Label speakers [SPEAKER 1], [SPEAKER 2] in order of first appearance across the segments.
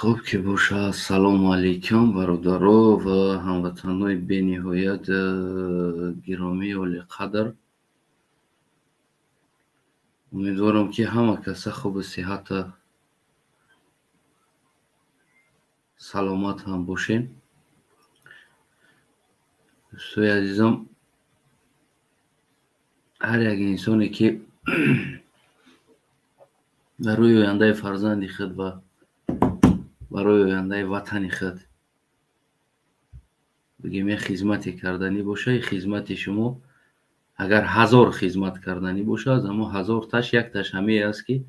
[SPEAKER 1] Хуб ки боша. Ассалому алайкум, бародаро ва ҳамватанҳои бениҳоят гиромии олиқадр. Умедворам, ки ҳама каса хубу сиҳата, саломат ҳам бошем. Дӯстои азизам, ҳар як инсоне, ки барои ояндаи фарзанди худ ва барои ояндаи ватани худ, бигем, як хизмате карданӣ боша, хизмати шумо агар 1000 хизмат карданӣ боша, аз ҳамон 1000таш якташ ҳамее аст, ки,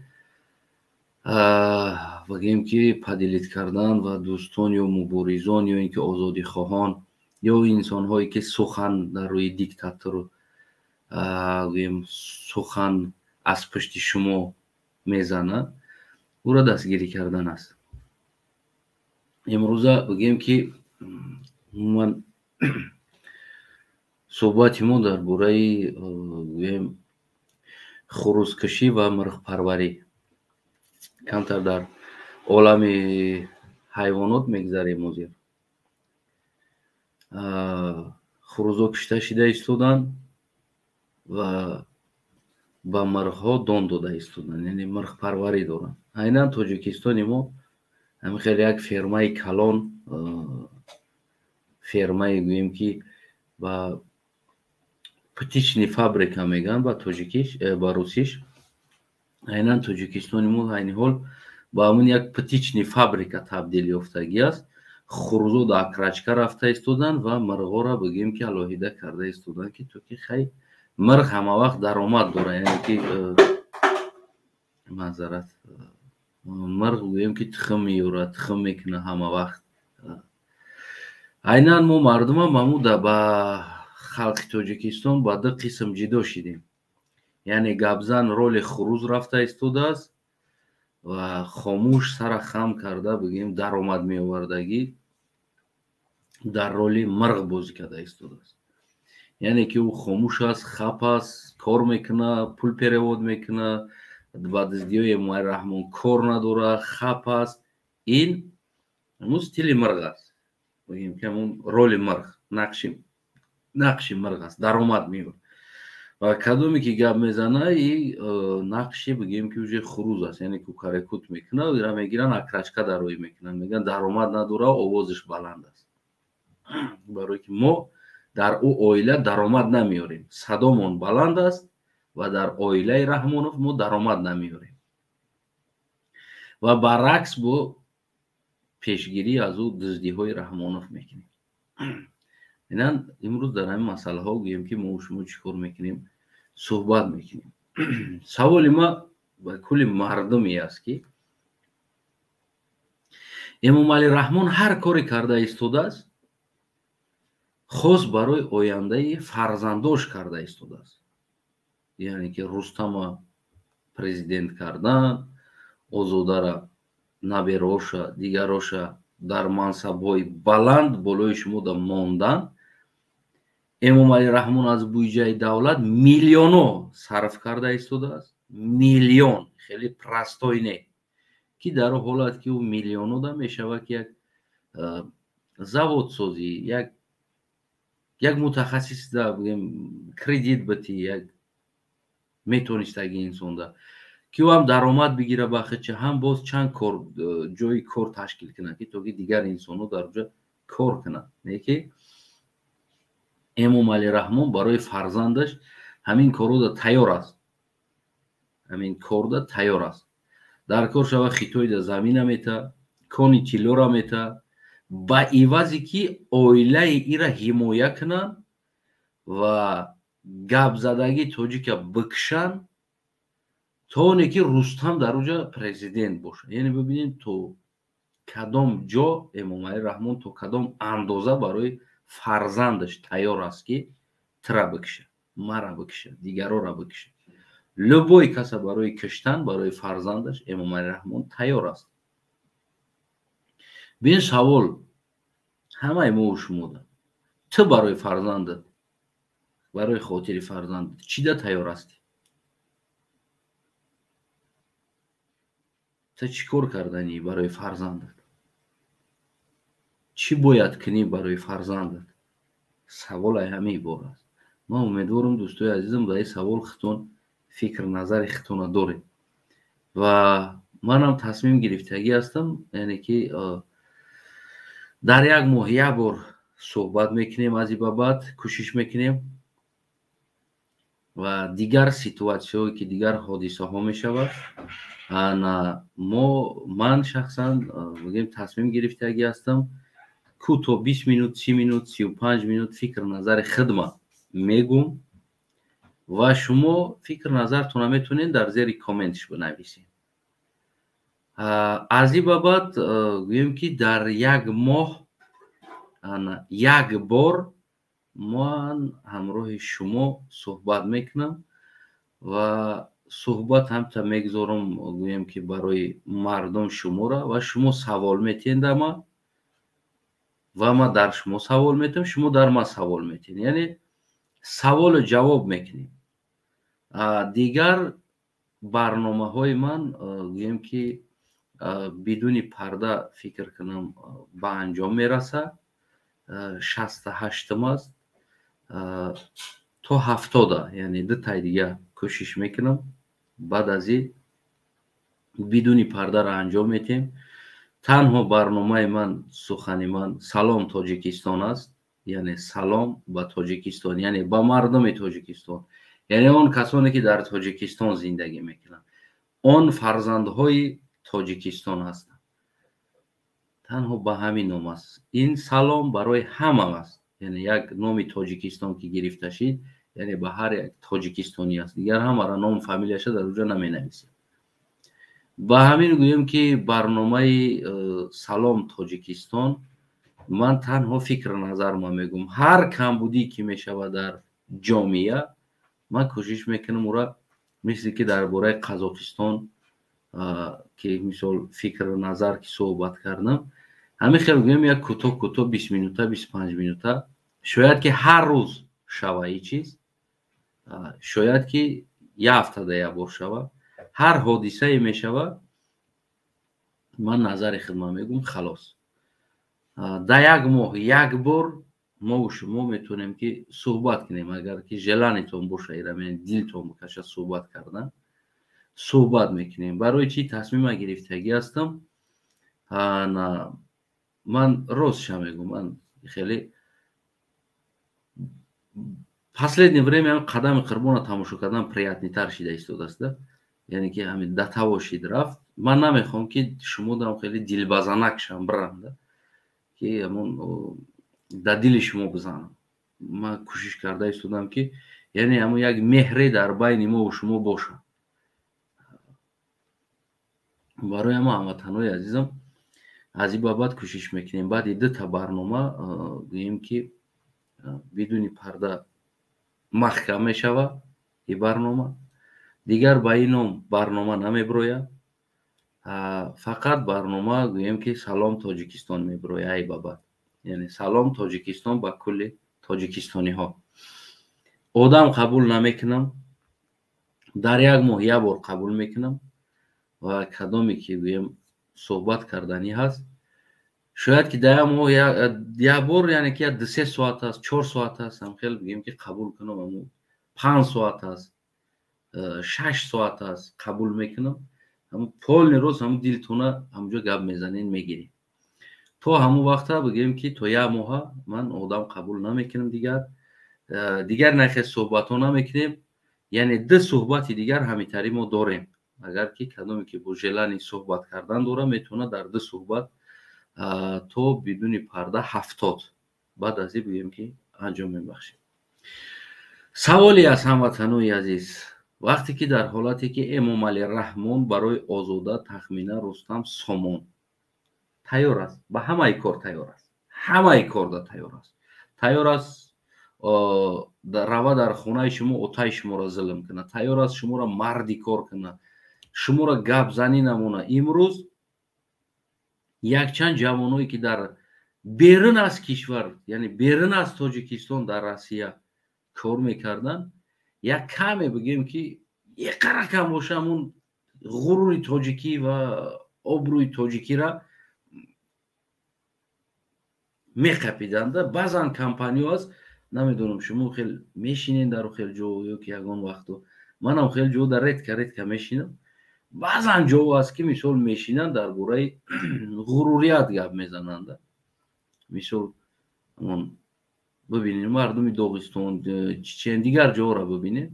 [SPEAKER 1] бигем, ки поделить кардан ва дӯстон ё муборизон ё ин ки озодихоҳон ё инсонҳое, ки сухан дар рӯи диктатор, гӯем, сухан аз пушти шумо мезанад, ӯро дастгирӣ кардан аст. Имрӯза, бигем, ки умуман суҳбати мо дар бораи, гӯем, хурӯзкушӣ ва мирғпарварӣ. Камтар дар олами ҳайвонот мегзарем. Ҳозир хурӯзо кушта шида истоданд ва ба мирғҳо дон дода истоданд, яъне мирғпарварӣ доранд. Айнан Тоҷикистони мо ҳамин хеле як фермаи калон, фермаи, гӯем, ки ба птичный фабрика мегӯянд ба тоҷикиш, ба русиш. Айнан Тоҷикистони мо айни ҳол ба ҳамун як птичный фабрика табдил ёфтагӣ аст. Хурӯзо дар окорочка рафта истоданд ва мирғҳоро, бигӯем, ки алоҳида карда истоданд, ки то ки хай мирғ ҳама вақт даромад дорад, яъне ки, маъзарат, мирғ, гӯем, ки тухм меёрад, тухм мекунад ҳама вақт. Айнан мо мардумам ҳаму ба халқи Тоҷикистон ба ду қисм ҷидо шидем, яъне гапзан роли хурӯз рафта истодааст ва хомӯш, сара хам карда, бигӯем, даромад меовардагӣ дар роли мирғ бозӣ карда истодааст. Яъне ки ӯ хомӯш аст, хап аст, кор мекунад, пул перевод мекунад, ба дуздиҳои Эмомалӣ Раҳмон кор надорад, хап аст. Ин ҳамун стили мирғ аст, бигӯем, ки ҳамун роли мирғ, нақши мирғ аст, даромад меорад. Ва кадоме ки гап мезана, и нақши, бигӯем, ки уже хурӯз аст, яъне кукарекут мекунад. Ира мегиранд, окорочка дароӣ мекунанд, мегӯянд, даромад надорад, овозаш баланд аст. Барое ки мо дар ӯ оила даромад намеорем, садомон баланд аст ва дар оилаи Раҳмонов мо даромад намеорем ва баръакс бо пешгирӣ аз ӯ дуздиҳои Раҳмонов мекунем. Инан имрӯз дар ҳамин масъалаҳо, гӯем, ки мо шумо чӣ кор мекунем, суҳбат мекунем. Саволи ма ба кулли мардуме аст, ки Эмомалӣ Раҳмон ҳар коре карда истодааст, хос барои ояндаи фарзандош карда истодааст, яъне ки Рустама президент кардан, Озодара, набероша, дигароша дар мансабҳои баланд болои шумо да мондан. Эмомалӣ Раҳмон аз буҷаи давлат миллионҳо сарф карда истодааст. Миллион хеле простой не, ки дар ҳолат ки ӯ миллионҳо да мешавад, ки як заводсозӣ, як мутахассис да, бигем, кредит битӣ, як метонистаги инсонда, ки ӯ ҳам даромад бигира ба худча, ҳам боз чанд кор, ҷои кор ташкил кунад, ки то ки дигар инсонҳо дар оҷа кор кунанд. Не ки Эмомалӣ Раҳмон барои фарзандаш ҳамин корро тайёр аст, ҳамин корда тайёр аст. Дар кор шава, Хитойда замина мета, кони тиллора мета, ба ивазе ки оилаи ира ҳимоя кунанд ва гапзадагии тоҷика бикшанд, то оне ки Рустам дар оҷа президент бошад. Яъне бибинед, то кадом ҷо Эмомалӣ Раҳмон, то кадом андоза барои фарзандаш тайёр аст, ки тира бикша, мара бикша, дигарора бикша. Любой каса барои киштан барои фарзандаш Эмомалӣ Раҳмон тайёр аст. Бин, савол ҳамаи мо шумода: ту барои фарзандат, барои хотири фарзандат чида тайёр ҳастӣ? Ту чӣ кор карданӣ барои фарзандат? Чӣ бояд кунӣ барои фарзандат? Саволай ҳамин ибора аст. Ман умедворам, дӯстои азизам, дар ин савол худтон фикр назари худтона доред. Ва манам тасмим гирифтагӣ ҳастам, яъне ки дар як моҳ як бор суҳбат мекунем, аз ин ба баъд кӯшиш мекунем ва дигар ситуатсияҳое ки дигар ҳодисаҳо мешавад, ана мо, ман шахсан, бигем, тасмим гирифтагӣ ҳастам, ку то 20 минут, 30 минут, 35 минут фикр назари хидма мегум ва шумо фикр назартона метавонед дар зери комментш бинависед. Аз ин ба баъд, гӯем ки дар як моҳ як бор ман ҳамроҳи шумо суҳбат мекунам ва суҳбат ҳамта мегузорам, гӯем ки барои мардум шуморо, ва шумо савол метиҳед дар ман ва ман дар шумо савол метиҳам, шумо дар ман савол метиҳед, яъне саволу ҷавоб мекунем. Дигар барномаҳои ман, гӯем ки бидуни парда, фикр кунам, ба анҷом мерасад. 68-ум аст, то 70-а, яъне дутай дига кӯшиш мекунам. Баъд аз ин бидуни пардаро анҷом метиҳем. Танҳо барномаи ман, сухани ман «Салом, Тоҷикистон» аст, яъне салом ба Тоҷикистон, яъне ба мардуми Тоҷикистон, яъне он касоне ки дар Тоҷикистон зиндагӣ мекунанд, он фарзандҳои Тоҷикистон ҳастанд. Танҳо ба ҳамин ном аст. Ин салом барои ҳама аст, яъне як номи Тоҷикистон ки гирифта шид, яъне ба ҳар як тоҷикистонӣ аст. Дигар ҳамаро ном фамилияша дар уҷа наменависем. Ба ҳамин гӯем ки барномаи «Салом, Тоҷикистон», ман танҳо фикр назарма мегӯм. Ҳар камбудӣ ки мешавад дар ҷомеа, ман кӯшиш мекунам ура, мисли ки дар бораи Қазоқистон ки мисол фикру назар ки суҳбат кардам, ҳамин хел гӯем, як кӯтоҳ кӯтоҳ, 20 минута, 25 минута, шояд ки ҳар рӯз шава и чиз, шояд ки як ҳафтада як бор шава. Ҳар ҳодисае мешава, ман назари худма мегӯм, халос. Дар як моҳ як бор мову шумо метавонем ки суҳбат кунем. Агар ки желаниетон боша, ира дилтон бикаша суҳбат кардан, суҳбат мекунем. Барои чӣ тасмима гирифтагӣ ҳастам? Ман ростша мегӯм, ман хеле последнее время «Қадами Қурбона» тамошо кардан приятныйтар шида истодааст, яъне ки ҳамин датаво шид рафт. Ман намехоҳам ки шумо дам хеле дилбазанак шам, бирам, ки ҳамон дар дили шумо бизанам. Ман кӯшиш карда истодам ки яъне ҳамон як меҳре дар байни мову шумо бошад. Барои ҳама ҳамватанҳои азизам, аз ин ба баъд кӯшиш мекунем, баъди дута барнома, гӯем ки бидуни парда маҳкам мешавад ин барнома. Дигар ба ин ном барнома намебирояд. Фақат барнома, гӯем ки «Салом, Тоҷикистон» мебирояд ай ба баъд, яъне салом, Тоҷикистон, ба кулли тоҷикистониҳо. Одам қабул намекунам, дар як моҳ як бор қабул мекунам ва кадоме ки, гӯем, суҳбат карданӣ ҳаст, шояд ки дар як моҳ як бор, яъне ки як 2-3 соат аст, 4 соат аст, ҳам хел, бигем ки қабул кунам, аммо 5 соат аст, 6 соат аст, қабул мекунам. Ҳамн полный рӯз ҳамн дилтона ҳамҷо гап мезанем, мегирем. То ҳамон вақта, бигем ки то як моҳа, ман одам қабул намекунам дигар. Дигар нахе суҳбатҳо намекунем, яъне ду суҳбати дигар ҳамитари мо дорем. Агар ки кадоме ки бо желание суҳбат кардан дора, метавонад дар ду суҳбат то бидуни парда 70. Баъд аз ин, бигӯем ки анҷом мебахшем. Саволе аз ҳамватанои азиз: вақте ки дар ҳолате ки Эмомалӣ Раҳмон барои озода Тахмина Рустам сомон тайёр аст, ба ҳамаи кор тайёр аст, ҳамаи корда тайёр аст, тайёр аст рава дар хонаи шумо отаи шуморо зулм кунад, тайёр аст шуморо марди кор кунад, шуморо гапзанӣ намона. Имрӯз якчанд ҷавоное ки дар берун аз кишвар, яъне берун аз Тоҷикистон, дар Россия кор мекарданд, як каме, бигем ки еқара кам боша, ҳамун ғурури тоҷикӣ ва обрӯи тоҷикира. Меқапиданда. Баъзан компаниё аст, намедонам, шумо хел мешинед дар хел ҷо ё ки ягон вақту, манам хел ҷо дар редко редко мешинам. Баъзан ҷо аст, ки мисол мешинанд, дар бораи ғурурият гап мезананда. Мисол, бибинед мардуми Доғистон, Чечен, дигар ҷоро бибинед.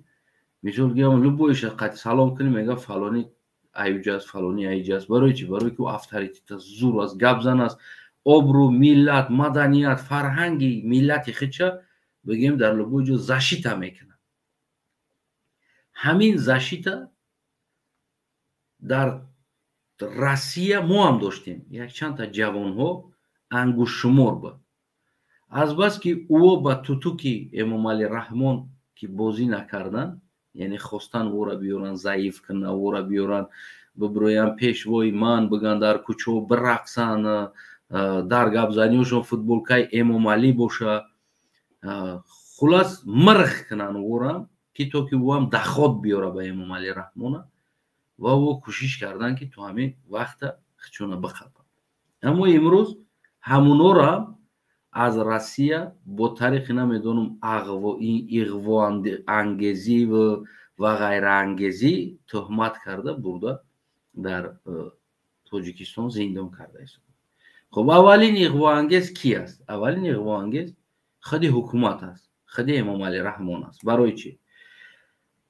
[SPEAKER 1] Мисол, любой иша қати салом кунӣ, мега фалони аюҷ аст, фалони аиҷ аст. Барои чӣ? Барои ки ӯ авторитет аст, зур аст, гапзан аст, обрӯ, миллат, маданият, фарҳанги миллати худша, бигем, дар любой ҷо защита мекунад. Ҳамин защита дар Россия мо ҳам доштем, якчандта ҷавонҳо, ангуштшумор буд. Азбаски ӯо ба тутуки Эмомалӣ Раҳмон ки бозӣ накардан, яъне хостан ӯро биёран, заиф кунан, ӯро биёран, бибироян, пешвои ман биган, дар кӯчаҳо бирақсан, дар гапзаниҳошон футболкаи Эмомалӣ боша, хулас мирх кунан ӯрам, ки то ки ӯам доход биёра ба Эмомалӣ Раҳмона. Ва ӯ кӯшиш кардан, ки то ҳамин вақта хичона биқапанд. Аммо имрӯз ҳамунора аз Россия бо тариқи, намедонам, иғвоангезӣ ва ғайраангезӣ тӯҳмат карда бурда дар Тоҷикистон зиндон карда истода. Хуб, аввалин иғвоангез ки аст? Аввалин иғвоангез худи ҳукумат аст, худи Эмомалӣ Раҳмон аст. Барои чӣ?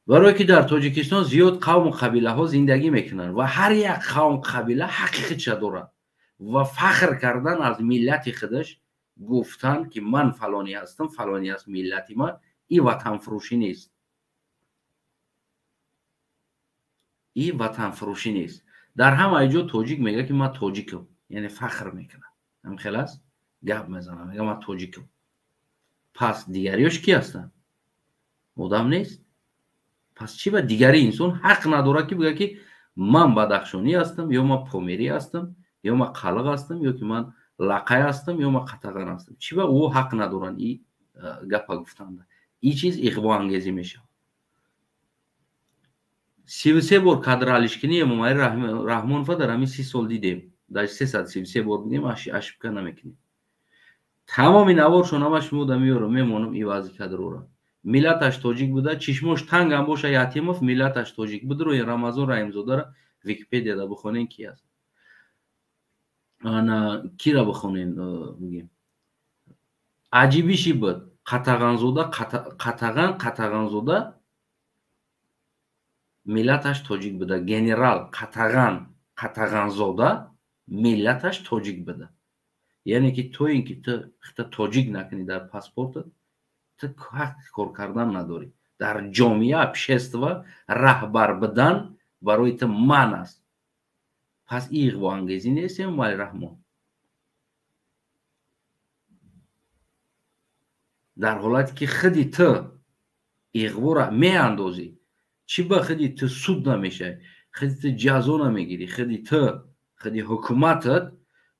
[SPEAKER 1] Барое ки дар Тоҷикистон зиёд қавму қабилаҳо зиндагӣ мекунанд ва ҳар як қавм, қабила ҳаққи худша дорад ва фахр кардан аз миллати худаш, гуфтан, ки ман фалонӣ ҳастам, фалонӣ аст миллати ман, и ватанфурӯшӣ нест, и ватанфурӯшӣ нест. Дар ҳамаи ҷо тоҷик мегӯяд, ки ман тоҷикам, яъне фахр мекунад, ҳамин хел аст, гап мезанам, мега ман тоҷикам. Пас дигариёш ки ҳастанд? Одам нест? Пас чӣ ба дигари инсон ҳақ надорад, ки бигӯяд, ки ман бадахшонӣ ҳастам, ё ман померӣ ҳастам, ё ман қалиқ ҳастам, ё ки ман лақай ҳастам, ё ман қатаған ҳастам? Чӣ ба ӯ ҳақ надоранд и гапа гуфтанда? И чиз иғвоангезӣ мешавад. 33 бор кадралишкини Эмомалӣ Раҳмонова дар ҳамин 30 сол дидем. Дар 333 бор бигем, ошибка намекунем. Тамоми наворшон ҳама шумо да меёрам, мемонам. Ивази кадрора миллаташ тоҷик буда, чишмош тангам боша, Ятимов миллаташ тоҷик будро. Рамазон Раҳимзодаро Википедияда бихонен, ки аст, ана кира бихонен. Бигем, аҷибиши буд Қатағанзода, Қатаған, Қатағанзода миллаташ тоҷик буда. Генерал Қатаған, Қатағанзода миллаташ тоҷик буда. Яъне ки то ин ки ту хита тоҷик накунӣ дар паспортат, ту ҳақ кор кардан надорӣ дар ҷомеа, общество раҳбар будан барои ту ман аст. Пас и иғвоангезӣ нест, Эмомалӣ Раҳмон? Дар ҳолате ки худи ту иғвора меандозӣ, чӣ ба худи ту суд намешавӣ, худи ту ҷазо намегирӣ, худи ту, худи ҳукуматат?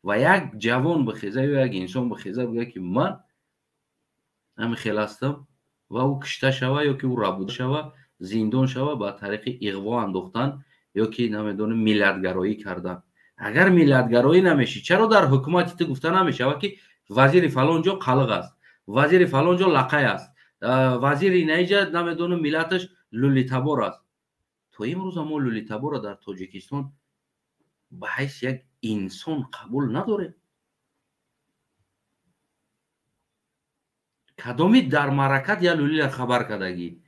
[SPEAKER 1] Ва як ҷавон бихеза ё як инсон бихеза, бигӯяд, ки ман ҳамин хел ҳастам, ва ӯ кушта шава ё ки ӯ рабуда шава, зиндон шава ба тариқи иғво андохтан ё ки, намедонам, миллатгароӣ кардан. Агар миллатгароӣ намешӣ, чаро дар ҳукумати ту гуфта намешавад, ки вазири фалон ҷо қалиқ аст, вазири фалон ҷо лақай аст, вазири наиҷа, намедонам, миллаташ лӯлитабор аст? То имрӯза мо лӯлитаборро дар Тоҷикистон ба ҳайси як инсон қабул надорем. Кадоми дар маъракат я лӯлира хабар кардагӣ,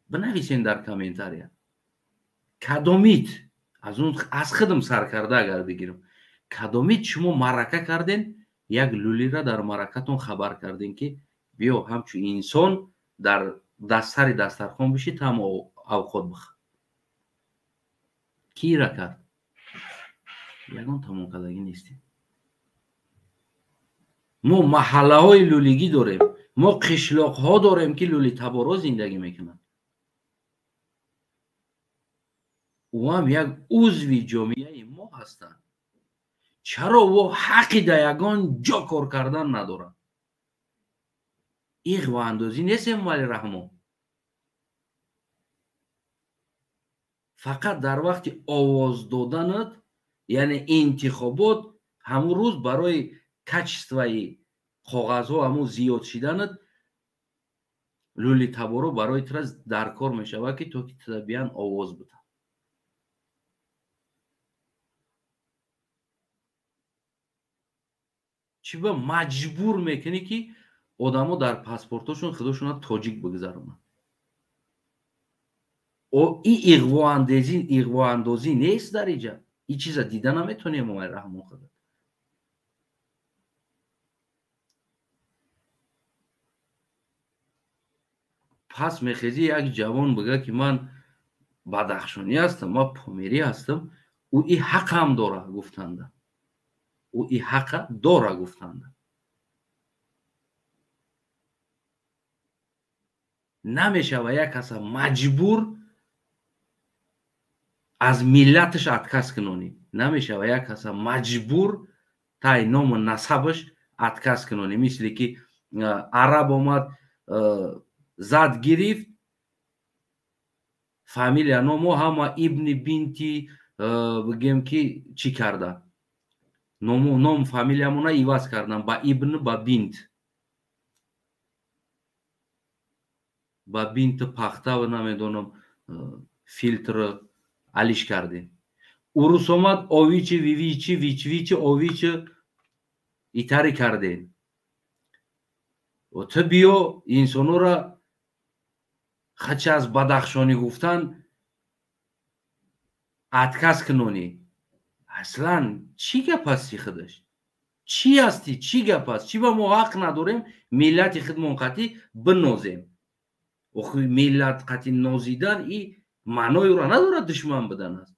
[SPEAKER 1] бинависен дар комментария. Кадомит аз он, аз худам сар карда агар бигирам, кадомит шумо маърака карден, як лӯлира дар маъракатон хабар кардем, ки биё, ҳамчун инсон дар сари дастархон биши, там авқот бихӯр? Кира кард? Ягон тамом кардагӣ нестем. Мо маҳаллаҳои лӯлигӣ дорем, мо қишлоқҳо дорем, ки лӯлитаборҳо зиндагӣ мекунанд. Ӯ ҳам як узви ҷомеаи мо ҳастанд. Чаро ӯ ҳаққи дар ягон ҷо кор кардан надорад? Иғвоандозӣ нест, Эмомалӣ Раҳмон? Фақат дар вақти овоз доданат, яъне интихобот, ҳамун рӯз барои качество и Коғазҳо ҳамун зиёд шиданат лули таборо барои тура даркор мешавад, ки то ки тура биян овоз биданд. Чӣ ба маҷбур мекунӣ, ки одамо дар паспортошон худошона тоҷик бигзаронанд? И иғвоандозӣ нест дар иҷа. И чиза дида наметонем, Эмомалӣ Раҳмон худат. Пас мехезӣ як ҷавон бига, ки ман бадахшонӣ ҳастам, ман помирӣ ҳастам, ӯ и ҳақам дора гуфтанда. Ӯ и ҳақа дора гуфтанда. Намешава як каса маҷбур аз миллаташ отказ кунонӣ. Намешава як каса маҷбур тай ному насабаш отказ кунонӣ. Мисли ки араб омад, зад гирифт, фамилия номо ҳама ибни бинти бигем ки чӣ карда, ном фамилиямона иваз кардан ба ибн, ба бинт, ба бинти пахта, намедонам, филтр алиш кардем. Урус омад, овичи, вивичи, вичвичи, овичи итари кардем. Ту биё инсонора хача аз бадахшонӣ гуфтан отказ кунонӣ. Аслан чӣ гап ҳасти худаш? Чӣ ҳастӣ? Чӣ гап аст? Чӣ ба мо ҳақ надорем миллати худмон қатӣ бинозем? Охи миллат қатӣ нозидан и маънои ӯро надорад душман будан аст.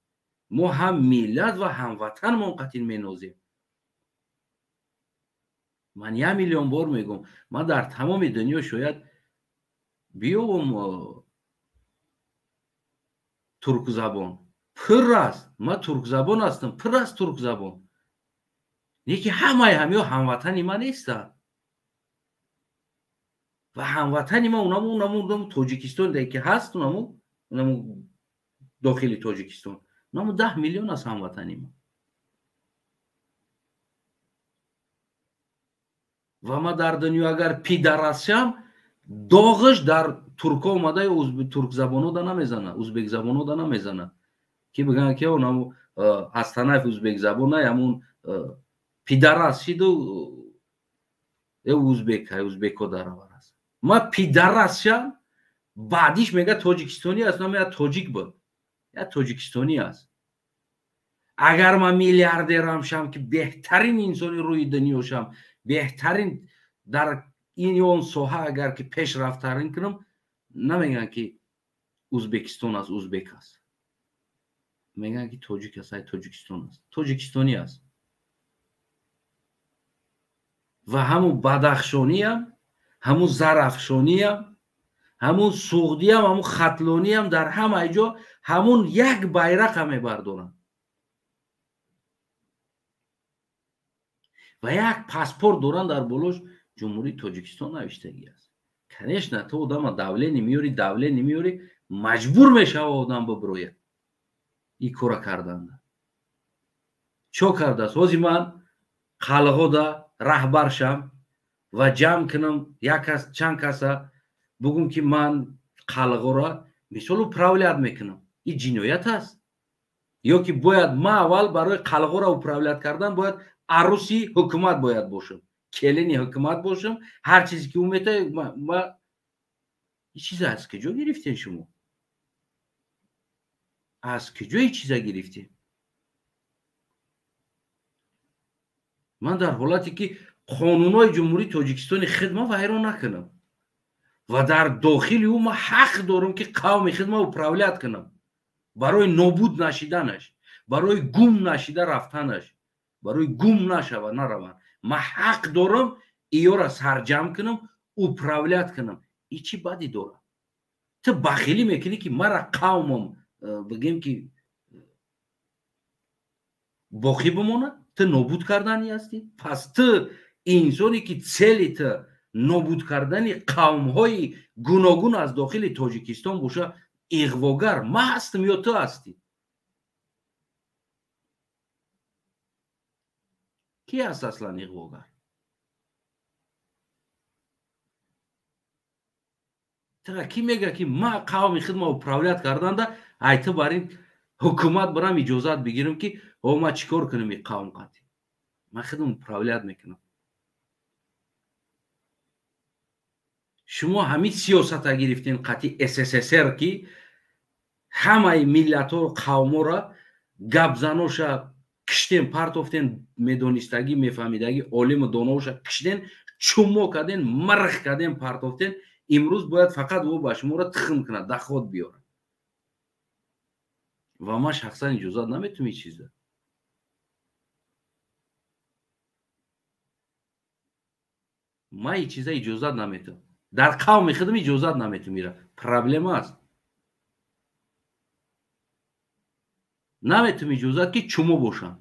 [SPEAKER 1] Мо ҳам миллат ва ҳамватанмон қатӣ менозем. Ман 1 миллион бор мегӯм, ман дар тамоми дунё шояд биёбам туркзабон. Пур аст. Ман туркзабон ҳастам, пур аст туркзабон. Лекин ҳамаи ҳамиҳо ҳамватани ман нестанд. Ва ҳамватани ман унаму Тоҷикистон ки ҳаст, унаму дохили Тоҷикистон. Унаму 10 миллион аст ҳамватани ман. Ва ман дар дунё агар пидарасшам, доғаш дар турко омада туркзабонода намезана, узбекзабонода намезана. Ки бигӯянд ки унаму Астанаев узбекзабон най, ҳамун пидарас шиду узбек, узбекҳо даравар аст. Ман пидарасшам, баъдиш мега тоҷикистонӣ аст, нам я тоҷик буд, я тоҷикистонӣ аст. Агар ман миллиардерам шам, ки беҳтарин инсони рӯи дунё шам, беҳтарин дар ин ё он соҳа агар ки пешрафттарин кунам, намегӯянд ки Узбекистон аст, узбек аст. Мегӯянд ки тоҷик аст, ай Тоҷикистон аст, тоҷикистонӣ аст. Ва ҳамун бадахшониям, ҳамун зарафшониям, ҳамун суғдиям, ҳамун хатлониям дар ҳамаи ҷо ҳамун як байрақа мебардоранд. Ва як паспорт доранд, дар болош Ҷумҳурии Тоҷикистон навиштагӣ аст. Конечно, ту одама давление меёрӣ, давление меёрӣ, маҷбур мешава одам бибирояд ин кора карданда. Чо кардааст? Ҳозир ман қалғода раҳбар шам ва ҷамъ кунам як кас, чанд каса бугум, ки ман қалғора мисол управлять мекунам. Ин ҷиноят аст? Ё ки бояд ман аввал барои қалғора управлять кардан бояд аруси ҳукумат бояд бошам, келини ҳукумат бошам, ҳар чизе ки ӯ метавад ма. Ин чиза аз куҷо гирифтем шумо? Аз куҷо ин чиза гирифтем? Ман дар ҳолате ки қонунҳои Ҷумҳурии Тоҷикистони худ ман вайрон накунам ва дар дохили ӯ ман ҳақ дорам, ки қавми худ ман управлять кунам барои нобуд нашиданаш, барои гум нашида рафтанаш, барои гум нашава нараванд. Ман ҳақ дорам иёра сарҷамъ кунам, управлять кунам. И чӣ бадӣ дорад? Ту бахилӣ мекунӣ, ки мара қавмам бигем ки боқӣ бимонад, ту нобуд карданӣ ҳастӣ. Пас ту инсоне ки цели ту нобуд кардани қавмҳои гуногун аз дохили Тоҷикистон боша, иғвогар ман ҳастам ё ту ҳастӣ? Ки аст аслан иғвогар? Тара ки мега ки ма қавми хидма управлять карданда ай ту бар ин ҳукумат барам иҷозат бигирам ки о ма чӣ кор кунам ин қавм қатӣ. Ман худам управлять мекунам. Шумо ҳамин сиёсата гирифтен қатъи СССР ки ҳамаи миллатҳо қавморо гапзаноша киштен партофтен, медонистагӣ мефаҳмидагӣ олиму доноша киштен, чумо карден, марх карден, партофтен. Имрӯз бояд фақат ӯ ба шуморо тухм кунад, даход биёрад. Ва ман шахсан иҷозат наметум ин чиза. Ман ин чиза иҷозат наметум. Дар қавми худам иҷозат наметум ира. Проблема аст. Наметум иҷозат ки чумо бошанд.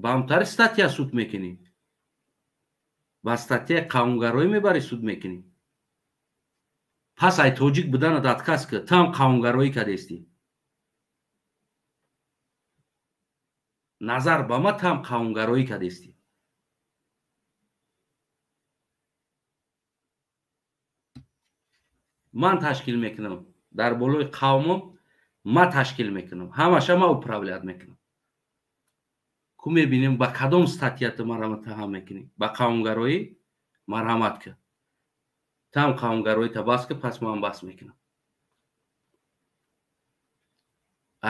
[SPEAKER 1] Ба ҳамтари статья суд мекунӣ. Ба статьяи қавмгароӣ мебарӣ суд мекунӣ. Пас ай тоҷик буданат отказ кар, ту ҳам қавмгароӣ кардестӣ. Назар ба ма ту ҳам қавмгароӣ кардестӣ. Ман ташкил мекунам. Дар болои қавмом ма ташкил мекунам. Ҳамаша ма управлять мекунам. Ку мебинем ба кадом статья ту маро муттаҳам мекунӣ? Ба қавмгароӣ? Марҳамат кар. Ту ҳам қавмгароита бас кар, пас ман бас мекунам.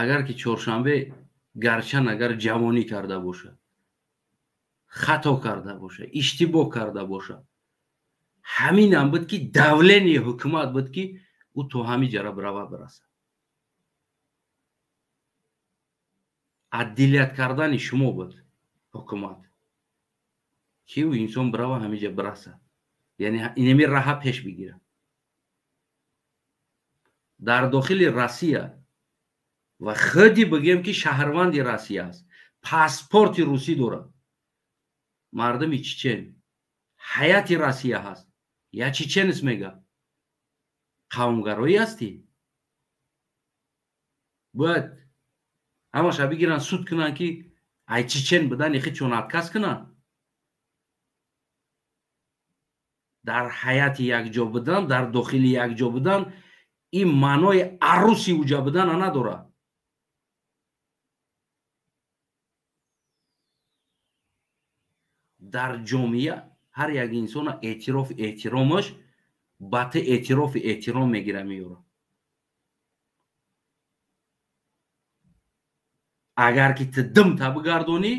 [SPEAKER 1] Агар ки чоршанбе гарчанд агар ҷавонӣ карда бошад, хато карда бошад, иштибоҳ карда бошад, ҳаминам буд ки давление ҳукумат буд ки ӯ то ҳамин ҷара бирава бирасад. Аддилият кардани шумо буд ҳукумат ки ӯ инсон бирава ҳамин ҷа бирасад, яъне инами раҳа пеш бигирад. Дар дохили Россия ва худи бигем ки шаҳрванди Россия аст, паспорти русӣ дорад, мардуми чечен ҳаяти Россия ҳаст, я чеченец мега, қавмгароӣ ҳастӣ? Бояд ҳамаша бигиранд суд кунанд ки ай чечен будани худшон отказ кунанд. Дар ҳаяти якҷо будан, дар дохили якҷо будан ин маънои арӯси уҷа будана надорад. Дар ҷомеа ҳар як инсона эътироф эҳтиромаш ба ту эътирофи эҳтиром мегира меёрад. Агар ки ту димта бигардонӣ,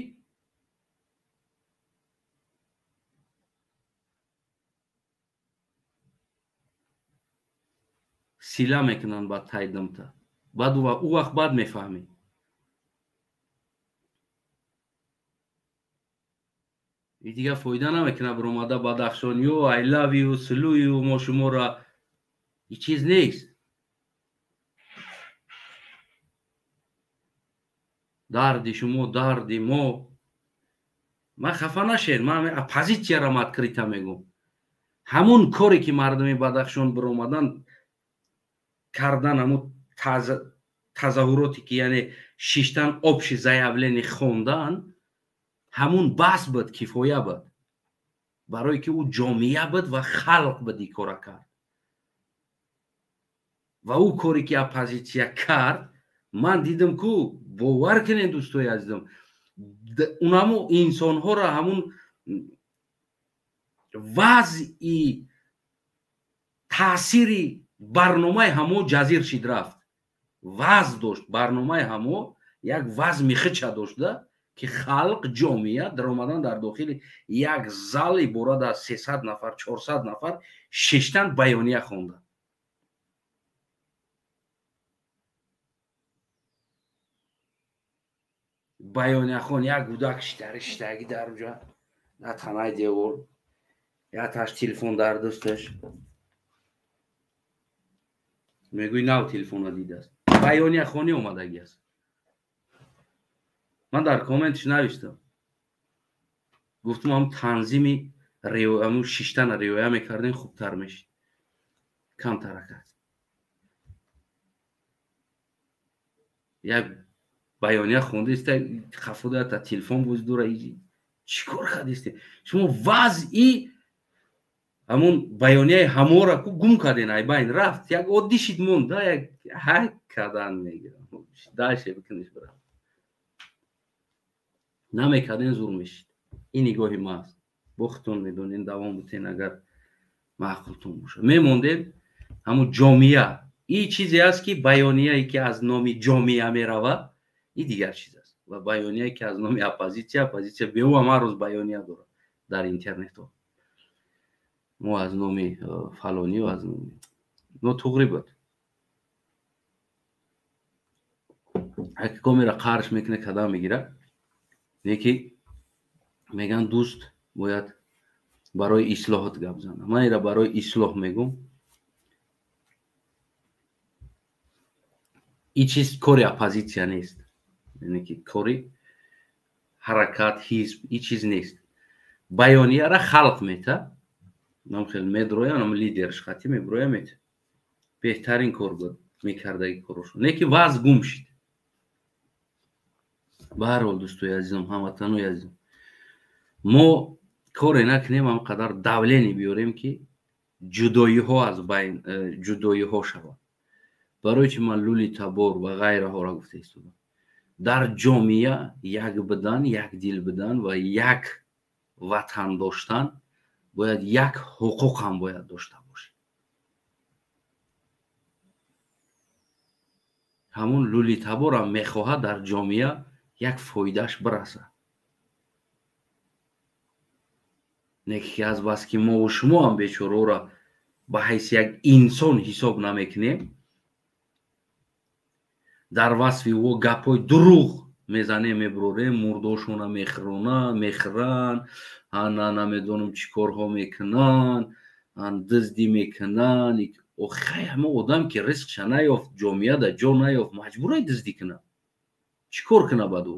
[SPEAKER 1] сила мекунанд ба тай димта. Баъд ӯ вақт баъд мефаҳмӣ. И дигар фоида намекунад биромада Бадахшон ё I love you, силую, мо шуморо. И чиз нест. Дарди шумо дарди мо. Ман хафа нашед, ман оппозитсияро открыто мегӯм. Ҳамун коре ки мардуми Бадахшон биромадан кардан, ҳамун тазаҳуроте ки яъне шиштан общий заявление хондан, ҳамун бас буд, кифоя буд. Барое ки ӯ ҷомеа буд ва халқ буд ин кора кард. Ва ӯ коре ки оппозитсия кард, ман дидам ку, бовар кунед дӯстои азизам, унамо инсонҳоро ҳамун вазъи таъсири барномаи ҳамо ҷазир шид рафт. Вазъ дошт барномаи ҳамо, як вазми хича дошта ки халқ ҷомеа даромадан дар дохили як зал иборат аз 300 нафар, 400 нафар шиштан баёния хонда. Баёнияхон як гудак шиштаги дар уҷа, на танаи девор, як таш телефон дар дасташ. Мегӯй нав телефона дидааст. Баёнияхонӣ омадагӣ аст. Ман дар комментш навиштам. Гуфтам ҳам танзими ҳамун шиштана риоя мекардем хубтар мешид. Камтаракат. Як баёния хондаиста хафода та телефон боз дура. Чӣ кор кардистед? Шумо вазъи ҳамун баёнияи ҳамора ку гум карден, ай байн рафт, як оддӣ шид монд, да, як ҳай кардан мегирам. Дальше бикуниш бира. Намекарден зур мешид. Ин нигоҳи ма аст. Бо худтон медонен, давом бутен агар маъқултон бошад. Мемондем ҳамун ҷомеа. Ин чизе аст ки баёнияе ки аз номи ҷомеа меравад, ин дигар чиз аст. Ва баёнияе ки аз номи оппозитсия, оппозитсия беӯ ҳам ҳар рӯз баёния дорад дар интернетҳо. Мо аз номи фалонӣ аз номи нотуғрӣ буд. Аки камера қарш мекунад, кадам мегирад. Не ки меган дӯст бояд барои ислоҳот гап занад. Ман инро барои ислоҳ мегӯм. Ин чиз кори оппозитсия нест. Яъне ки кори ҳаракат, ҳизб, ин чиз нест. Баёнияра халқ мета. Нам хел медроя, нам лидерш хати меброя мета. Беҳтарин кор буд мекардаги корошон. Не ки вазъ гум шид. Ба ҳар ҳол дӯстои азизам, ҳамватанои азизам, мо коре накунем ҳам қадар давление биёрем ки ҷудоиҳо аз байн ҷудоиҳо шавад. Барои чи ман лули табор ва ғайраҳоро гуфта истодам? Дар ҷомеа як будан, як дил будан ва як ватан доштан бояд як ҳуқуқ ҳам бояд дошта бошем. Ҳамун лули таборам мехоҳад дар ҷомеа як фоидааш бирасад. Не ки аз бас ки мо ва шумо ҳам бечораро ба ҳайси як инсон ҳисоб намекунем, дар васфи ӯ гапҳои дурӯғ мезанем, мебурорем, мурдошона мехӯранд, ана намедонам чӣ корҳо мекунанд, дуздӣ мекунанд. Охай ҳама одам ки ризқша наёфт, ҷомеа дар ҷо наёфт, маҷбурай дуздӣ кунад. Чӣ кор кунад баъд ӯ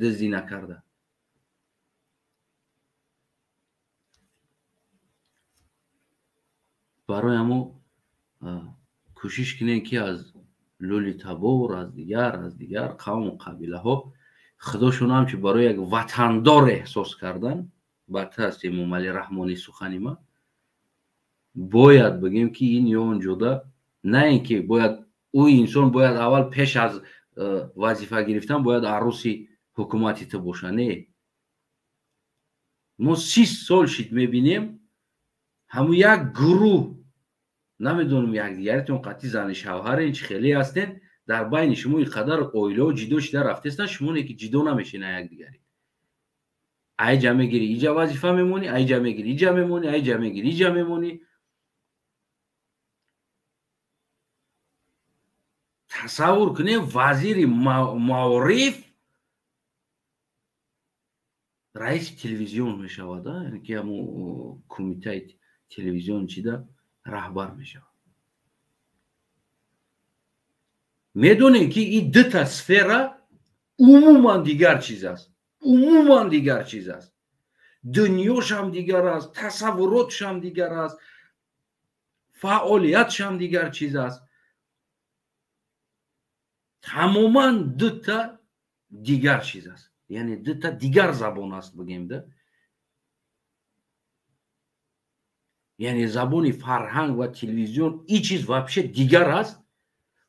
[SPEAKER 1] дуздӣ накарда? Барои ҳамо кӯшиш кунем ки аз лули табор, аз дигар қавму қабилаҳо худошон ҳам чи барои як ватандор эҳсос кардан, бадтар аст Эмомалӣ Раҳмони сухани ман, бояд бигем ки ин ё он ҷода на ин ки бояд ӯ инсон бояд аввал пеш аз вазифа гирифтан бояд арӯси ҳукумати ту боша. Не, мо 30 сол шид мебинем ҳамун як гурӯҳ, намедонам якдигаритон қатъи зани шавҳарен чи хеле ҳастен, дар байни шумо ин қадар оилаҳо ҷидо шида рафтестанд, шумо не ки ҷидо намешед на якдигари. Айҷа мегирӣ, иҷа вазифа мемонӣ, айҷа мегирӣ, иҷа мемонӣ, айҷа мегирӣ, иҷа мемонӣ. Тасаввур кунем вазири маориф раиси телевизион мешавад, яъне ки ҳамун кумитаи телевизион чида раҳбар мешавад. Медонем ки ин дута сфера умуман дигар чиз аст, умуман дигар чиз аст. Дунёшам дигар аст, тасаввуротшам дигар аст, фаъолиятшам дигар чиз аст. Тамоман дута дигар чиз аст, яъне дута дигар забон аст бигем да. Яъне забони фарҳанг ва телевизион ин чиз вообще дигар аст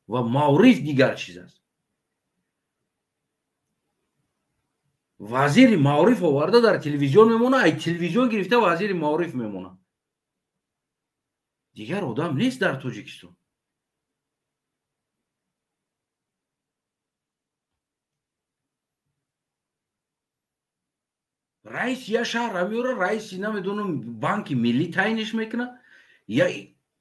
[SPEAKER 1] ва маориф дигар чиз аст. Вазири маориф оварда дар телевизион мемонад, ай телевизион гирифта вазири маориф мемонад. Дигар одам нест дар Тоҷикистон. Раиси я шаҳра меёра, раиси намедонам банки миллӣ таъиниш мекунад. Я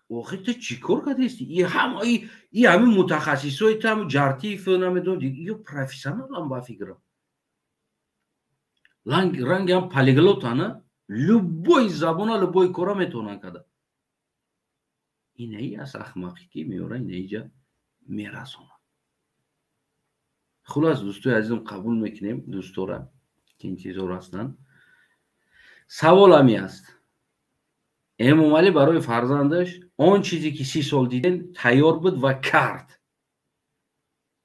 [SPEAKER 1] охир ту чӣ кор кардисти? И ҳамин мутахассисои ту, ҳамин Ҷартиев намедонам, ё профессионалам ба фикрам. Ранги ҳам полиглотана, любой забона, любой кора метавонанд карда. Инаи аст ахмақӣ ки меёра, инаиҷа мерасонад. Хулас дӯстои азизам, қабул мекунем дӯстора ки интизор ҳастанд. Савол ҳами аст: Эмомалӣ барои фарзандаш он чизе ки 30 сол диден тайёр буд ва кард,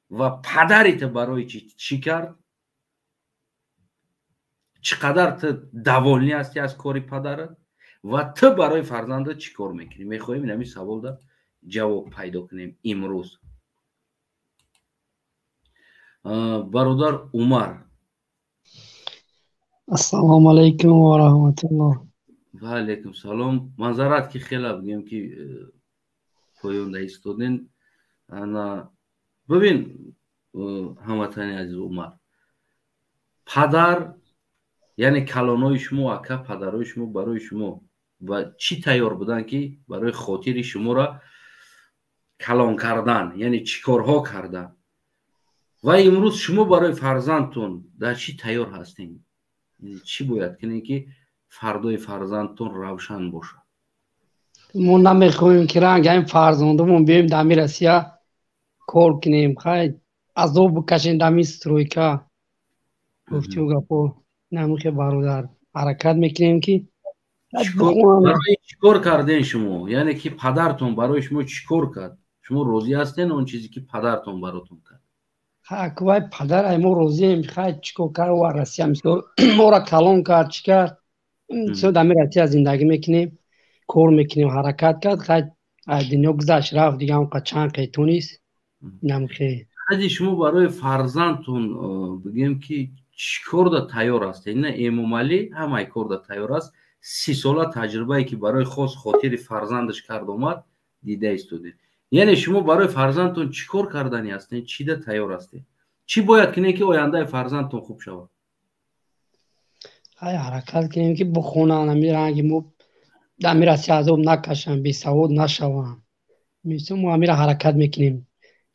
[SPEAKER 1] ва падари ту барои чӣ кард? Чӣ қадар ту довольный ҳастӣ аз кори падарат ва ту барои фарзандат чӣ кор мекунӣ? Мехоҳем ин ҳамин саволда ҷавоб пайдо кунем имрӯз. Бародар Умар.
[SPEAKER 2] Ассалому алайкум ва раҳматуллоҳ.
[SPEAKER 1] Ва алайкум салом. Манзарат ки хела бигем ки поёнда истоден. Ана бибин, ҳамватани азиз Умар, падар яъне калонои шумо, ака падарои шумо барои шумо ва чӣ тайёр буданд ки барои хотири шуморо калон кардан, яъне чӣ корҳо кардан, ва имрӯз шумо барои фарзандтон дар чӣ тайёр ҳастем? Чӣ бояд кунем ки фардои фарзандтон равшан бошад?
[SPEAKER 2] Мо намехоҳем ки ранг ҳамин фарзандумон биёем дар ҳамин Россия кор кунем, хай азоб бикашем дар ҳамин стройка. Гуфтиу гапо намихе бародар, ҳаракат мекунем ки
[SPEAKER 1] барои чӣ кор карден шумо? Яъне ки падартон барои шумо чӣ кор кард? Шумо розӣ ҳастен он чизе ки падартон баротон кард?
[SPEAKER 2] Вай падар ай мо розием, хай чӣ кор кард ва Россия мисол моро калон кард, чӣ кард? Мисол дар ҳамин Россия зиндагӣ мекунем, кор мекунем, ҳаракат кард, хай ай дунё гузашт рафт, дига ҳамқа чанд қету нист. Намхе.
[SPEAKER 1] Хади шумо барои фарзандтон бигем ки чӣ корда тайёр ҳастед? На Эмомалӣ ҳамаи корда тайёр аст. 30 сола таҷрибае ки барои хос хотири фарзандаш кард омад дида истодед. Яъне шумо барои фарзандтон чӣ кор кардани ҳастед? Чида тайёр ҳастед? Чӣ бояд кунед ки ояндаи фарзандтон хуб шавад?
[SPEAKER 2] Хай ҳаракат кунем ки бихонанд, ҳамин ранги мо дар ҳамин Россия азоб накашанд, бесавод нашаванд. Мисол мо ҳаминро ҳаракат мекунем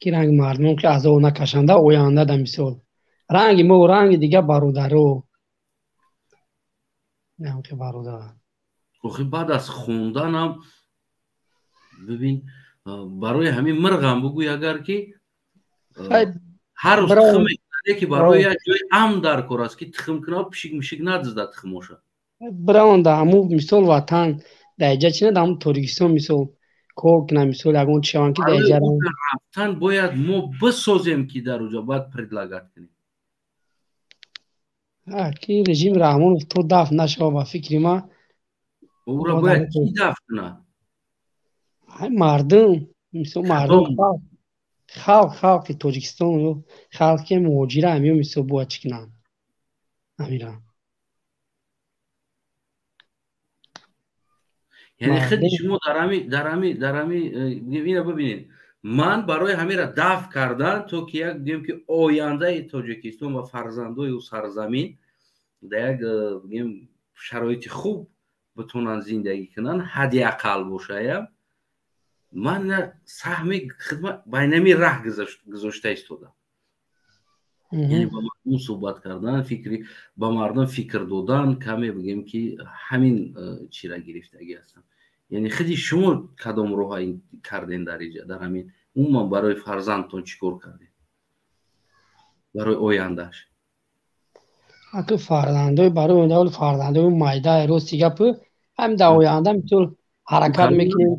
[SPEAKER 2] ки ранги мардумон ки азоб накашанд оянда да мисол. Ранги мо ранги дига бародаро. Намхе бародар.
[SPEAKER 1] Охи баъд аз хонданам бибин, барои ҳамин мирғам бугӯй агар ки ҳар рӯз тухм мекунад, ки барои як ҷои амн дар кор аст ки тухм кунад, пишик мишик надизда тухмоша.
[SPEAKER 2] Бираванд дар ҳамун мисол ватан, дар иҷа чи на, дар ҳамун Тоҷикистон мисол кор кунанд, мисол ягон чи шаванд ки дар иҷа
[SPEAKER 1] рафтан бояд мо бисозем ки дар уҷо бояд предлагат кунем.
[SPEAKER 2] Ки режим Раҳмонов то дафт нашава ба фикри ман.
[SPEAKER 1] Ӯро бояд ки дафт кунад?
[SPEAKER 2] Мардум, мисол мардум, халқ, халқи Тоҷикистон, халқи муҳоҷира ҳамиё мисол бояд чӣ кунанд? Ҳамира.
[SPEAKER 1] Яъне худи шумо дар ҳами ина бибинед, ман барои ҳамира дафт кардан то ки як бигем ки ояндаи Тоҷикистон ва фарзандои ӯ сарзамин дар як бигем шароити хуб битонанд зиндагӣ кунанд, ҳадди ақал бошая, ман саҳми хидмат байнами раҳ гузошта истодам. Яъне ба мардум суҳбат кардан, фикри ба мардум фикр додан, каме бигем ки ҳамин чира гирифтагӣ ҳастам. Яъне худи шумо кадом роҳа карден дар иҷа, дар ҳамин умуман барои фарзандтон чӣ кор кардем барои ояндааш?
[SPEAKER 2] Аку фарзандои барои оянда, фарзандои майда рости гап ҳам дар оянда мисол ҳаракат мекунем.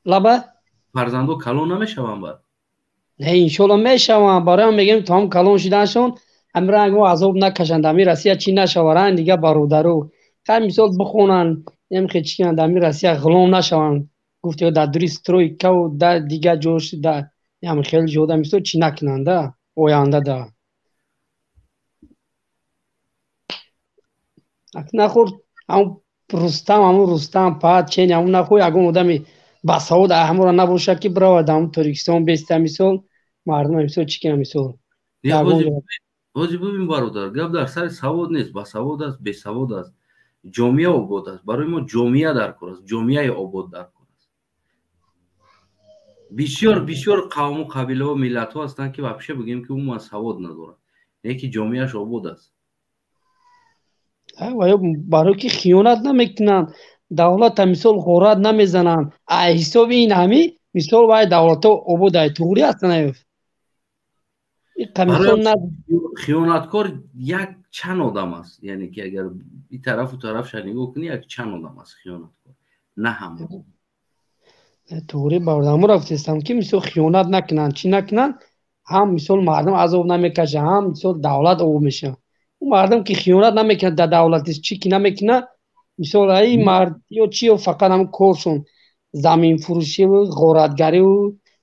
[SPEAKER 2] Лаба?
[SPEAKER 1] Фарзандо калон намешаванд баъд?
[SPEAKER 2] Не, иншолло мешаванд. Барои ҳам мегӯем то ҳам калон шиданшон ҳамин ранг мо азоб накашанд, ҳамин Россия чӣ нашава, ранг дига бародаро. Хай мисол бихонанд, намхе чӣ кунанд, ҳамин Россия ғулом нашаванд. Гуфти дар дури стройкаву дар дига ҷош дар ям хеле ҷода мисол чӣ накунанд оянда да. Нахур ҳамун Рустам, ҳамун Рустам паат чен ҳамун нахур ягон одами басавод ҳамонро набошад ки биравад ҳамун Тоҷикистон беста мисол мардум мисол чӣ кунанд мисол.
[SPEAKER 1] Ҳозир бибин бародар, гап дар сари савод нест, басавод аст, бесавод аст, ҷомеа обод аст. Барои мо ҷомеа дар кор аст, ҷомеаи обод дар кор аст. Бисёр бисёр қавму қабилаҳо, миллатҳо ҳастанд ки вообще бигем ки умуман савод надоранд, лекин ҷомеаш обод аст.
[SPEAKER 2] Барои ки хиёнат намекунанд, давлата мисол ғорат намезананд. Ай ҳисоби ин ҳами мисол вай давлатҳо обод ай туғри ҳастанд.
[SPEAKER 1] Хиёнаткор як чанд одам аст, яъне ки агар и тарафу тарафша нигоҳ кунӣ, як чанд одам аст хиёнаткор, на ҳама.
[SPEAKER 2] Туғри бародарамро гуфтестам ки мисол хиёнат накунанд, чӣ накунанд, ҳам мисол мардум азоб намекашад, ҳам мисол давлат обод мешавад. Ӯ мардум ки хиёнат намекунад дар давлатиш, чӣ ки намекунад, мисол ай мард ё чи ё фақат ҳам коршон заминфурӯшиву ғоратгариву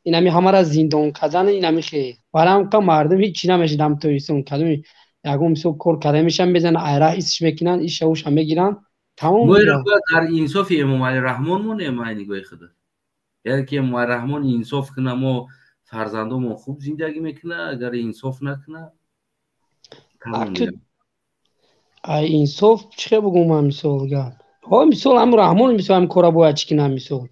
[SPEAKER 2] инами ҳамара зиндон кардан, инами хел. Барои ҳам ка мардум ҳеҷ чӣ намешид ҳам Тоҷикистон. Кадоми ягон мисол кор карда мешаванд, мезананд, айра исш мекунанд, иша уша мегиранд. Тамом.
[SPEAKER 1] Мо инро бояд дар инсофи Эмомалӣ Раҳмон монем, ай нигоҳи худат. Яъне ки Эмомалӣ Раҳмон инсоф куна, мо фарзандомон хуб зиндагӣ мекуна, агар инсоф накуна, тамом.
[SPEAKER 2] Ай инсоф чӣ хел бугум ман мисол гап? Ҳо, мисол ҳам Раҳмон мисол ҳам кора бояд чӣ кунам мисол.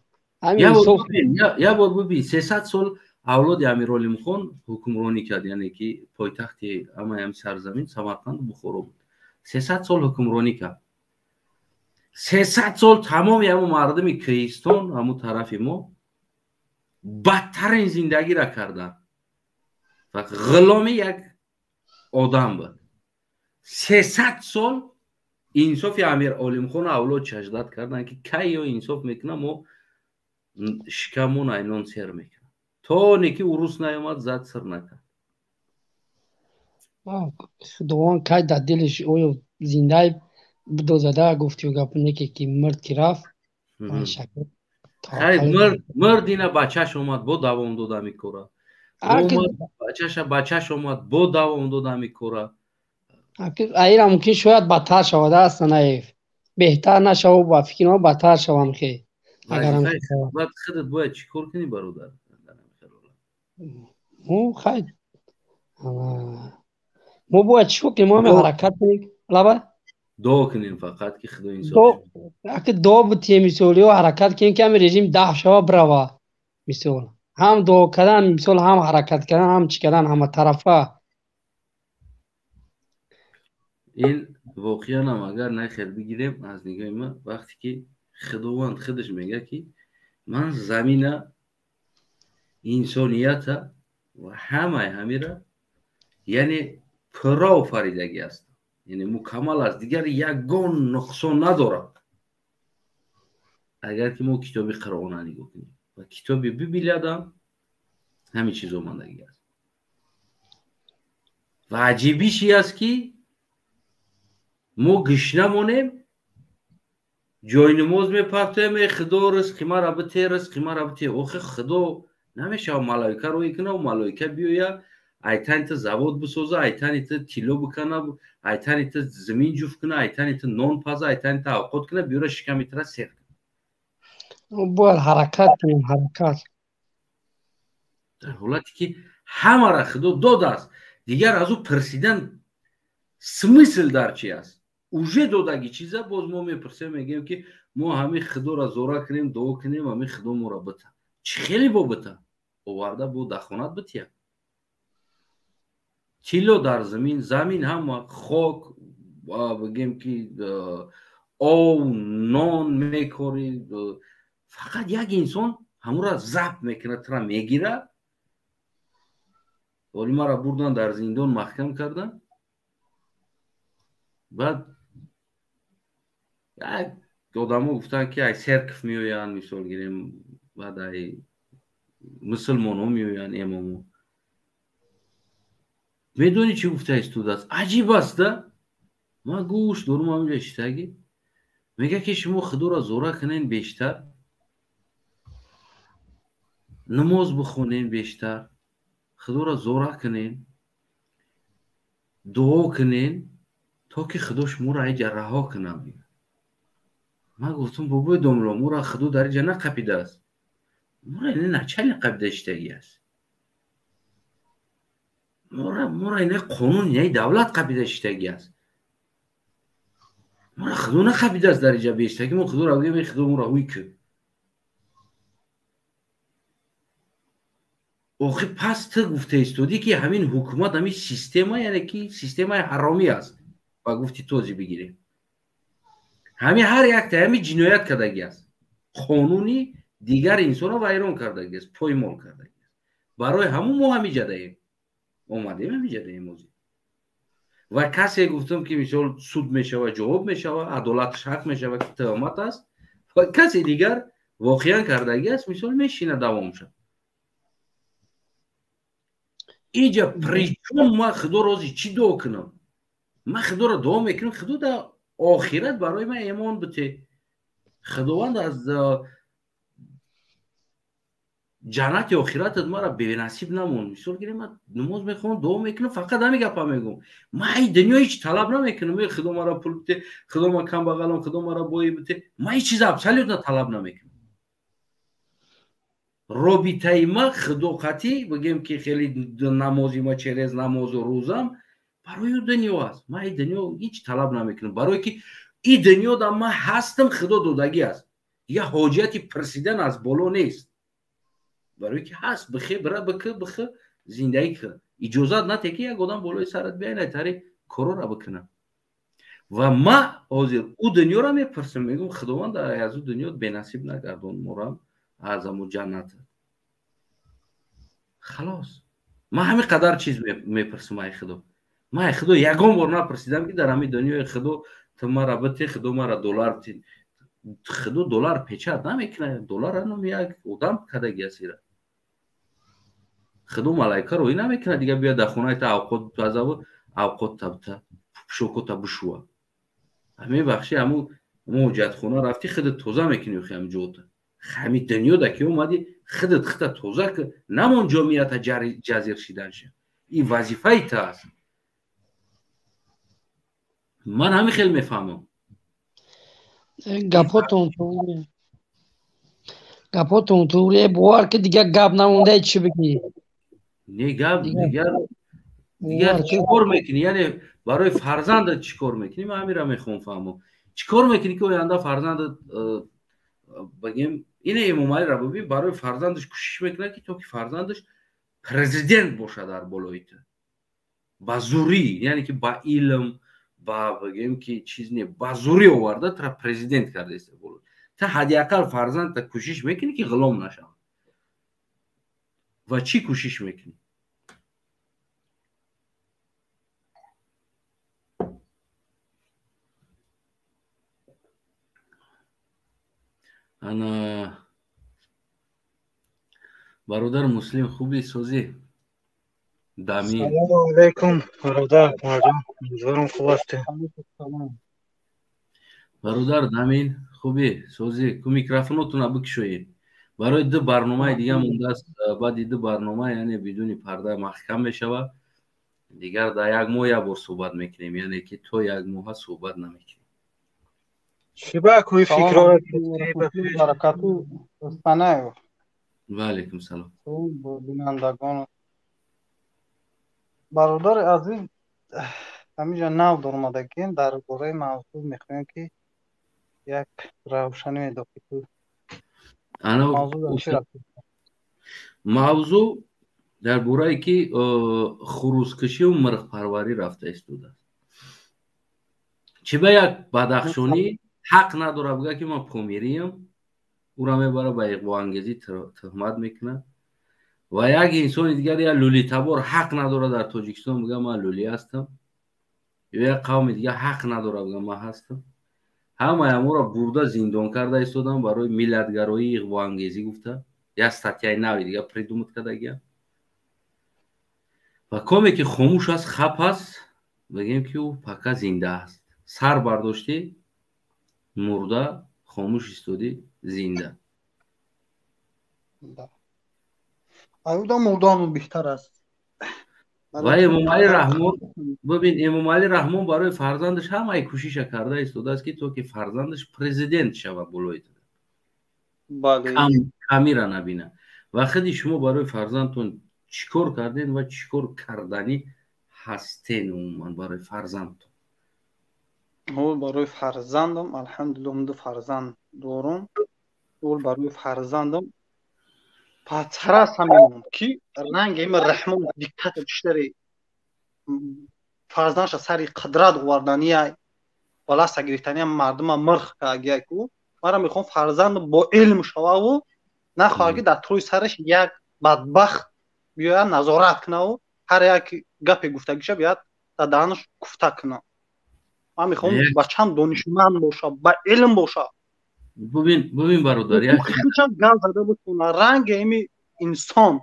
[SPEAKER 1] Я бор бибин, 300 сол авлоди Амиролимхон ҳукмронӣ кард, яъне ки пойтахти ҳамаи ҳами сарзамин Самарқанду Бухоро буд. 300 сол ҳукмронӣ кард. 300 сол тамоми ҳамун мардуми кӯҳистон, ҳамун тарафи мо бадтарин зиндагиро карданд. Ва ғуломи як одам буд. 300 сол инсофи Амир Олимхон авлод чаждат карданд, ки кай ё инсоф мекунад, мо шикамон айнон сер мекунад. То не ки урус наёмад, зад сир накард.
[SPEAKER 2] Худованд кай дар дилиш оё зиндай бидозада гуфтию гап неке ки мирд ки рафт.
[SPEAKER 1] Мирд ина бачаш омад, бо давом дод ҳами кора. Бачаша бачаш омад, бо давом дод ҳами кора.
[SPEAKER 2] Аира мумкин шояд бадтар шавад, аст наев. Беҳтар нашавад, ба фикри ма бадтар шавам хе.
[SPEAKER 1] Баъд худат бояд чӣ кор кунӣ, бародар?
[SPEAKER 2] Мо хай мо бояд чӣ кор кунем? Мо ҳаракат кунем, лаба?
[SPEAKER 1] Дуо кунем фақат, ки Худо инсоф.
[SPEAKER 2] Аки дуо битием мисол, ё ҳаракат кунем, ки ҳамин режим даҳ шава бирава мисол. Ҳам дуо кардан мисол, ҳам ҳаракат кардан, ҳам чӣ кардан, ҳама тарафа.
[SPEAKER 1] Ин воқеанам агар нахел бигирем, аз нигоҳи ман, вақте ки Худованд худаш мегӯяд, ки ман замина, инсонията ва ҳамаи ҳамира, яъне пурра офаридагӣ аст, яъне мукаммал аст, дигар ягон нуқсон надорад. Агар ки мо китоби Қуръона нигоҳ кунем ва китоби Библиядам ҳамин чиз омадагӣ аст. Ва аҷибиш аст, ки мо гишна монем, ҷойнамоз мепартоем: э Худо, ризқи мара бите, ризқи мара бите. Охи, Худо намешава малоика рӯй куна, малоика биёя, айтани ту завод бисоза, айтани ту тилло бикана, айтани ту зимин ҷуфт куна, айтани ту нон паза, айтани ту авқот куна, биёра шиками тура сер
[SPEAKER 2] куна. Бояд ҳаракат кунем, ҳаракат.
[SPEAKER 1] Дар ҳолате ки ҳамара Худо додааст, дигар аз ӯ пурсидан смысл дар чи аст? Уже додаги чиза боз мо мепурсем, мегӯем, ки мо ҳамин Худоро зора кунем, дуо кунем, ҳамин Худо моро бита. Чӣ хеле бо бита оварда бо дахонат бития? Тилло дар замин, замин ҳама хок, бигем ки ов, нон мекорӣ, фақат як инсон ҳамура забт мекунад, тура мегирад. Оли мара бурдан, дар зиндон маҳкам кардан. Баъд як одамо гуфтанд, ки ай церковь меоянд, мисол гирем, баъд ай мусулмонҳо меоянд, эмомо. Медонӣ, чӣ гуфта истодааст? Аҷиб аст да. Ман гӯш дорум, ҳаминҷа шитагӣ. Мегӯяд, ки шумо Худоро зора кунен бештар, намоз бихонен бештар, Худоро зора кунен, дуо кунен, то ки Худо шуморо айҷа раҳо кунад. Ман гуфтам: бобои домло, моро Худо дар инҷа нақапидааст, моро ина начальник қапида шитагӣ аст, мора ина қонун, инаи давлат қапида шитагӣ аст, мора Худо нақапидааст дар инҷа бештагӣ. Мо Худоро бигӯем: Худо, моро ҳуй кун. Охи, пас ту гуфта истодӣ, ки ҳамин ҳукумат, ҳамин система, яъне ки системаи ҳаромӣ аст. Ба гуфти този бигирем, ҳамин ҳар якта ҳамин ҷиноят кардагӣ аст, қонуни дигар инсонро вайрон кардагӣ аст, поймол кардагӣ аст. Барои ҳамун мо ҳамиҷадаем, омадем, ҳамиҷадаем ҳозир. Ва касе гуфтам, ки мисол суд мешава, ҷавоб мешава, адолатш ҳақ мешава, ки тӯҳмат аст, ва касе дигар воқеан кардагӣ аст, мисол мешина, давом шад. Иҷа причём ман Худо рози чӣ дуо кунам? Ман худоро дуо мекунам, худо дар охират барои ман эмон бите. Худованд аз ҷаннати охиратат мара бенасиб намон. Мисол гирем, ман намоз мехонам, дуо мекунам, фақат ҳамин гапа мегӯм. Ман ай дунё ҳеҷ талаб намекунам. Худо мара пул бите, худо ман камбағалам, худо мара боӣ бите. Ман ҳеҷ чиз абсолютно талаб намекунам. Робитаи ма худо қатъӣ, бигем ки хеле намози ма через намозу рӯзам барои дунё аст. Ман ай дунё ҳеҷ талаб намекунам, барое ки и дунё да ман ҳастам, худо додагӣ аст. Дигар ҳоҷияти пурсидан аз боло нест. Барое ки ҳаст, бихе бира бикӣ, бихе зиндагӣ кӣ. Иҷозат нате ки як одам болои сарат биёяд, тари корора бикунад. Ва ма ҳозир ӯ дунёро мепурсам, мегӯм худованд аз ӯ дунё бенасиб нагардон морам аз аму ҷаннат. Халос. Ман ҳамин қадар чиз мепурсам ай худо. Ман ай худо ягон бор напурсидам ки дар ҳамин дунёи худо ту мара бите, худо мара доллар бите. Худо доллар печат намекунад, доллар ҳанум як одам кадаги аст ира. Худо малайка рӯй намекунад, дигар биёяд дар хонаи та авқот пазаву авқот табта, пӯшокота бишӯва. Ҳамин бахши ҳамун муҳоҷатхона рафтӣ, худат тоза мекунӣ охи ҳамин ҷота. Ҳамин дунё да ки омадӣ, худат худта тоза кун, намон ҷомиата ҷазир шидан ша. Ин вазифаи та аст. Ман ҳамин хел мефаҳмам.
[SPEAKER 2] Гапотон туре, бовар ки дигар гап намонда, чӣ бигӣ?
[SPEAKER 1] Не гап, дигар чӣ кор мекунӣ? Яъне барои фарзандат чӣ кор мекунӣ? Ман ҳаминро мехоҳам фаҳмам. Чӣ кор мекунӣ ки оянда фарзандат, бигем, ина Эмомалиро бибин, барои фарзандаш кӯшиш мекунад ки то ки фарзандаш президент бошад дар болои ту. Ба зурӣ, яъне ки ба илм, ба бигем ки чиз не, ба зурӣ оварда тура президент кардааст боло. Та ҳадди ақал фарзандта кӯшиш мекунӣ ки ғулом нашавад. Ва чӣ кӯшиш мекунӣ? Ана бародар Муслим, хуби созӣ? Дамин.
[SPEAKER 3] Салому алайкум бародар Марҷон, умедворам хуб ҳастед.
[SPEAKER 1] Бародар Дамин, хуби созӣ? Ку микрофонотонро бикушоед. Барои ду барномаи дига мондааст. Баъди ду барнома, яъне бидуни парда маҳкам мешавад. Дигар дар як моҳ як бор суҳбат мекунем, яъне ки то як моҳа суҳбат намекунем.
[SPEAKER 3] Чӣ ба кӯи фикрҳоро
[SPEAKER 4] баракату Устанаев.
[SPEAKER 1] Ва алайкум салом.
[SPEAKER 4] Бинандагон. Бародари азиз, ҳаминҷа нав даромадагем, дар бораи мавзӯъ мехоҳем ки як равшанӣ медохӣ.
[SPEAKER 1] Мавзӯъ дар бораe ки хурӯзкушию мирғпарварӣ рафта истодааст. Чӣ ба як бадахшонӣ ҳақ надорад бигӯяд ки ман помириям, ӯро мебарад ба иғвоангезӣ туҳмат мекунад. Ва як инсони дигар, як лӯлитабор ҳақ надорад дар Тоҷикистон бигӯяд ман лӯлӣ ҳастам, ё як қавми дигар ҳақ надорад бигӯяд ман ҳастам. Ҳамаи аморо бурда зиндон карда истодам барои миллатгароии иғвоангезӣ гуфта, як статьяи нави дигар придумат кардагиям. Ва коме ки хомӯш аст, хап аст, бигем ки ӯ пакка зинда аст. Сар бардоштӣ мурда, хомӯш истодӣ зинда.
[SPEAKER 4] Аюда мурдану беҳтар аст.
[SPEAKER 1] Ва Эмомалӣ Раҳмон, бибин, Эмомалӣ Раҳмон барои фарзандаш ҳамаи кӯшиша карда истодааст ки то ки фарзандаш президент шавад болои ту. Камира набина. Ва худи шумо барои фарзандтон чӣ кор кардем ва чӣ кор карданӣ ҳастен умуман барои фарзандтон?
[SPEAKER 4] Барои фарзандам, алҳамдулиллоҳ, ду фарзанд дорам. Ул барои фарзандам патарас ҳамин ки ранги ин Раҳмон диктатор чиштари фарзандша сари қудрат овардания валаса гирифтания мардума мирх кагия ку мара мехоҳам фарзандам бо илм шававу нахоҳад ки дар тӯи сараш як бадбахт биёяд назорат кунаву ҳар як гапе гуфтагиша биёяд дар даҳанаш куфта кунад. Ман мехоҳам бачам донишманд боша, ба илм боша.
[SPEAKER 1] Бубин бародар, як
[SPEAKER 4] гап зада бутона ранги ими инсон,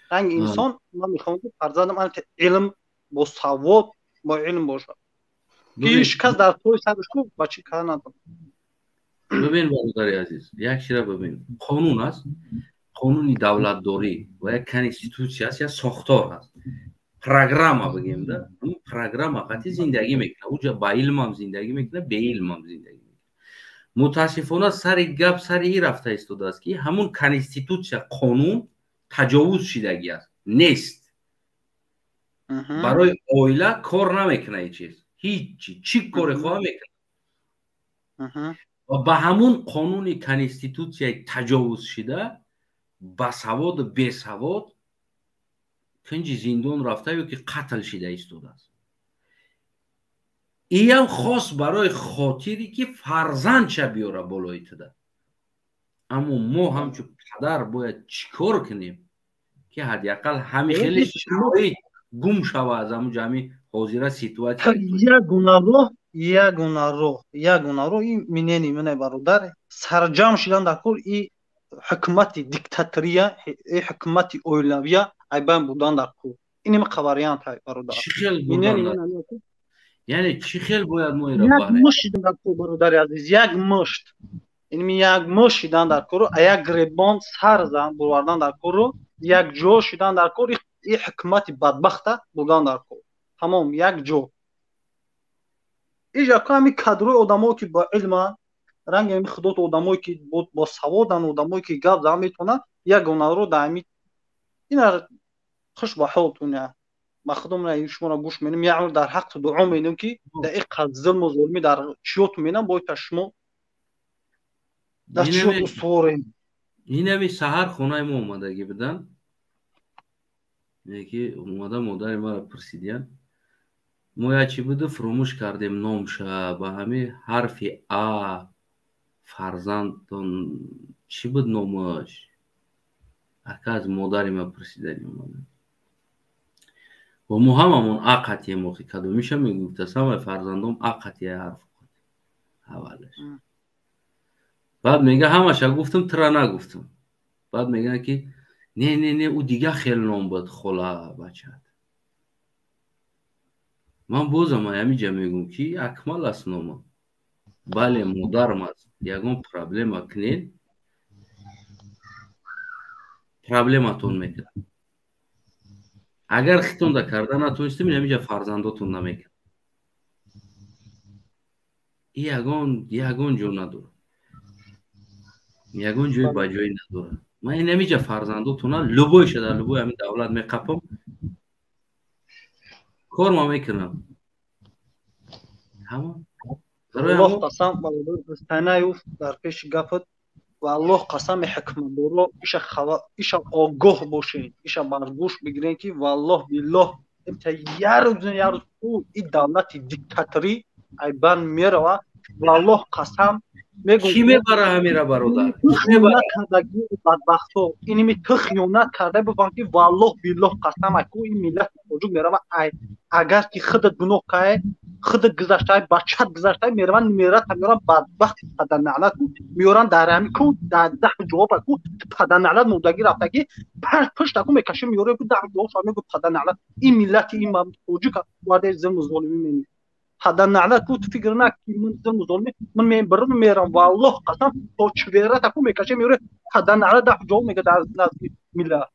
[SPEAKER 4] ранги инсон. Ман мехоҳам ки фарзандам илм бо савод, бо илм боша. Ки ҳеҷ кас дар тӯи сараш ку бачи кара надорад.
[SPEAKER 1] Бибин, бародари азиз, як чира бибин. Қонун аст, қонуни давлатдорӣ ва як конститутсия аст, як сохтор ҳаст, программа бигем да, ҳамун программа қатъи зиндагӣ мекунад. Уҷа ба илмам зиндагӣ мекунад, беилмам зиндагӣ мекунад. Мутаассифона, сари гап сари ин рафта истодааст, ки ҳамун конститутсия, қонун таҷовуз шидагӣ аст, нест, барои оила кор намекунад ҳеҷ чиз, ҳичи. Чӣ коре хоҳа мекунад ва ба ҳамун қонуни конститутсияи таҷовузшида басаводу бесавод кунҷи зиндон рафта ё ки қатл шида истодааст. Иам хос барои хотире ки фарзандша биёра болои туда. Аммо мо ҳамчун падар бояд чӣ кор кунем, ки ҳадди ақал ҳами хеле шароит гум шава аз ҳамун ҷамъи ҳозира ситуатсия?
[SPEAKER 4] Ягона роҳ ин минени мине, бародар, сарҷам шидан дар кор и ҳукумати диктатория, и ҳукумати оилавия айбайн будан дар кор. Ин има вариант ҳай, бародар.
[SPEAKER 1] Яъне чӣ хел бояд мо
[SPEAKER 4] Як мушт шидан дар кор, бародари азиз, як мушт, инми як мушт шидан дар кору, а як гребон сар зан бурвардан дар кору, як ҷо шидан дар кор, и ҳукумати бадбахта бурдан дар кор, тамом, як ҷо. Иҷа ҳами кадрои одамое ки ба илманд, ранги ҳами худото, одамое ки бо саводан, одамое ки гап зан метавонанд, ягонаро дар ҳами ина. Хуш ба ҳолтуня, ба худом шуморо гӯш менем, як дар ҳаққи дуо менем, ки дар ин қадр зулму зулмӣ дар чиёту менам, бояд шумо дар чиёт устуворем.
[SPEAKER 1] Инами саҳар хонаи мо омадагӣ буданд, ки омада модари маро пурсидиян: мо як чӣ буду, фуромӯш кардем номша, ба ҳами ҳарфи а фарзандтон чӣ буд номаш? Ака, аз модари ма пурсидани омада. Ва мо ҳамамон а қатъием. Охи, кадомиша мегуфта? Самаи фарзандом а қатъия ҳарф аввалаш. Баъд мега: ҳамаша гуфтам, тира нагуфтам. Баъд мегӯянд, ки не, не, не, ӯ дига хел ном буд, хола бачат. Ман бозам ҳамиҷа мегӯм, ки Акмал аст нома. Бале, модарам аст. Ягон проблема кунед, проблематон мекунад. Агар хитонда карда натонистем, ҳамиҷа фарзандотон намекунад. Ягон ҷо надорад, ягон ҷои ба ҷоӣ надорад. Ман инамиҷа фарзандотона любой ша дар любой ҳамин давлат меқапам, кор ма мекунам.
[SPEAKER 4] Аллоҳ қасам, дар пеши гапат, ва Аллоҳ қасами ҳукматдоро, иша огоҳ бошед, иша баргӯш бигирен, ки валлоҳ биллоҳ, ярӯз ярӯз и давлати диктаторӣ айбан мерава, валлоҳ қасам.
[SPEAKER 1] Кӣ мебара ҳамира, бародар?
[SPEAKER 4] Кардаги бадбахто иними ту хиёнат карда бифаҳм, ки валлоҳ биллоҳ қасам, ку ин миллати тоҷик мерава. Агар ки худат гуноҳ кае, худат гузаштаи, бачат гузаштаи, мераван мерата меоран, бадбахти падарнаълат меоран дар ҳами ку дар даҳ ҷавоб ку падарнаълат мурдагӣ рафтагӣ пушта ку мекаши, меора ку даҳ ҷавоб мегу. Падарнаълат, ин миллати ин тоҷик вардаи зулму золимӣ мени. Падарнаълат ку, ту фикр на, ки ман зулму золимӣ ман мебарам, мерам, валлоҳ қасам, то чверата ку мекаши, меора, падарнаълат даҳ ҷавоб мега дар назди миллат.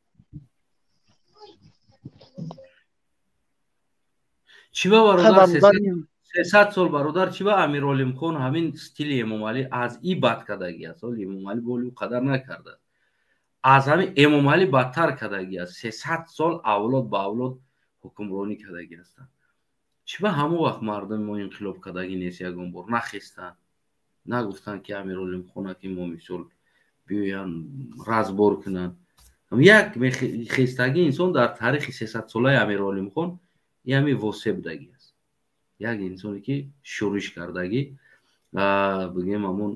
[SPEAKER 1] Чӣ ба, бародар, 300 сол, бародар, чӣ ба Амиролимхон ҳамин стили Эмомалӣ аз и бад кардагӣ аст? Оли Эмомалӣ боли ӯ қадар накардааст, аз ҳамин Эмомалӣ бадтар кардагӣ аст. 300 сол авлод ба авлод ҳукмронӣ кардагӣ ҳастанд. Чӣ ба ҳамон вақт мардуми мо инқилоб кардагӣ нест, ягон бор нахестанд, нагуфтанд, ки Амиролимхона ки мо мисол биёянд, разбор кунанд? Як хестагӣ инсон дар таърихи сесадсолаи Амиролимхон ҳами восе будагӣ аст, як инсоне ки шӯриш кардагӣ, бигем, ҳамон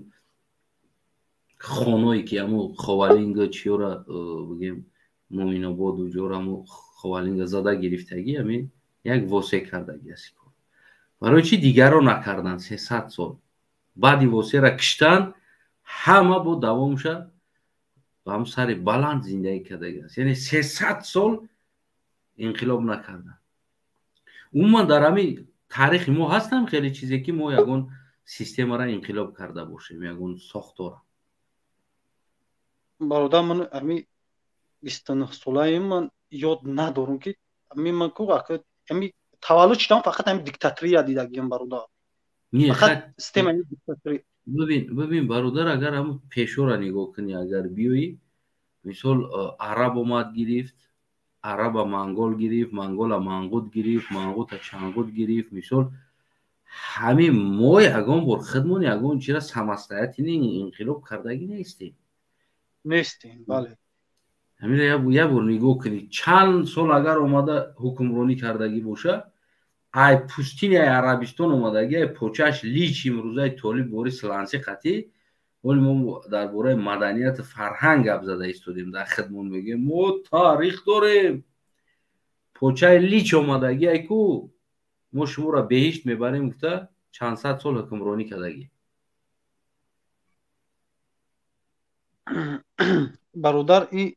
[SPEAKER 1] хоное ки ҳамун Ховалинга чиёра, бигем, Муъминободу ҷора, ҳамун Ховалинга зада гирифтагӣ, ҳамин як восе кардагӣ аст. Кор барои чӣ дигарро накарданд? 300 сол баъди восера киштан, ҳама бо давомша ба ҳам сари баланд зиндагӣ кардагӣ аст. Яъне 300 сол инқилоб накарданд умуман дар ҳамин. Таърихи мо ҳастам хеле чизе, ки мо ягон системаро инқилоб карда бошем, ягон сохтора?
[SPEAKER 4] Бародар, ман ами 29 солаем, ман ёд надорам, ки ами ман ку ами таваллуд шудам, фақат ами диктатория дидагиам, бародар, фақат системаи диктатория.
[SPEAKER 1] Бибин, бибин, бародар, агар ҳамн пешора нигоҳ кунӣ, агар биёӣ, мисол, араб омад гирифт, араба монгол гирифт, монгола мангут гирифт, мангута чангут гирифт. Мисол, ҳамин мо ягон бор худмон ягон чира самостоятельно инқилоб кардагӣ нестем.
[SPEAKER 4] Нестем, бале.
[SPEAKER 1] Ҳамина як бор нигоҳ кунӣ, чанд сол агар омада ҳукмронӣ кардагӣ боша, ай пустини, ай Арабистон омадагӣ, ай почаш лич, имрӯзаи толиб бори сланси қатӣ. Ҳоли мо дар бораи маданияти фарҳанг гап зада истодем, дар хидмон мегӯем, мо таърих дорем. Почаи лич омадагӣ, ай ку мо шуморо беҳишт мебарем гуфта, чанд сад сол ҳукмронӣ кардагӣ.
[SPEAKER 4] Бародар, и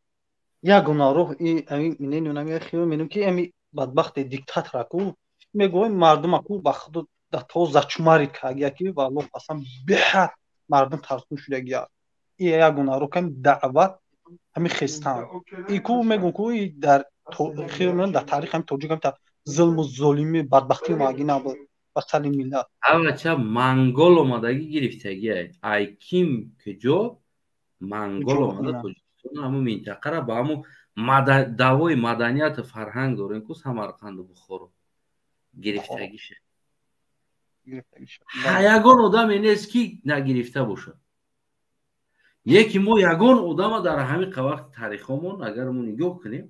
[SPEAKER 4] ягона роҳ и менам, ки ами бадбахти диктатора ку мегӯем, мардума ку ба худу то зачумари кагия, ки валлоҳ, қасам, беҳад мардум тарсун шудагия. И ягона роҳ ками даъват, ҳами хестан и ку мегӯм ку и дар хиёл дар таърих ҳами тоҷик ҳами зулму золими бадбахтӣ маги набуд ба сари миллат.
[SPEAKER 1] Авача монгол омадагӣ гирифтагӣ, ай ким куҷо монгол омада Тоҷикистон, ҳамун минтақара ба ҳамун даъвои маданияту фарҳанг дорем ку, Самарқанду Бухоро гирифтагиша. Ягон одаме нест, ки нагирифта бошад. Яки мо ягон одама дар ҳамин вақти таърихомон, агар мо нигоҳ кунем,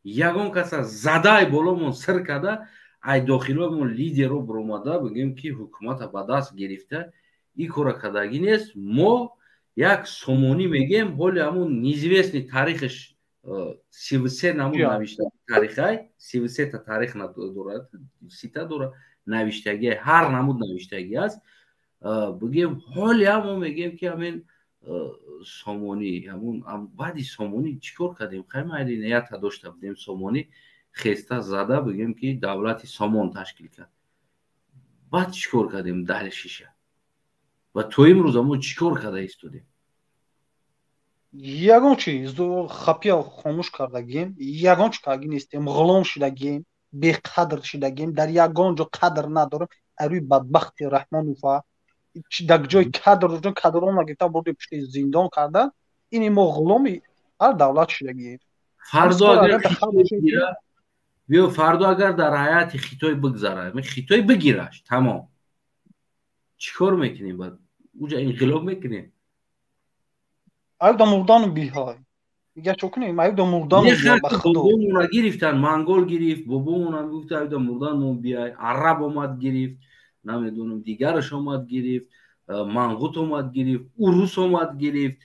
[SPEAKER 1] ягон каса задай боломон сир карда, ай дохиломон лидеро биромада бигӯем, ки ҳукумата ба даст гирифта, ин кора кардагӣ нест. Мо як Сомонӣ мегӯем, ҳоли ҳамун неизвестный таърихаш, 33 намуд навишта таърихай, 33-та таърих дорад, сита дорад навиштагӣ, ҳар намуд навиштагӣ аст. Бигӯем, ҳоли ҳам мо мегӯем, ки ҳамин Сомонӣ, ҳамун баъди Сомонӣ чӣ кор кардем? Хай, майли, ята дошта будем, Сомонӣ хеста зада, бигӯем, ки давлати Сомон ташкил кард. Баъд чӣ кор кардем дальшиша ва то имрӯза мо чӣ кор карда истодем?
[SPEAKER 4] Ягон чи хапия хомӯш кардагем, ягон чи кардаги нестем, ғулом шудагем, беқадр шудагем, дар ягон ҷо қадр надорем. Арӯи бадбахти Раҳмонова дар ҷои кадр кадрона гирифта бурди пушти зиндон кардан. Ини мо ғуломи ҳар давлат шудагием.
[SPEAKER 1] Фардо агар биё, фардо агар дар ҳаяти Хитой бигзара, Хитой бигираш, тамом, чӣ кор мекунем? Баъд уҷа инқилоб мекунем?
[SPEAKER 4] Аюда мурдану биҳай, дига чо кунем? Аюда мурдану.
[SPEAKER 1] Бобомона гирифтан, монгол гирифт бобомона, гуфта, аюда мурдану биай. Араб омад гирифт, намедонам, дигараш омад гирифт, мангут омад гирифт, урус омад гирифт,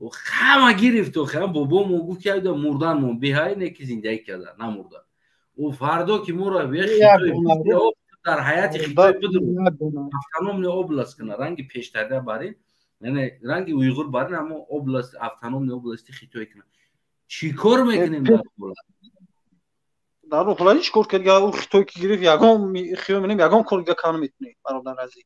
[SPEAKER 1] ҳама гирифт. Охи бобомо гуфт, ки аюда мурданмон биҳай, не ки зиндагӣ карда намурда. Ӯ фардо ки моро дар ҳаяти Хитой бидро, автономный область куна, ранги пештарда барин, яъне ранги уйғур барин, аммо область, автономный области Хитой куна, чӣ кор мекунем дар ҳолат?
[SPEAKER 4] Дар ҳолат ҳеҷ кор кард, ӯ Хитой ки гирифт, ягон хиёл менем, ягон кор дига карда наметунем, бародар азиз.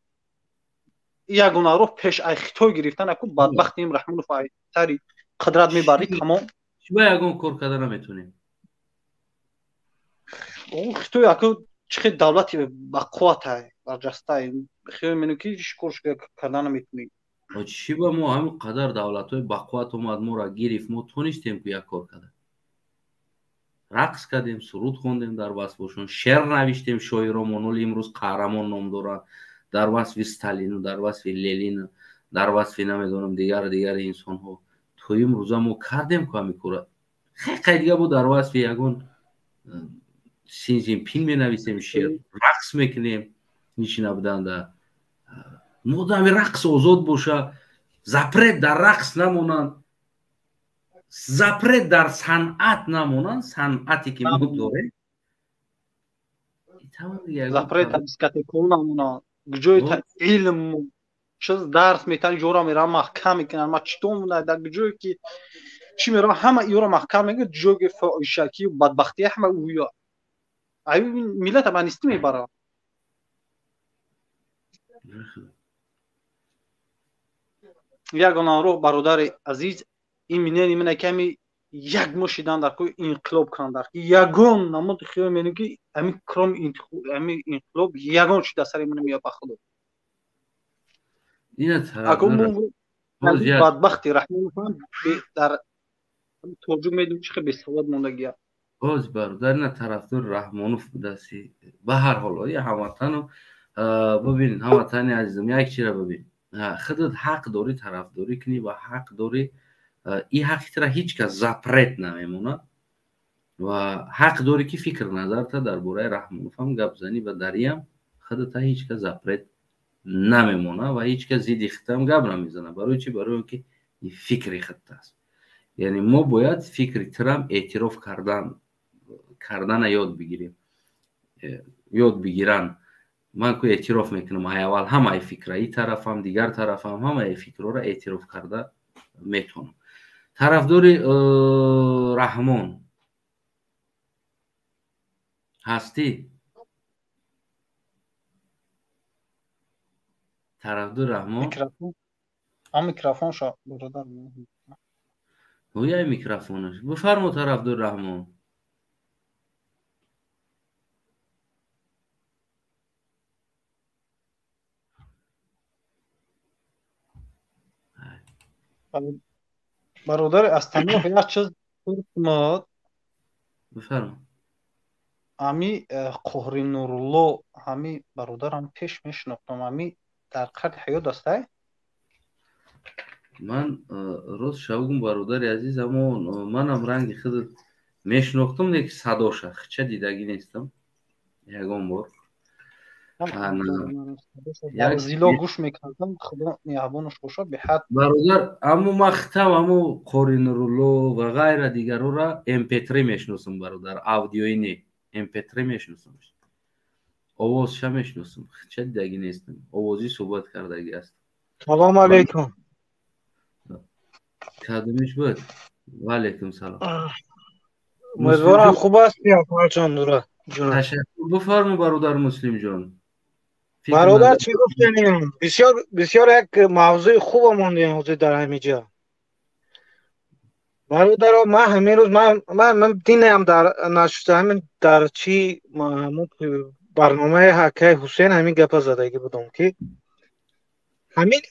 [SPEAKER 4] Ягона роҳ пеш ай Хитой гирифтан, аку бадбахтим Раҳмонов ай сари қудрат мебарӣ, тамом.
[SPEAKER 1] Чиба ягон кор карда наметунем?
[SPEAKER 4] Хитой аку чӣ хел давлати бақувватай, барҷастае, хиёл менем, ки ҳеҷ кор карда наметунем.
[SPEAKER 1] Чӣ ба мо ҳамин қадар давлатҳои бақувват омад, моро гирифт, мо тонистем ку як кор карда, рақс кардем, суруд хондем дар васфошон, шеър навиштем. Шоиромон ҳоли имрӯз қаҳрамон ном доранд дар васфи Сталину, дар васфи Ленину, дар васфи намедонам дигар дигари инсонҳо. То имрӯза мо кардем ку ҳамин кора? Хай, дига бо дар васфи ягон Си Цзинпин менависем шеър, рақс мекунем, ҳичи набуданда. Модами рақс озод боша, запрет дар рақс намонанд, запрет дар санъат намонанд, санъате ки мо дорем.
[SPEAKER 4] Запрет дар дискотекаҳо намонанд, ҷои илм чиз дарс метан, ҷора мерам маҳкам мекунанд. Ма читон дар ҷое ки чӣ мерам, ҳама иёро маҳкам мекунад, ҷои фоҳишакӣ, бадбахтӣ, ҳама ӯё ай миллата ба нистӣ мебарад. Ягона роҳ, бародари азиз, ин минени мина ками як моҳ шидан дар ко инқилоб кунанд, дар ягон намуд хиёл менем ки ҳамин кром ҳамин инқилоб ягон чи дар сари ман меояд, ба худо. Бадбахти Раҳмон дар тоҷик медонӣ чи хел бесавод мондагия.
[SPEAKER 1] Боз бародар, ина тарафдори Раҳмонов будаси. Ба ҳар ҳол, ҳамватану бибин, ҳамватани азизам, як чира бибин, худат ҳақ дорӣ тарафдорӣ кунӣ ва ҳақ дорӣ, ин ҳақи тира ҳеҷ кас запрет намемонад ва ҳақ дорӣ ки фикр назарта дар бораи Раҳмонов ҳам гап занӣ ва дар иам худата ҳеҷ кас запрет намемонад ва ҳеҷ кас зидди худтам гап намезанад. Барои чӣ? Барои он ки ин фикри худта аст. Яъне мо бояд фикри тирам эътироф кардана ёд бигирем, ёд бигиранд. Ман ку эътироф мекунам, ай аввал ҳамаи фикра, и тарафам, дигар тарафам, ҳамаи фикрҳоро эътироф карда метавонам. Тарафдори Раҳмон ҳастӣ? Тарафдори Раҳмон?
[SPEAKER 4] Микрофон шо, бародар.
[SPEAKER 1] Ҳуяй микрофонаш. Бифармо, тарафдори Раҳмон.
[SPEAKER 4] Бародари Астанов, як чиз пурсмад.
[SPEAKER 1] Бифармо.
[SPEAKER 4] Ами Қоҳри Нурулло, ҳами бародарам пеш мешинохтам, ами дар қайди ҳаёт астай?
[SPEAKER 1] Ман рост шавгум, бародари азиз, аммо манам ранги худат мешинохтам, лекин садоша хича дидагӣ нестам ягон бор.
[SPEAKER 4] Зило гӯш мекардам, худо нигаҳбонаш бошад, беҳад.
[SPEAKER 1] Бародар, аммо ман хитам аммо Қори Нурулло ва ғайра дигарора mp3 мешиносам, бародар, аудиои не, mp3 мешиносам, овозша мешиносам, хича дидагӣ нестам, овозӣ суҳбат кардагӣ аст.
[SPEAKER 3] Салом алейкум.
[SPEAKER 1] Кадомиш буд? Ва алейкум салом.
[SPEAKER 3] Умедворам хуб ҳастӣ, Акмалҷон.
[SPEAKER 1] Ташаккур. Бифармо, бародар Муслимҷон.
[SPEAKER 3] Бародар, чӣ гуфтанем? Бисёр бисёр як мавзӯи хуб мондем ҳозир дар ҳамин ҷо. Бародаро, ман ҳамин рӯз ман динам дар нашуда ҳамин дар чӣ барномаи ҳакаи Ҳусейн ҳамин гапа задагӣ будам ки ҳамин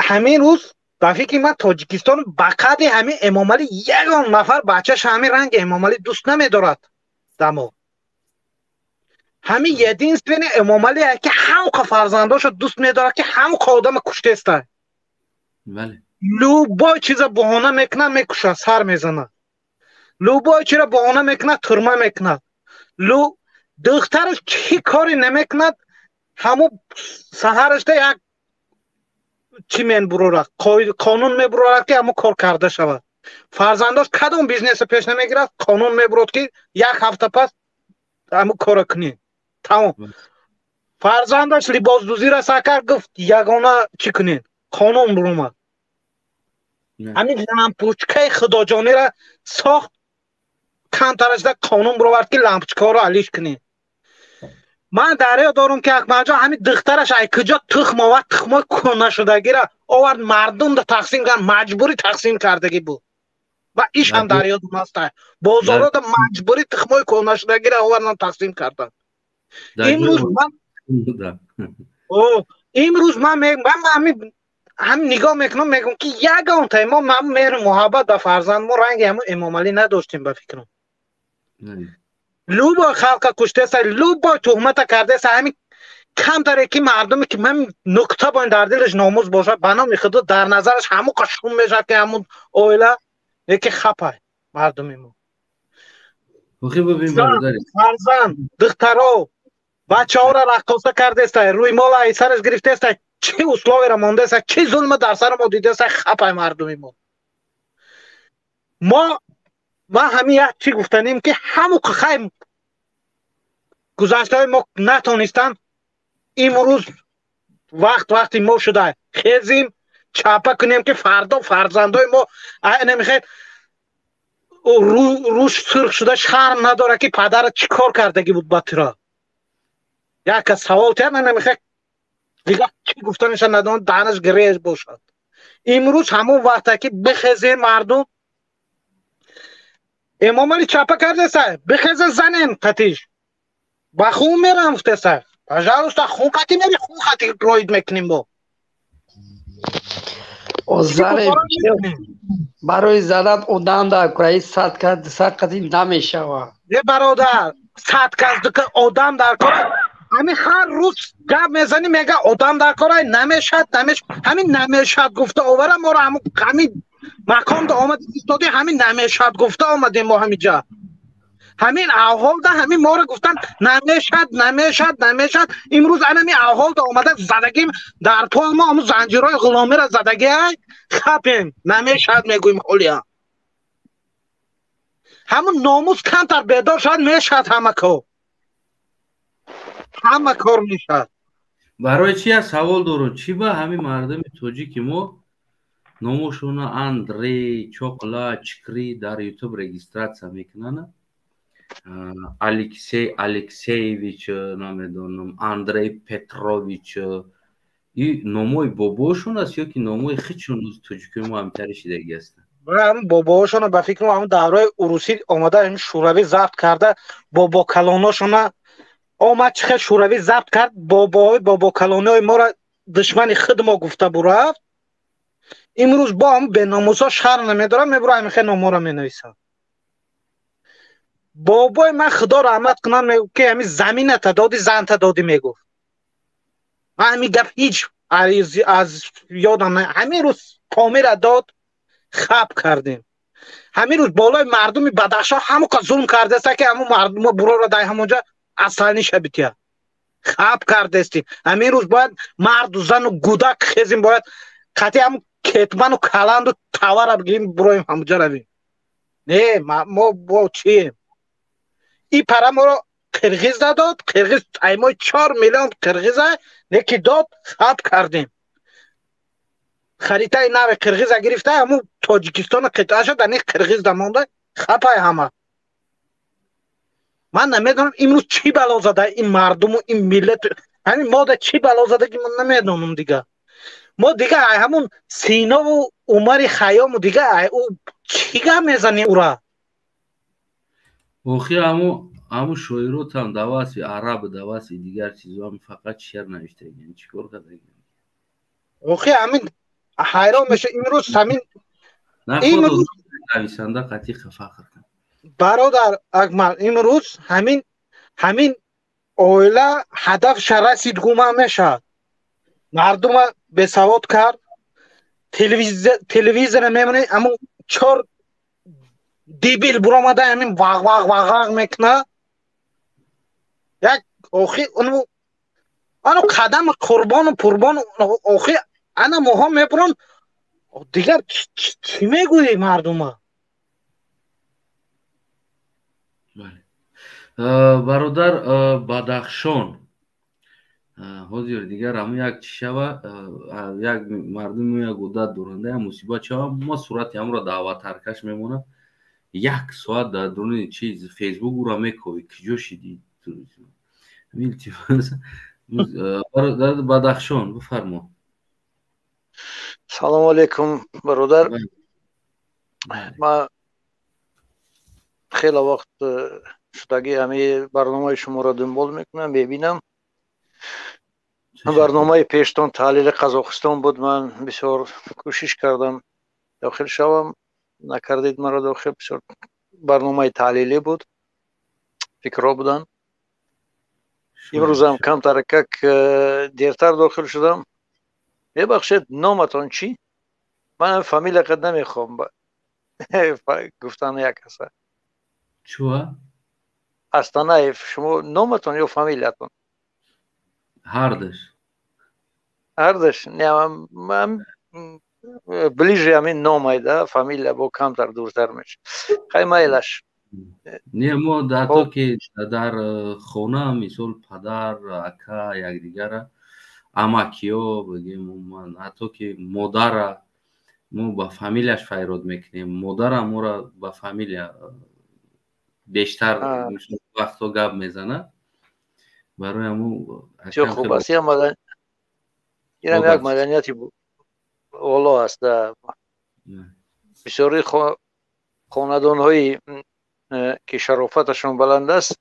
[SPEAKER 3] ҳамин рӯз ба фикри ман Тоҷикистон ба қадри ҳамин Эмомалӣ ягон нафар бачаш ҳамин ранги Эмомалӣ дӯст намедорад. Дамо ҳамин единственный Эмомалӣ ки ҳамқа фарзандошо дӯст медорад, ки ҳамқа одама куштеста. Любой чиза баҳона мекунад, мекушад, сар мезанад. Любой чиро баҳона мекунад, турма мекунад. Духтараш чӣ коре намекунад, ҳамун саҳарашда як чӣ мебурорад, қонун мебурорад, ки ҳамун кор карда шавад. Фарзандош кадом бизнеса пеш намегирад, қонун мебурод, ки як ҳафта пас ҳамун корро кунед. Тамом. Фарзандаш либосдӯзиро сар кард, гуфт ягона чӣ кунед, қонун буромад. Ҳамин лампочкаи худоҷониро сохт, камтарашда қонун буровард, ки лампочкаҳоро алиш кунед. Ман дар ёд дорам, ки Акмалҷон ҳамин духтараш ай куҷо тухм овард, тухмои кӯҳнашудагиро овард, мардумда тақсим кард, маҷбурӣ тақсим кардагӣ буд. Ва иш ҳам дар ёдам аст. Бозорода маҷбурӣ тухмои кӯҳнашудагиро овардан, тақсим карданд. Имрӯз ман ҳамин нигоҳ мекунам, мегӯям, ки ягонтаи мо меҳру муҳаббат ба фарзанд мо ранги ҳамун Эмомалӣ надоштем, ба фикрам. Любой халқа куштеса, любой туҳмата кардеса, ҳамин камтаре ки мардуме ки ҳамин нуқта бо дар дилаш номус бошад, ба номи худо дар назараш ҳамон қашум мешавад, ки ҳамун оила яке хапай мардуми мо. Фарзанд, духтаро, бачаҳоро раққоса кардеста, рӯймола ай сараш гирифтеста, чӣ условияро мондеста, чӣ зулма дар сари мо дидеста, хапай мардуми мо. Мо ман ҳамин як чӣ гуфтанем, ки ҳамун хай гузаштаҳои мо натонистанд, имрӯз вақт вақти мо шуда, хезим чапа кунем, ки фардо фарзандои мо намехоҳад рӯш сурх шуда шарм надорад, ки падарат чӣ кор кардагӣ буд ба туро. Як кас савол тиҳад, намехоҳад Дигар чӣ гуфтаниша надонам, даҳанаш гиреж бошад. Имрӯз ҳамон вақте ки бихезем мардум, Эмомалӣ чапа кардеса, бихезе занен қатиш. Ба хун мерам гуфтеса. Пожалуйста, хун қати мери, хун қати роид мекунем бо.
[SPEAKER 2] Барои задан одам дар кораи сад қати намешава.
[SPEAKER 3] Не бародар, 100 кас одам дар кора. Ҳамин ҳар рӯз гап мезанӣ, мега одам дар кора намешад, намешад. Ҳамин намешад гуфта овара моро ҳамин маконда омад истоди, ҳамин намешад гуфта омадем мо ҳамиҷа. Ҳамин аҳолда ҳамин моро гуфтан намешад, намешад, намешад. Имрӯз анами аҳолда омада задагим дар пол мо ҳамун занҷирҳои ғуломиро задагӣ хапем, намешад мегӯем ҳолия. Ҳамун номус камтар бедор шавад, мешад ҳама кор. Ҳама кор мешад.
[SPEAKER 1] Барои чи як савол дорам? Чӣ ба ҳамин мардуми тоҷики мо номошона Андрей, Чоқла, Чикри дар Ютуб регистратсия мекунанд? Алексей Алексеевич, намедонам, Андрей Петрович, и номои бобоошон аст ё ки номои худшон тоҷикои мо ҳамтари шидаги ҳастанд?
[SPEAKER 3] Бобоошона ба фикрм ҳамун давраи урусӣ омада, ҳамин шӯравӣ забт карда, бобокалоношона омад, чӣ хел шӯравӣ забт кард, бобои бобокалонои моро душмани худ мо гуфта бурафт. Имрӯз бо ҳамун беномусо шарм намедорам, мебура ҳамин хел номоро менависам. Бобои ман худо раҳмат кунад, мегуфт ки ҳамин замината доди, занта доди, мегуфт. Ман ҳамин гап ҳеҷ аз ёдам на, ҳамин рӯз Помира дод, хаб кардем. Ҳамин рӯз болои мардуми Бадахшон ҳамон зулм кардааст ки ҳамон мардумо бурора дар ҳамонҷа асални шабития. Хаб кардастем. Ҳамин рӯз бояд марду зану гудак хезем, бояд қатъи ҳамон кетману каланду тавара бигирем, буроем ҳамонҷа равем. Не, мо бо чием? И пара моро қирғиз дадод, қирғиз аймои 4 миллион қирғиза неки дод, хаб кардем. Харитаи нави қирғиза гирифта, ҳамун Тоҷикистона қитъа шуд, ани қирғиз да монда, хапай ҳама. Ман намедонам имрӯз чӣ бало зада ин мардуму ин миллат, ҳамин мода чӣ бало зада ки ман намедонам дига. Мо дига ай ҳамун Синову Умари Хайёму дига ай ӯ чӣ гап мезанем ура?
[SPEAKER 1] Охир ҳамун шоиротам даваси араб, даваси дигар чизоам фақат шеър навиштагиан, чӣ кор кардагиан?
[SPEAKER 3] Охир ҳамин ҳайрон меша имрӯз ҳамин
[SPEAKER 1] имрӯз нависанда қатъи фахр кун.
[SPEAKER 3] Бародар Акмал, имрӯз ҳамин оила ҳадафша расид гума мешавад. Мардума бесавод кард, телевизора мемонед, ҳамун 4 дебил буромада ҳамин вақ вақ вақ вақ мекунад. Як охи ану қадами қурбону пурбону охи ана моҳо мебурон, дигар чӣ мегӯӣ мардума?
[SPEAKER 1] Бародар Бадахшон, ҳозир дигар ҳамун як чӣ шава, як мардуми як одат доранда, як мусибат шава, мо сурати ҳамро даъваттаркаш мемонад. 1 соат дар дуруни чиз Фейсбук ура мековӣ, куҷо шидӣ? Бадахшон, бифармо.
[SPEAKER 5] Салому алейкум бародар. Ман хеле вақт шудаги ҳамин барномаи шуморо дунбол мекунам, мебинам. Барномаи пештон таҳлили Қазоқистон буд, ман бисёр кӯшиш кардам дохил шавам, накардед маро дохил. Бисёр барномаи таҳлилӣ буд, фикрҳо буданд. Имрӯзам камтар как дертар дохил шудам. Мебахшед, номатон чӣ? Ман фамилия қад намехоҳам гуфтан як каса.
[SPEAKER 1] Чуа?
[SPEAKER 5] Астанаев, шумо номатон ё фамилиятон?
[SPEAKER 1] Ҳардаш.
[SPEAKER 5] Ҳардаш? Не, ман ближе ҳамин номай да, фамилия бо камтар дуртар мешавад. Хай майлаш.
[SPEAKER 1] Не, мо дар то ки дар хона мисол падар, ака якдигара, амакиё бигем, умуман ҳатто ки модара мо ба фамилияш файрод мекунем, модара моро ба фамилия бештар вақто гап мезанад. Барои ҳамун
[SPEAKER 5] хуб аст. Инам як маданияти оло аст. Бисёри хонадонҳои ки шарофаташон баланд аст,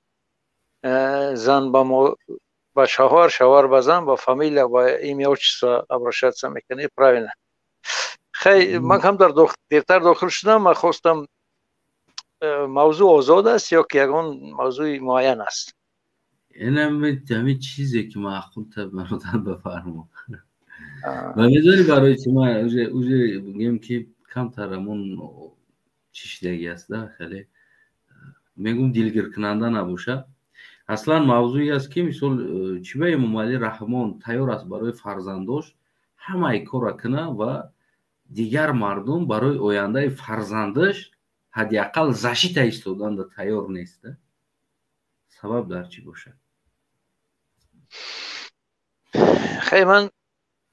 [SPEAKER 5] зан ба шавҳар, шавҳар ба зан, ба фамилия, ба имя, отчество обращаться мекунад. Правильно. Хай, ман ҳам дар дертар дохил шудам. Ман хостам, мавзӯъ озод аст ё ки ягон мавзӯи муайян аст?
[SPEAKER 1] Ҳамин чизе ки маъқул та, бародар, бафармо. Ва медонӣ барои чи ман уже бигем, ки камтар ҳамон чӣ шидаги аст да, хеле мегум, дилгиркунанда набошад. Аслан мавзӯе аст, ки мисол, чӣ ба Эмомалӣ Раҳмон тайёр аст барои фарзандош ҳамаи корра куна ва дигар мардум барои ояндаи фарзандаш ҳадди ақал защита истоданда тайёр нест? Сабаб дар чӣ бошад?
[SPEAKER 5] Хай, ман,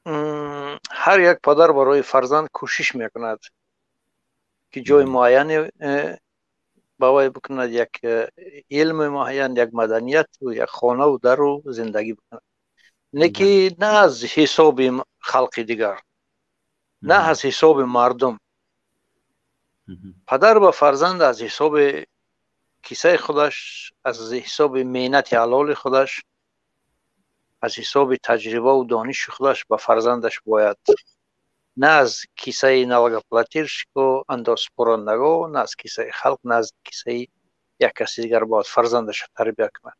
[SPEAKER 5] ҳар як падар барои фарзанд кӯшиш мекунад, ки ҷои муайяне ба вай бикунад, як илми муайян, як маданияту як хонаву дару зиндагӣ бикунад, не ки на аз ҳисоби халқи дигар, на аз ҳисоби мардум. Падар ба фарзанд аз ҳисоби кисаи худаш, аз ҳисоби меҳнати ҳалоли худаш, аз ҳисоби таҷрибаву дониши худаш ба фарзандаш бояд, на аз кисаи налогоплательщико, андозсупорандаго, на аз кисаи халқ, на аз кисаи як каси дигар бояд фарзандаша тарбия кунад.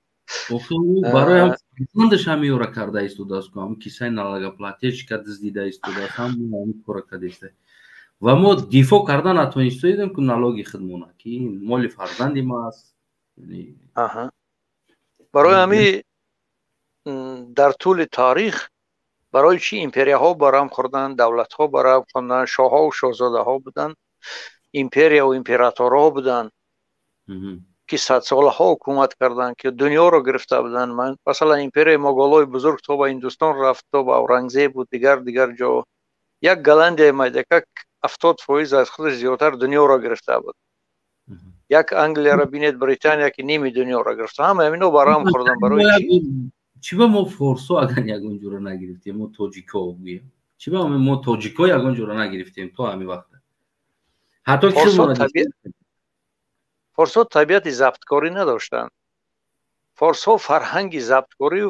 [SPEAKER 1] Барои фарзандаш ҳам ёра карда истодааст, ҳам кисаи налогоплательщика дуздида истодааст, ҳам кора карда истода, ва мо дифоъ карда натонистоидем, ки налоги худмона, ки ин моли фарзанди ма аст.
[SPEAKER 5] Барои ҳамин дар тӯли таърих барои чӣ империяҳо барҳам хӯрданд, давлатҳо барҳам хӯрданд, шоҳҳову шоҳзодаҳо буданд, империяву императорҳо буданд, ки садсолаҳо ҳукумат карданд, ки дунёро гирифта буданд? Масалан, империяи моголҳои бузург то ба Ҳиндустон рафт, то ба Аврангзебу дигар дигар ҷо. Як Голландияи майдакак 70% аз худаш зиёдтар дунёро гирифта буд. Як Англияро бинед, Британия, ки ними дунёро гирифта. Ҳама ҳамино барҳам хӯрданд. Барои чӣ?
[SPEAKER 1] Чӣ ба мо форсо агар ягон ҷура нагирифтем, мо тоҷико гӯем, чӣ ба мо тоҷико ягон ҷура нагирифтем то ҳамин вақта ҳатто?
[SPEAKER 5] Форсо табиати забткорӣ надоштанд. Форсҳо фарҳанги забткорию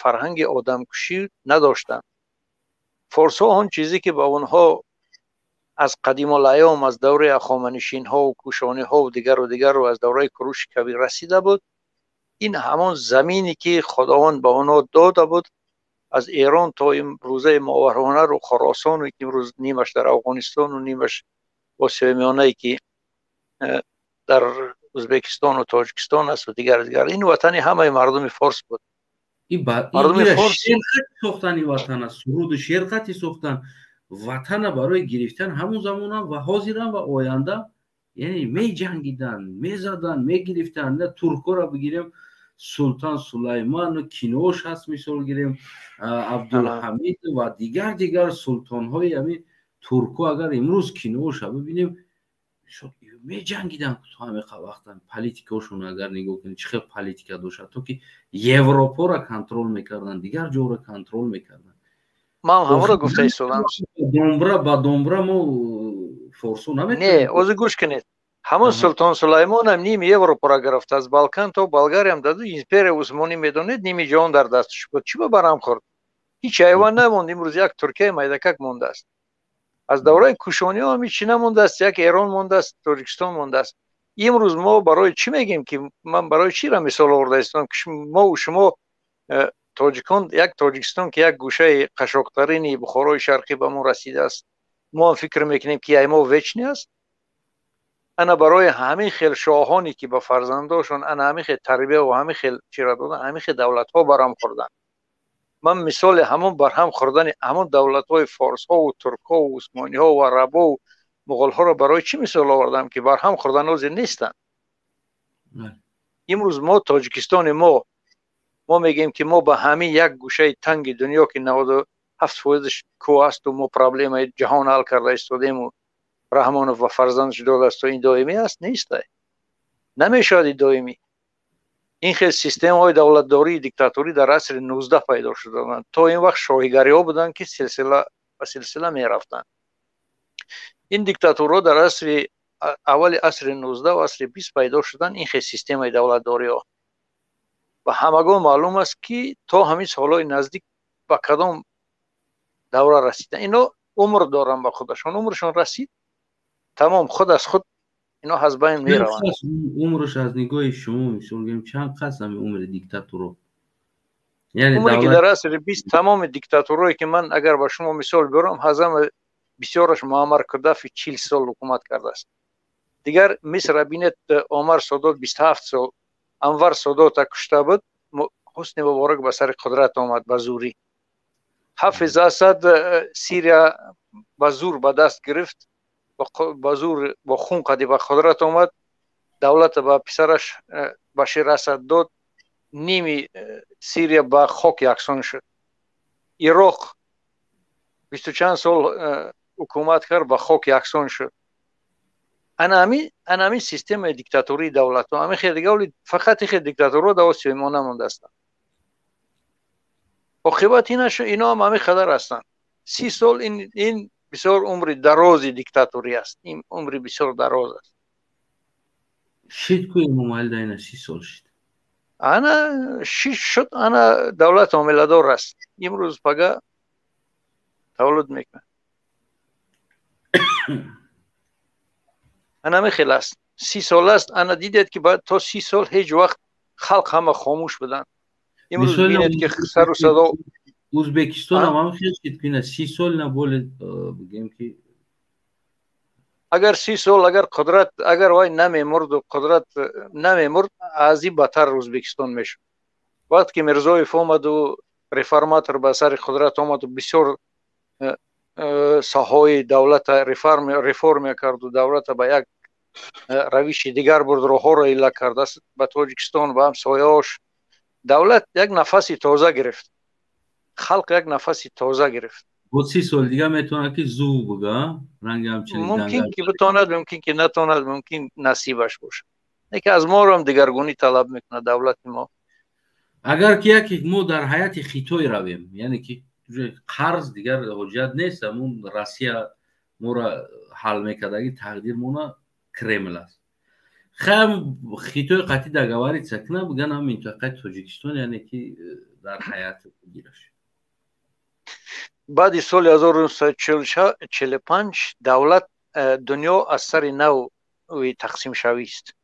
[SPEAKER 5] фарҳанги одамкушӣ надоштанд. Форсҳо он чизе, ки ба онҳо аз қадимулайём, аз давраи ахоманишинҳову кушониҳову дигару дигару, аз давраи Куруши Кабир расида буд, ин ҳамон замине, ки Худованд ба онҳо дода буд, аз Эрон то имрӯзаи Мовароуннаҳру Хоросону, ки имрӯз нимаш дар Афғонистону нимаш Осиёи Миёнае, ки дар Ӯзбекистону Тоҷикистон асту дигар дигар, ин ватани ҳамаи мардуми форс буд.
[SPEAKER 1] Мардуми форс сохтани ватана суруду шеър қати сохтан. Ватана барои гирифтан ҳамон замонам ва ҳозирам ва оянда, яъне меҷангиданд, мезаданд, мегирифтанд. Туркоро бигирем, Султан Сулайман, кинош ҳаст, мисол гирем, Абдулҳамид ва дигар дигар султонҳои ҳамин турко, агар имрӯз киноша бибинем, меҷангиданд то ҳамин вақта. Политикаошон агар нигоҳ кунем, чӣ хел политика дошт, то ки Европоро контрол мекарданд, дигар ҷоро контрол мекарданд.
[SPEAKER 5] Ман ҳамонро гуфта истодам.
[SPEAKER 1] Домбра ба домбра мо форсо
[SPEAKER 5] наметавонем. Не, ҳозир гӯш кунед. Ҳамон Султон Сулаймонам ними Европаро гирифт, аз Балкан то Болгариям даду. Империяи Усмонӣ, медонед, ними ҷаҳон дар дасташ буд. Чӣ ба барҳам хӯрд? Ҳеҷ ҳайвон намонд. Имрӯз як Туркияи майдакак мондааст. Аз давраи кушониҳо ҳам ҳеҷ чӣ намондааст, як Эрон мондааст, Тоҷикистон мондааст. Имрӯз мо барои чӣ мегӯем, ки ман барои чиро мисол оварда истодам, ки мову шумо тоҷикон, як Тоҷикистон, ки як гӯшаи қашоқтарини Бухорои Шарқӣ ба мо расидааст, мо ҳам фикр мекунем, ки ай мо вечный аст. Ана барои ҳамин хел шоҳоне, ки ба фарзандошон ана ҳамин хел тарбияву ҳамин хел чира додан, ҳамин хел давлатҳо барҳам хӯрданд. Ман мисоли ҳамон барҳам хӯрдани ҳамон давлатҳои форсҳову туркҳову усмониҳо ва арабову муғолҳоро барои чӣ мисол овардам, ки барҳам хӯрдан ҳозир нестанд. Имрӯз мо, Тоҷикистони мо мегӯем, ки мо ба ҳамин як гӯшаи танги дунё, ки 97 фоизаш кӯҳ асту, мо проблемаи ҷаҳон ҳал карда истодему Раҳмонов ба фарзандаш додааст, то ин доимӣ аст? Нестай, намешавад ин доимӣ. Ин хел системаҳои давлатдории диктаторӣ дар асри 19 пайдо шуданд. То ин вақт шоҳигариҳо буданд, ки силсила ба силсила мерафтанд. Ин диктатурҳо дар асри аввали асри 19 ва асри 20 пайдо шуданд, ин хел системаи давлатдориҳо. Ва ҳамагон маълум аст, ки то ҳамин солҳои наздик ба кадом давра расиданд. Ино умр доранд ба худашон, умршон расид, тамом, худ аз худ ино аз байн мераванд.
[SPEAKER 1] Умрш аз нигоҳи шумо, мисол гӯем, чанд қас ҳами умри диктатуро?
[SPEAKER 5] Умре ки дар асри 20 тамоми диктатурое ки ман агар ба шумо мисол биёрам, ҳазама бисёраш Муаммар Каддафи 40 сол ҳукумат кардааст. Дигар Мисра бинед, Омар Содот 27 сол, Анвар Содота кушта буд, Ҳусни Муборак ба сари қудрат омад ба зурӣ. Ҳафиз Асад Сирия ба зур ба даст гирифт, ба зур бо хун қади ба қудрат омад, давлата ба писараш Башир Асад дод, ними Сирия ба хок яксон шуд. Ироқ бисту чанд сол ҳукумат кард, ба хок яксон шуд. Ана ҳамин системаи диктатории давлатҳо, ҳамин хел дига фақат хел диктаторҳо дар Осиёи мо намондаастанд. Оқибат ино ҳам ҳамин қадар ҳастанд. 30 сол ин бисёр умри дарози диктаторӣ аст. Ин умри бисёр дароз аст.
[SPEAKER 1] Шид ку Эмомалӣ да ина 30 сол шид.
[SPEAKER 5] Ана шиш шуд, ана давлат ҳомиладор аст. Имрӯз пага таваллуд мекунад. Ана ҳамин хел аст. 30 сол аст. Ана дидед, ки баъд то 30 сол ҳеҷ вақт халқ ҳама хомӯш буданд. Имрӯз бинед, ки сару садо.
[SPEAKER 1] Ӯзбекистон ҳам ҳамин хел шид ку ина 30 сол на боле бигем ки
[SPEAKER 5] агар 30 сол агар қудрат, агар вай намемурду қудрат намемурд, аз ин бадтар Ӯзбекистон мешуд. Вақте ки Мирзоев омаду реформатор ба сари қудрат омаду бисёр соҳаҳои давлата реформия карду давлата ба як равиши дигар бурд, роҳҳоро ила кард ба Тоҷикистон, ба ҳамсояҳош, давлат як нафаси тоза гирифт, халқ як нафаси тоза гирифт.
[SPEAKER 1] Бо 30 сол дига метавонад ки зув буга, ранги ҳамчунин.
[SPEAKER 5] Мумкин ки битонад, мумкин ки натонад, мумкин насибаш бошад. Лекин аз моро ҳам дигаргунӣ талаб мекунад давлати мо.
[SPEAKER 1] Агар ки яке мо дар ҳайати Хитой равем, яъне ки қарз дигар ҳоҷат нест, ҳамун Россия моро ҳал мекардаги тақдирмона Кремл аст. Хам Хитой қатъи договориться кунад, биган ҳам минтақаи Тоҷикистон, яъне ки дар ҳаят гираш.
[SPEAKER 5] Баъди соли 1945 давлат дунё аз сари нави тақсимшавист.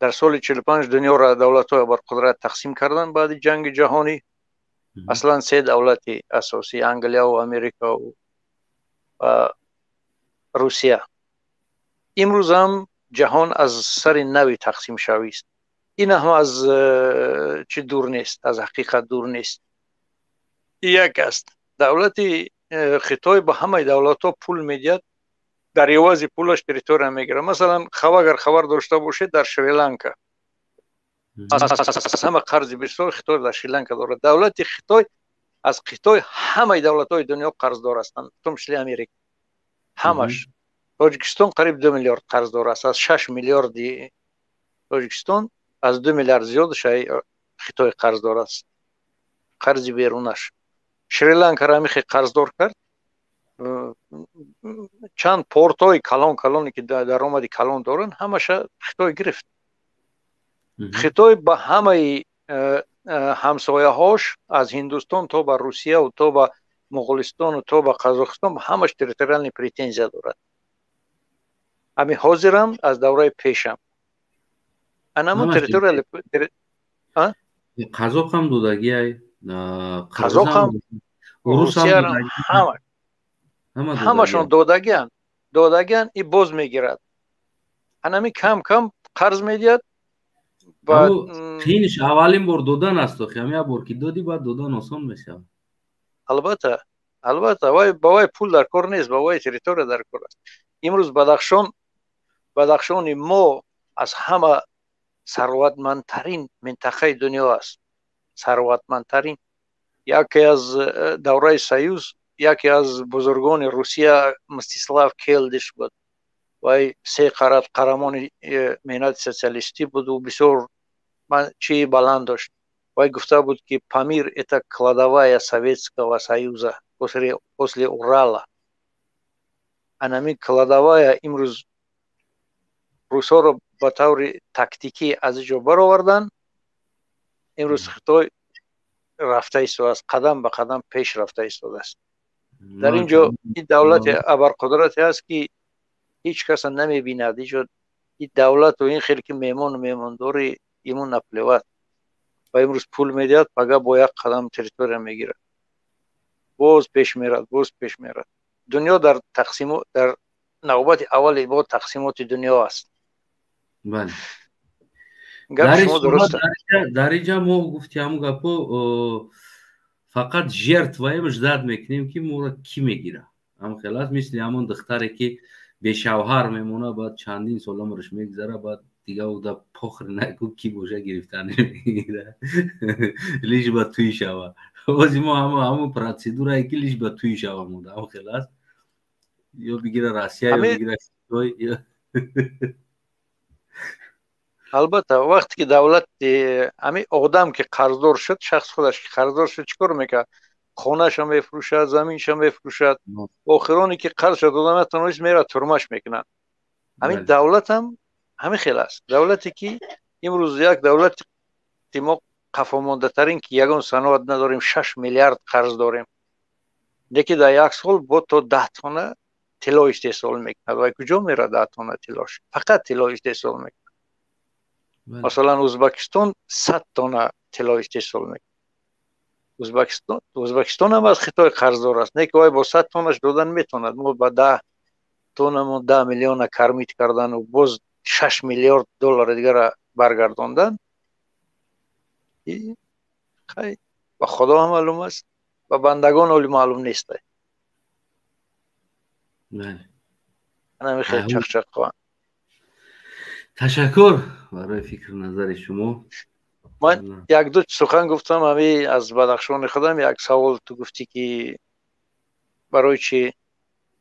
[SPEAKER 5] Дар соли 45 дунёро давлатҳои абарқудрат тақсим карданд баъди ҷанги ҷаҳонӣ. Аслан се давлати асосӣ: Англияву Америкаву Русия. Имрӯз ҳам ҷаҳон аз сари нави тақсимшавист. Ин ҳам аз чӣ дур нест, аз ҳақиқат дур нест. Як аст, давлати Хитой ба ҳамаи давлатҳо пул медиҳад, дар ивази пулаш территория мегирад. Масалан, агар хабар дошта бошед, дар Шри-Ланка аз ҳама қарзи бисёр Хитой дар Шри-Ланка дорад. Давлати Хитой аз Хитой ҳамаи давлатҳои дунё қарздор ҳастанд, в том числе Америка. Ҳамаш. Тоҷикистон қариб 2 миллиард қарздор аст. Аз 6 миллиарди Тоҷикистон аз 2 миллиард зиёдаш Хитой қарздор аст, қарзи берунаш. Шри-Ланкаро ҳамин хел қарздор кард. Чанд портҳои калон калоне ки даромади калон доранд, ҳамаша Хитой гирифт. Хитой ба ҳамаи ҳамсояҳош, аз Ҳиндустон то ба Русияву то ба Моғулистону то ба Қазоқистон, ҳамаш территориальный претензия дорад. Ҳамин ҳозирам, аз давраи пешам анамун территориал
[SPEAKER 1] Қазоқам додагиай.
[SPEAKER 5] Қазоқам, Русиярам, ҳамашон додагиан, додагиан и боз мегирад. Анами кам кам қарз медиҳад.
[SPEAKER 1] Қииниш аввалин бор додан аст. Охи ҳам як бор ки додӣ, баъд додан осон мешавад.
[SPEAKER 5] Албатта, албатта, вай ба вай пул дар кор нест, ба вай территория дар кор аст. Имрӯз Бадахшон, Бадахшони мо аз ҳама сарватмандтарин минтақаи дунё аст, сарватмандтарин. Яке аз давраи Союз яке аз бузургони Русия Мстислав Келдиш буд. Вай се карат қаҳрамони меҳнати социалистӣ буду бисёр Чи баланд дошт. Вай гуфта буд, ки Памир — это кладовая Советского Союза после Урала. Анамин кладовая имрӯз русҳоро ба таври тактикӣ аз иҷо баровардан. Имрӯз Хитой рафта истодааст, қадам ба қадам пеш рафта истодааст. Дар ин ҷо ин давлати абарқудрате аст, ки ҳеҷ каса намебинад. Иҷо ин давлату ин хел ки меҳмону меҳмондори, ему наплевать. Ва имрӯз пул медиҳад, пага бо як қадам территория мегирад, боз пеш мерад, боз пеш мерад. Дунё дар тақсимо, дар навбати аввали бо тақсимоти дунё аст.
[SPEAKER 1] Гап шумо дуруст. Дар инҷа мо гуфти ҳамун гапо, фақат жертваем, ждать мекунем, ки моро кӣ мегира. Ҳам хел аст, мисли ҳамон духтаре, ки бешавҳар мемона, баъд чандин сол умраш мегузара, баъд дига уда похуй наку, ки боша, гирифта намегира, лишь бы туй шава. Ози мо ҳамун процедурае, ки лишь бы туй шава монда. Ҳам хел аст: ё бигира Россия, ё бигира Хитой.
[SPEAKER 5] Албатта, вақте ки давлат, ҳамин одам ки қарздор шуд, шахс худаш ки қарздор шуд, чӣ кор мекард? Хонаша мефурӯшад, заминша мефурӯшад. Охироне ки қарзша дода натавонист, мерад, турмаш мекунад. Ҳамин давлатам ҳамин хел аст. Давлате ки имрӯз, як давлати мо қафомондатарин, ки ягон саноат надорем, 6 миллиард қарз дорем, леки дар як сол бо то 10 тонна тилло истеҳсол мекунад. Вай куҷо мерад 10 тонна тиллош? Фақат тилло истеҳсол мекунад. Масалан, Ӯзбекистон 100 тонна тилло истеҳсол мекунад. Ӯзбекистон ҳам аз Хитой қарздор аст, не ки вай бо 100 тоннаш додан метавонад. Мо ба 10 тоннамо 10 миллиона кормить кардану боз 6 миллиард доллари дигара баргардондан, хай, ба Худо ҳам маълум аст, ба бандагон оли маълум нест. Ҳамин хел чақчақ.
[SPEAKER 1] Ташаккур барои фикру назари шумо.
[SPEAKER 5] Ман якду сухан гуфтам. Ҳами аз Бадахшони худам як савол. Ту гуфтӣ, ки барои чи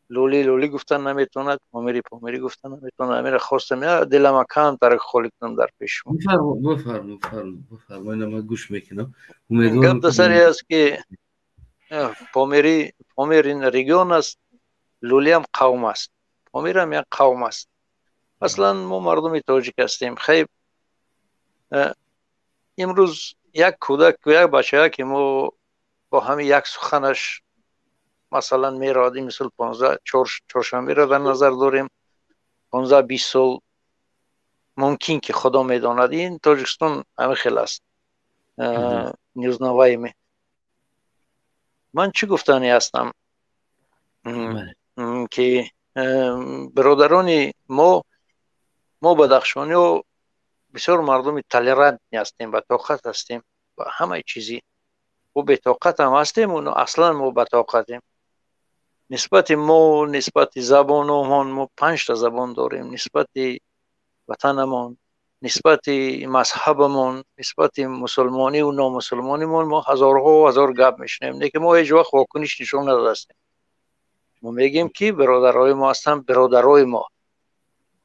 [SPEAKER 5] лули лули гуфтан наметавонад, помири помири гуфтан наметавонад. Ҳамира хостам, дилама камтар холӣ кунам дар пеши шумо.
[SPEAKER 1] Бифармо, бифармо, ман гӯш мекунам.
[SPEAKER 5] Гап дар саре аст, ки помири, Помир ин регион аст, лулиам қавм аст, помирам як қавм аст. Аслан мо мардуми тоҷик ҳастем. Хай, имрӯз як кӯдак, як бачая, ки мо бо ҳамин як суханаш, масалан, меравад, мисол, 15, чоршанберо дар назар дорем, 15-20 сол мумкин, ки Худо медонад, ин Тоҷикистон ҳамин хел аст, неузнаваемый. Ман чӣ гуфтанӣ ҳастам, ки бародарони мо, мо бадахшониҳо бисёр мардуми толерантный ҳастем, ба тоқат ҳастем, ба ҳамаи чизӣ. Мо бетоқатам ҳастем, аслан мо батоқатем. Нисбати мо, нисбати забономон, мо панҷта забон дорем, нисбати ватанамон, нисбати мазҳабамон, нисбати мусулмониву номусулмонимон мо ҳазорҳо ҳазор гап мешунавем, лекин мо ҳеҷ вақт вокуниш нишон надодастем. Мо мегӯем, ки бародарои мо ҳастанд, бародарои мо.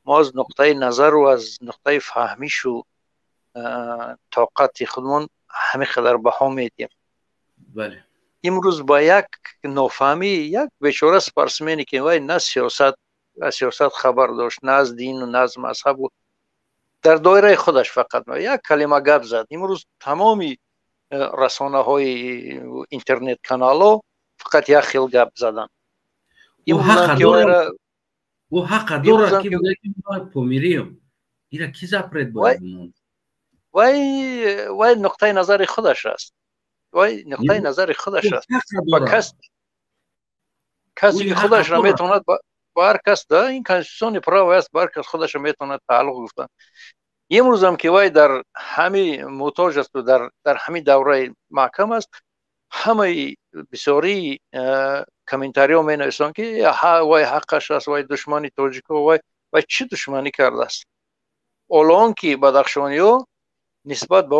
[SPEAKER 5] Мо аз нуқтаи назару аз нуқтаи фаҳмишу тоқати худмон ҳамин қадар баҳо медиҳем. Имрӯз ба як нофаҳмӣ як бечора спортсмене, ки вай на сиёсат, аз сиёсат хабар дошт, на аз дину, на аз мазҳабу, дар доираи худаш фақат як калима гап зад, имрӯз тамоми расонаҳои интернет каналҳо фақат як хел гап заданд.
[SPEAKER 1] Ӯ ҳақа дорад, ки помирием. Ира ки запрет бояд?
[SPEAKER 5] Вай нуқтаи назари худаш аст, вай нуқтаи назари худаш аст. Ва касе ки худашро метавонад, ба ҳар кас да ин конституционный право аст, ба ҳар кас худашро метавонад тааллуқ гуфтан. Имрӯзам ки вай дар ҳами муҳтоҷ асту дар ҳамин давраи маҳкам аст, ҳамаи бисёрии комментариҳо менависанд, ки вай ҳаққаш аст, вай душмани тоҷико. Вай чӣ душманӣ кардааст? Ҳоло он ки бадахшониҳо нисбат ба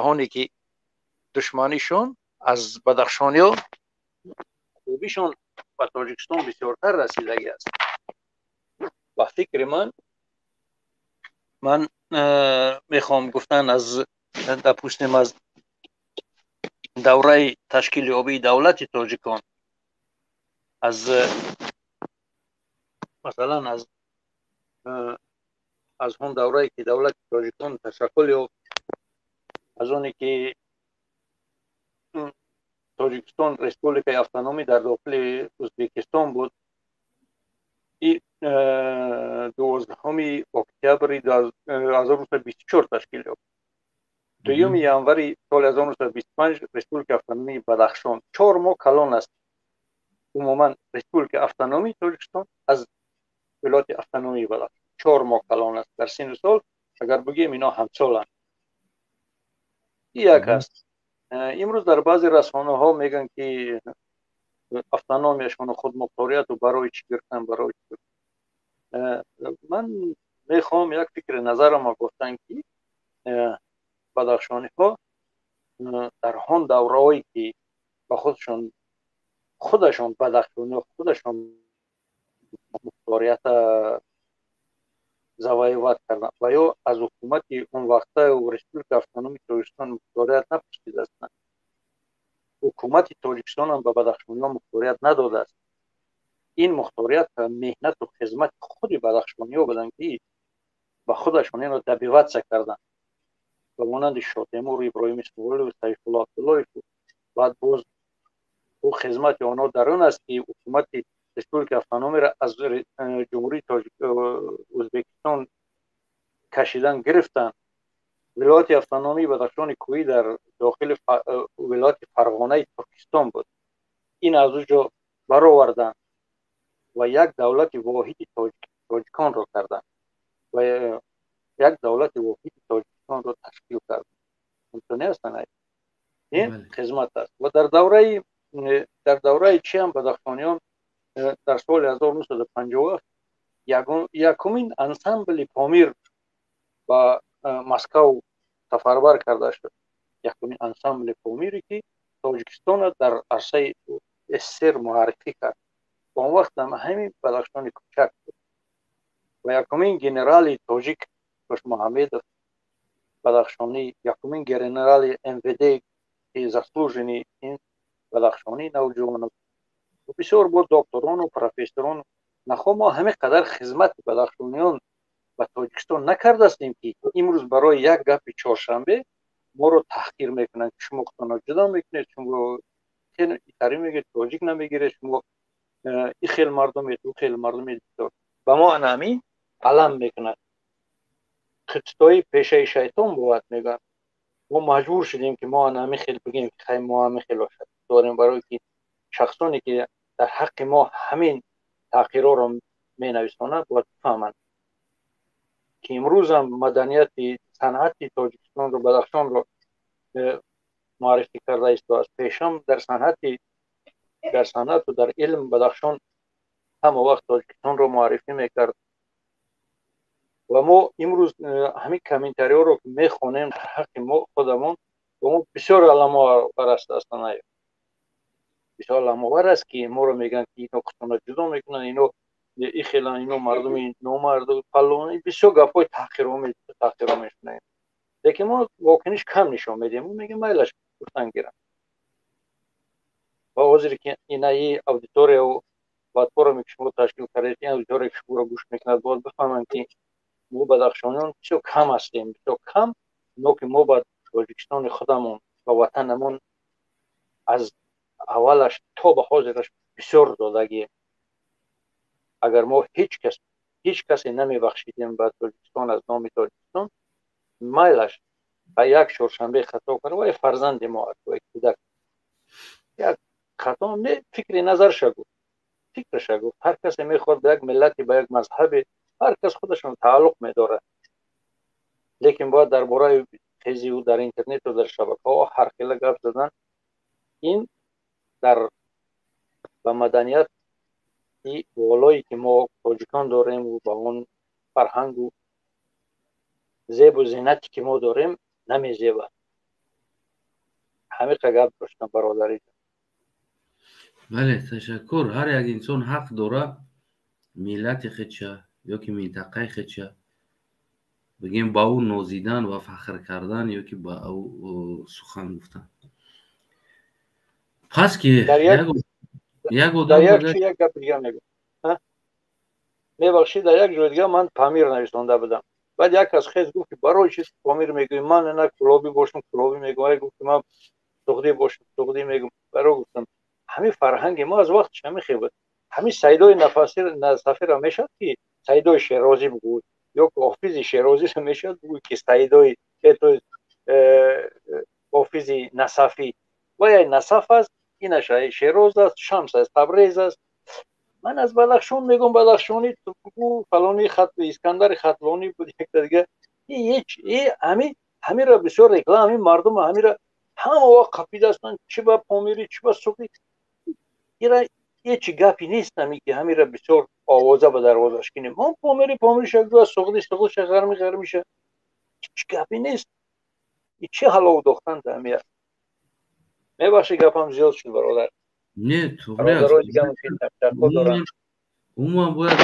[SPEAKER 5] оне ки душманишон аз бадахшониҳо, хубишон ба Тоҷикистон бисёртар расидагӣ аст, ба фикри ман. Ман мехоҳам гуфтан аз, допустим, аз давраи ташкилёбии давлати тоҷикон, аз масалан аз он даврае ки давлати тоҷикон ташаккул ёфт, аз оне ки Тоҷикистон республикаи автономӣ дар дохили Ӯзбекистон буд, 12 октябри 1924 ташкил ёфт. 2 январи соли 1925 Республикаи Автономии Бадахшон. 4 моҳ калон аст умуман Республикаи Автономии Тоҷикистон аз Вилояти Автономии Бадахшон, 4 моҳ калон аст. Дар синну сол агар бигӯем, ино ҳамсоланд. Як аст. Имрӯз дар баъзе расонаҳо мегӯянд, ки автономияшону худмухторияту барои чӣ гирифтан, барои чӣ. Ман мехоҳам як фикри назарама гуфтан, ки бадахшониҳо дар он давраҳое ки ба худшон, худашон, бадахшониҳо худашон мухторията завоевать карданд ва ё аз ҳукумати он вақтаю Республикаи Автономии Тоҷикистон мухторият напурсидастанд. Ҳукумати Тоҷикистонам ба бадахшониҳо мухторият надодааст. Ин мухторият меҳнату хизмати худи бадахшониҳо буданд, ки ба худашон инро добиваться карданд, ба монанди Шотемур, Иброҳим Исмоилов, Сайфулло Абдуллоев. Баъд боз ӯ хизмати онҳо дар он аст, ки ҳукумати Республикаи Автономиро аз Ҷумҳурии Ӯзбекистон кашидан гирифтанд. Вилояти Автономии Бадахшони Кӯҳӣ дар дохили вилояти Фарғонаи Туркистон буд. Ин аз он ҷо бароварданд ва як давлати воҳиди тоҷиконро карданд ва як давлати воҳиди Тоҷикистонро ташкил карданд. Ҳастанд, ин хизмат аст. Ва дар давраи чи ҳам бадахшониён дар соли 1957 якумин ансамбли Помир ба Москав сафарбар карда шуд. Якумин ансамбли Помире, ки Тоҷикистонро дар арсаи СССР муаррифӣ кард, он вақт ҳамин Бадахшони кӯчак буд. Ва якумин генерали тоҷик Тошмуҳаммедов бадахшонӣ, якумин генерали МВД ки заслуженный, ин бадахшонӣ Навҷувонов, бисёр бо докторону профессорон. Нахо мо ҳамин қадар хизмати бадахшониён ба Тоҷикистон накардастем, ки имрӯз барои як гапи чоршанбе моро таҳқир мекунанд, ки шумо худтонро ҷудо мекунед, шумо итари мегиред, тоҷик намегиред, шумо и хел мардумед, ӯ хел мардумед. Ба мо ана ҳамин алам мекунад. Худситоӣ пешаи шайтон бувад, мегӯянд. Мо маҷбур шудем, ки мо ана ҳамин хел бигӯем, ки хай, мо ҳамин хел дорем, барое ки шахсоне ки дар ҳаққи мо ҳамин таҳқирҳоро менависонанд, бояд бифаҳманд, ки имрӯзам маданияти санъати Тоҷикистонро, Бадахшонро муаррифӣ карда истодааст. Пешам дар санъату дар илм Бадахшон ҳама вақт Тоҷикистонро муаррифӣ мекард. Ва мо имрӯз ҳамин комментариҳоро ки мехонем дар ҳаққи мо худамон, ба мо бисёр аламовар аст. Аслан бисёр аламовар аст, ки моро мегӯянд, ки ино худтонро ҷудо мекунанд, ино и хелан, ино мардуми номарду фалон, бисёр гапҳои таҳқиро мешунавем. Лекин мо вокуниш кам нишон медиҳем. Мо мегӯем, майлаш, гуфтан гирам. Ва ҳозире ки инаи аудиторияу платформе ки шумо ташкил кардед, ин аудитория ки шуморо гӯш мекунад, бояд бифаҳманд, ки мо бадахшониён бисёр кам ҳастем, бисёр кам, но ки мо ба Тоҷикистони худамон, ба ватанамон аз аввалаш то ба ҳозираш бисёр додагием. Агар мо ҳеҷ кас, ҳеҷ касе намебахшидем ба Тоҷикистон аз номи Тоҷикистон, майлаш, ба як чоршанбе хато кард, вай фарзанди мо аст, вай кӯдак як хато не, фикри назарша гуфт, фикраша гуфт. Ҳар касе мехоҳад ба як миллате, ба як мазҳабе, ҳар кас худашон тааллуқ медорад, лекин бояд дар бораи хезиу дар интернету дар шабакаҳо ҳар хела гап задан, ин дар ба маданияти волое ки мо тоҷикон дорему ба он фарҳангу зебу зинате ки мо дорем намезебад. Ҳамиқа гап доштам, бародари.
[SPEAKER 1] Бале, ташаккур. Ҳар як инсон ҳақ дорад миллати худша ёки минтақаи худша. Бигем, ба ӯ нозидан ва фахр кардан ё ки ба ӯ сухан гуфтан. Пас ки
[SPEAKER 5] як одам як гап дига мегӯям, мебахшид, дар як ҷои дига ман Памир нависонда будам. Баъд як кас хез гуфт, ки барои чи Помир мегӯӣ? Ман на кулобӣ бошам, кулобӣ мегӯям. Гуфт, ки ман суғдӣ бошам, суғдӣ мегӯям. Баро гуфтам, ҳамин фарҳанги мо аз вақтиш ҳамин хел буд. Ҳамин Саидои Насафиро мешавад, ки Саидои Шерозӣ бигӯй, ё Ҳофизи Шерозиро мешавад бигӯй, ки Саидои Ҳофизи Насафӣ? Вай Насаф аст, инаш Шероз аст, Шамс аст, Табрез аст. Ман аз Бадахшон мегӯям бадахшонӣ, фалони хат, Искандари Хатлонӣ буд, якта дига ҳеч. Ҳамира бисёр реклама, ҳамин мардум ҳамира ҳама вақт қапидаастанд, чи ба помирӣ, чи ба суғдӣ. Ира ҳеч гапи нест, ҳами ки ҳамира бисёр овоза ба дарвозаш кинем. Мо помири помириша гӯя, суғдӣ суғдиша, ғарми ғармиша, ҳеч гапи нест. Чи ҳалов дохтан ҳамия? Мебахши, гапам зиёд шуд, бародар.
[SPEAKER 1] Не, умуман бояд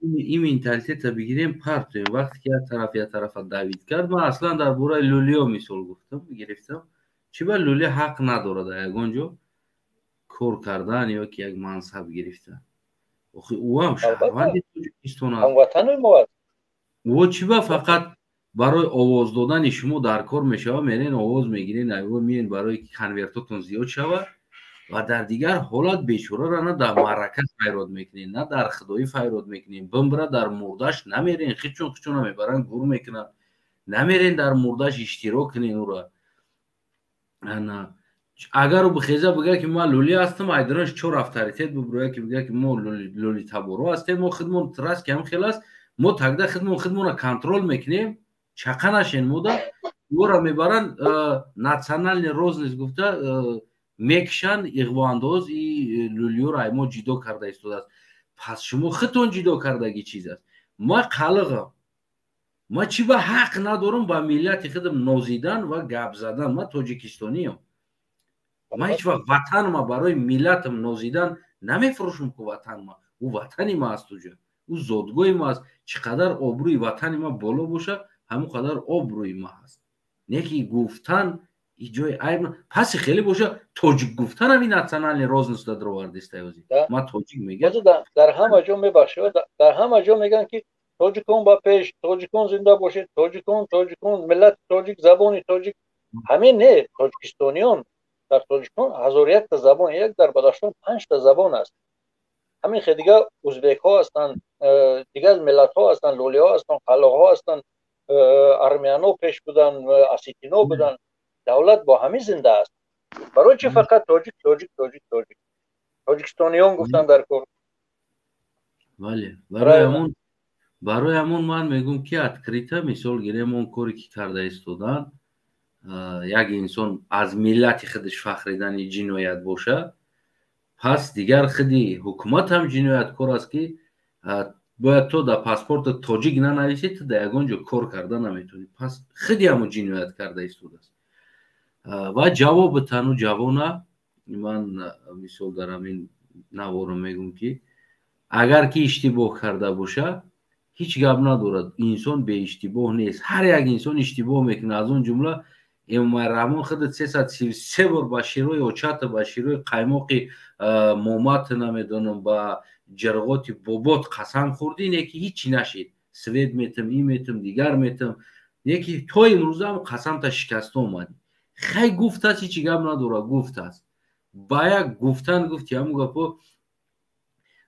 [SPEAKER 1] ин менталитета бигирем, партоем. Вақте ки як тараф як тарафа давить кард, ман аслан дар бораи лӯлиё мисол гуфтам, гирифтам. Чӣ ба лӯли ҳақ надорад дар ягон ҷо кор кардан ё ки як мансаб гирифтан? Охи, ӯ ҳам шаҳрванди Тоҷикистон аст. Ӯ чӣ ба фақат барои овоз додани шумо дар кор мешавад, мерен, овоз мегирен, миен, барои ки конвертотон зиёд шавад, ва дар дигар ҳолат бечораро на дар маърака файрод мекунед, на дар худоӣ файрод мекунед, бимбира дар мурдаш намерен, хичун хичуна мебаранд, гур мекунанд, намерен дар мурдаш иштирок кунен ӯра. Агар ӯ бихеза, бига, ки ман лӯлӣ ҳастам, айдиронш чор авторитет бибуроя, ки бига, ки мо лӯлитаборо ҳастем, мо худмон раст ки ҳам хел аст, мо тогда худмон худмонро контроль мекунем, чақа нашен мода. Ӯро мебаранд, национальный розниц гуфта мекушанд, иғвоандоз и лӯлиёро ай мо ҷидо карда истодааст. Пас шумо худтон ҷидо кардаги чиз аст. Ма қалиғам, ма чӣ ба ҳақ надорам ба миллати худам нозидан ва гап задан? Ма тоҷикистониям, ман ҳеҷ вақт ватанма барои миллатам нозидан намефурӯшам, ку ватанма ӯ ватани ма аст, уҷа ӯ зодгоҳи ма аст. Чӣ қадар обрӯи ватани ма боло бошад, ҳамон қадар обрӯи ма ҳаст. Не ки гуфтан ҷои айб паси хеле боша, тоҷик гуфтанам ин национальный розница даровардиста. Ози ма тоҷик мегӯям.
[SPEAKER 5] Дар ҳама ҷо, мебахшед, дар ҳама ҷо мегӯянд, ки тоҷикон ба пеш, тоҷикон зинда бошед, тоҷикон, тоҷикон, миллати тоҷик, забони тоҷик. Ҳамин не, тоҷикистониён дар Тоҷикистон ҳазору якта забон, як дар Бадахшон панҷта забон аст. Ҳамин хел дигар узбекҳо ҳастанд, дигар миллатҳо ҳастанд, лӯлиҳо ҳастанд, қалоқҳо ҳастанд, армяно пеш буданд, осетино буданд. Давлат бо ҳамин зинда аст. Барои чи фақат тоҷик, тоҷик, тоҷик, тоҷик, тоҷикистониён гуфтан дар кор?
[SPEAKER 1] Бале, барои ҳамон ман мегӯм, ки открыто мисол гирем, он коре ки карда истодан, як инсон аз миллати худаш фахридани ҷиноят боша, пас дигар худи ҳукумат ҳам ҷинояткор аст, ки бояд то дар паспорти тоҷик нанависӣ, ту дар ягон ҷо кор карда наметавонӣ. Пас худи ҳамон ҷиноят карда истодааст. Ва ҷавоби тану ҷавона ман мисол дар ҳамин наворо мегӯм, ки агар ки иштибоҳ карда боша, ҳеҷ гап надорад, инсон беиштибоҳ нест, ҳар як инсон иштибоҳ мекунад, аз он ҷумла Эмомалӣ Раҳмон. Худат 333 бор ба широи очата, ба широи қаймоқи момат, намедонам, ба ҷарғоти бобот қасам хӯрдӣ, не ки ҳичи нашид. Свет метам, ин метам, дигар метам, не ки то имрӯза ҳам қасамта шикаста омадӣ. Хай, гуфтааст, ҳичи гап надорад, гуфтааст. Ба як гуфтан гуфти ҳамун гапо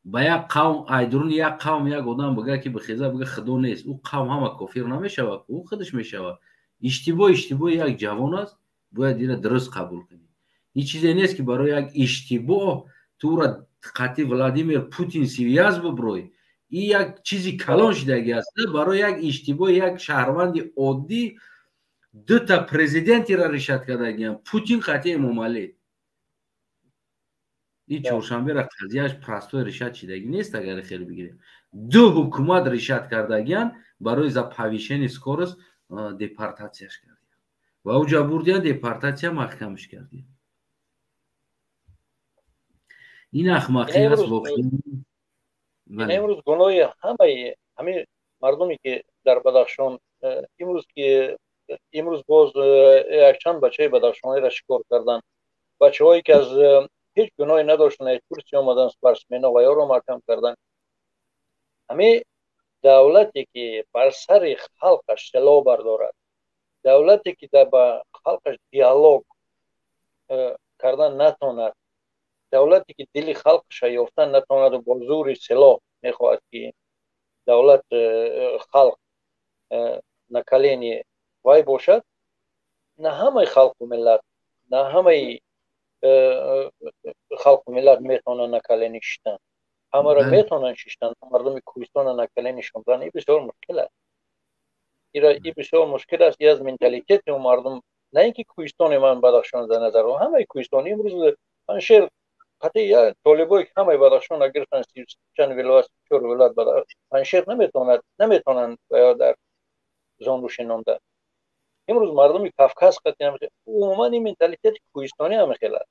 [SPEAKER 1] ба як қавм, айдуруни як қавм як одам бига, ки бихеза, бига, худо нест, ӯ қавм ҳама кофир намешавад, ӯ худаш мешавад. Иштибоҳ иштибоҳи як ҷавон аст, бояд ира дуруст қабул кунӣ. Ҳеҷ чизе нест, ки барои як иштибоҳ ту ӯра қатъи Владимир Путин связь биброй. Ин як чизи калон шидаги аст. Барои як иштибоҳи як шаҳрванди оддӣ дута президентира решать кардагиам, Путин қатъи Эмомалӣ. Ин чоршанбера қазияш простой решать шидагӣ нест. Агар хел бигирем, ду ҳукумат решать кардагиан, барои за повышение скорость депортатсияш кардиям ва ӯ ҷабурдиян, депортатсия маҳкамаш кардиям. Ин ахмақӣ аст воқеан.
[SPEAKER 5] Имрӯз гуноҳи ҳамаи ҳамин мардуме, ки дар Бадахшон Имрӯз ки имрӯз боз якчанд бачаи бадахшониро шикор карданд, бачаҳое ки аз ҳеҷ гуноҳе надоштанд, аз Турсия омадан, спортсмено ва ёро маҳкам карданд. Ҳамин давлате ки бар сари халқаш силоҳ бардорад, давлате ки ба халқаш диалог кардан натонад, давлате ки дили халқаша ёфтан натонаду бо зури силоҳ мехоҳад ки давлат, халқ на колени вай бошад, на ҳамаи халқу миллат, на ҳамаи халқу миллат метавонанд на колени шиштан. Ҳамаро метавонанд шиштан, мардуми кӯҳистона на колени шондан и бисёр мушкил аст. И бисёр мушкил аст, и аз менталитети мардум, на ин ки кӯҳистони ман Бадахшон дар назар, ҳамаи кӯҳистон. Имрӯз Паншер қатъи як толибое ки ҳамаи Бадахшона гирифтанд, чанд вилоят, чор вилоят, Паншер наметавонад, наметавонанд ё дар зону шинонда. Имрӯз мардуми Кавказ қатъи, умуман ин менталитети кӯҳистонӣ ҳама хел аст,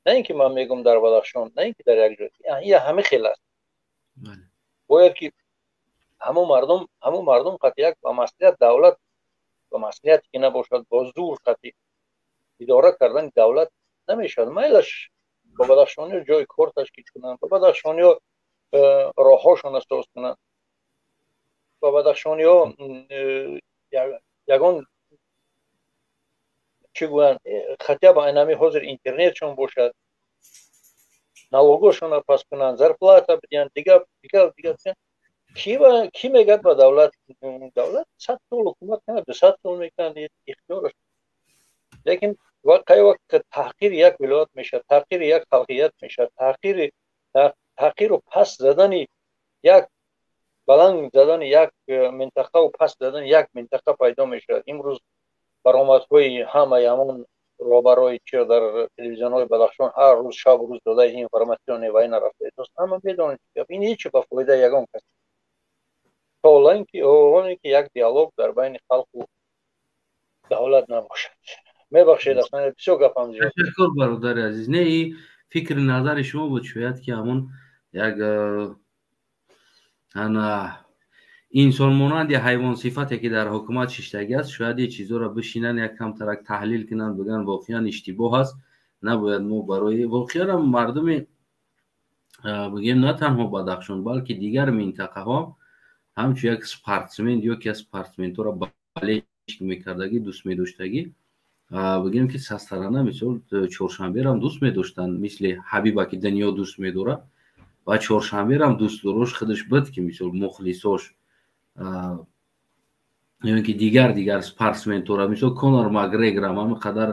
[SPEAKER 5] на ин ки ман мегӯм дар Бадахшон, на ин ки дар як ҷой, ия ҳама хел аст. Бояд ки ҳамун мардум қатъи як ба маслиҳат давлат, ба маслиҳате ки набошад, бо зур қатъи идора кардани давлат намешавад. Майлаш, ба бадахшониё ҷои кор ташкил кунанд, ба бадахшониё роҳҳошона соз кунанд, ба бадахшониё ягон чӣ гӯянд, хотя бы айнами ҳозир интернетшон бошад, налогошона пас кунанд, зарплата бидиҳанд, дигар, дигар, дигар. Ки мегӯяд ба давлат? Давлат 100 сол ҳукумат кунад, 200 сол мекунад, ихтиёраш. Лекин қай вақт таҳқири як вилоят мешавад, таҳқири як халқият мешавад, таҳқиру паст задани як, баланд задани як минтақаву паст задани як минтақа пайдо мешавад. Имрӯз баромадҳои ҳамаи ҳамон роҳбарои чи дар телевизионҳои Бадахшон ҳар рӯз, шабу рӯз додаи информационный вайна рафта, ҳама медонед, ин ҳеҷ ба фоидаи ягон кас, то оне ки як диалог дар байни халқу давлат набошад. Мебахшед, аслан бисёр гапам зиёд.
[SPEAKER 1] Ташаккур, бародари азиз. Не, и фикри назари шумо буд, шояд ки ҳамон як ана инсонмонанди ҳайвонсифате ки дар ҳукумат шиштагӣ аст, шояд е чизоро бишинанд, як камтарак таҳлил кунанд, бигӯянд, воқеан иштибоҳ аст, набояд мо барои воқеан мардуми, бигӯем, на танҳо Бадахшон, балки дигар минтақаҳо ҳамчун як спортсмен ё ки аз спортсментҳоро болельщик мекардагӣ, дӯст медоштагӣ, бигӯем ки састарана, мисол, Чоршанберам дӯст медоштанд, мисли Ҳабиба ки дунё дӯст медорад ва Чоршанберам дӯстдорош худаш буд, ки мисол мухлисош ё ки дигар спортсментора, мисол, Конор Макгрегорам ҳамин қадар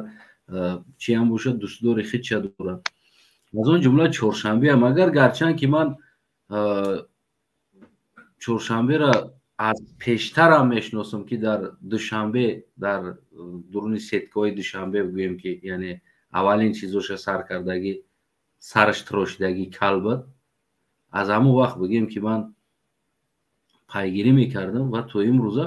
[SPEAKER 1] чиам бошад, дӯстдори худша дорад, аз он ҷумла Чоршанбеам. Агар гарчанд ки ман Чоршанбера аз пештарам мешиносам, ки дар Душанбе, дар дуруни сеткаҳои Душанбе, бигӯем ки, яъне аввалин чизоша сар кардагӣ, сараш тирошидагӣ кал буд, аз ҳамон вақт, бигӯем ки, ман пайгирӣ мекардам ва то имрӯза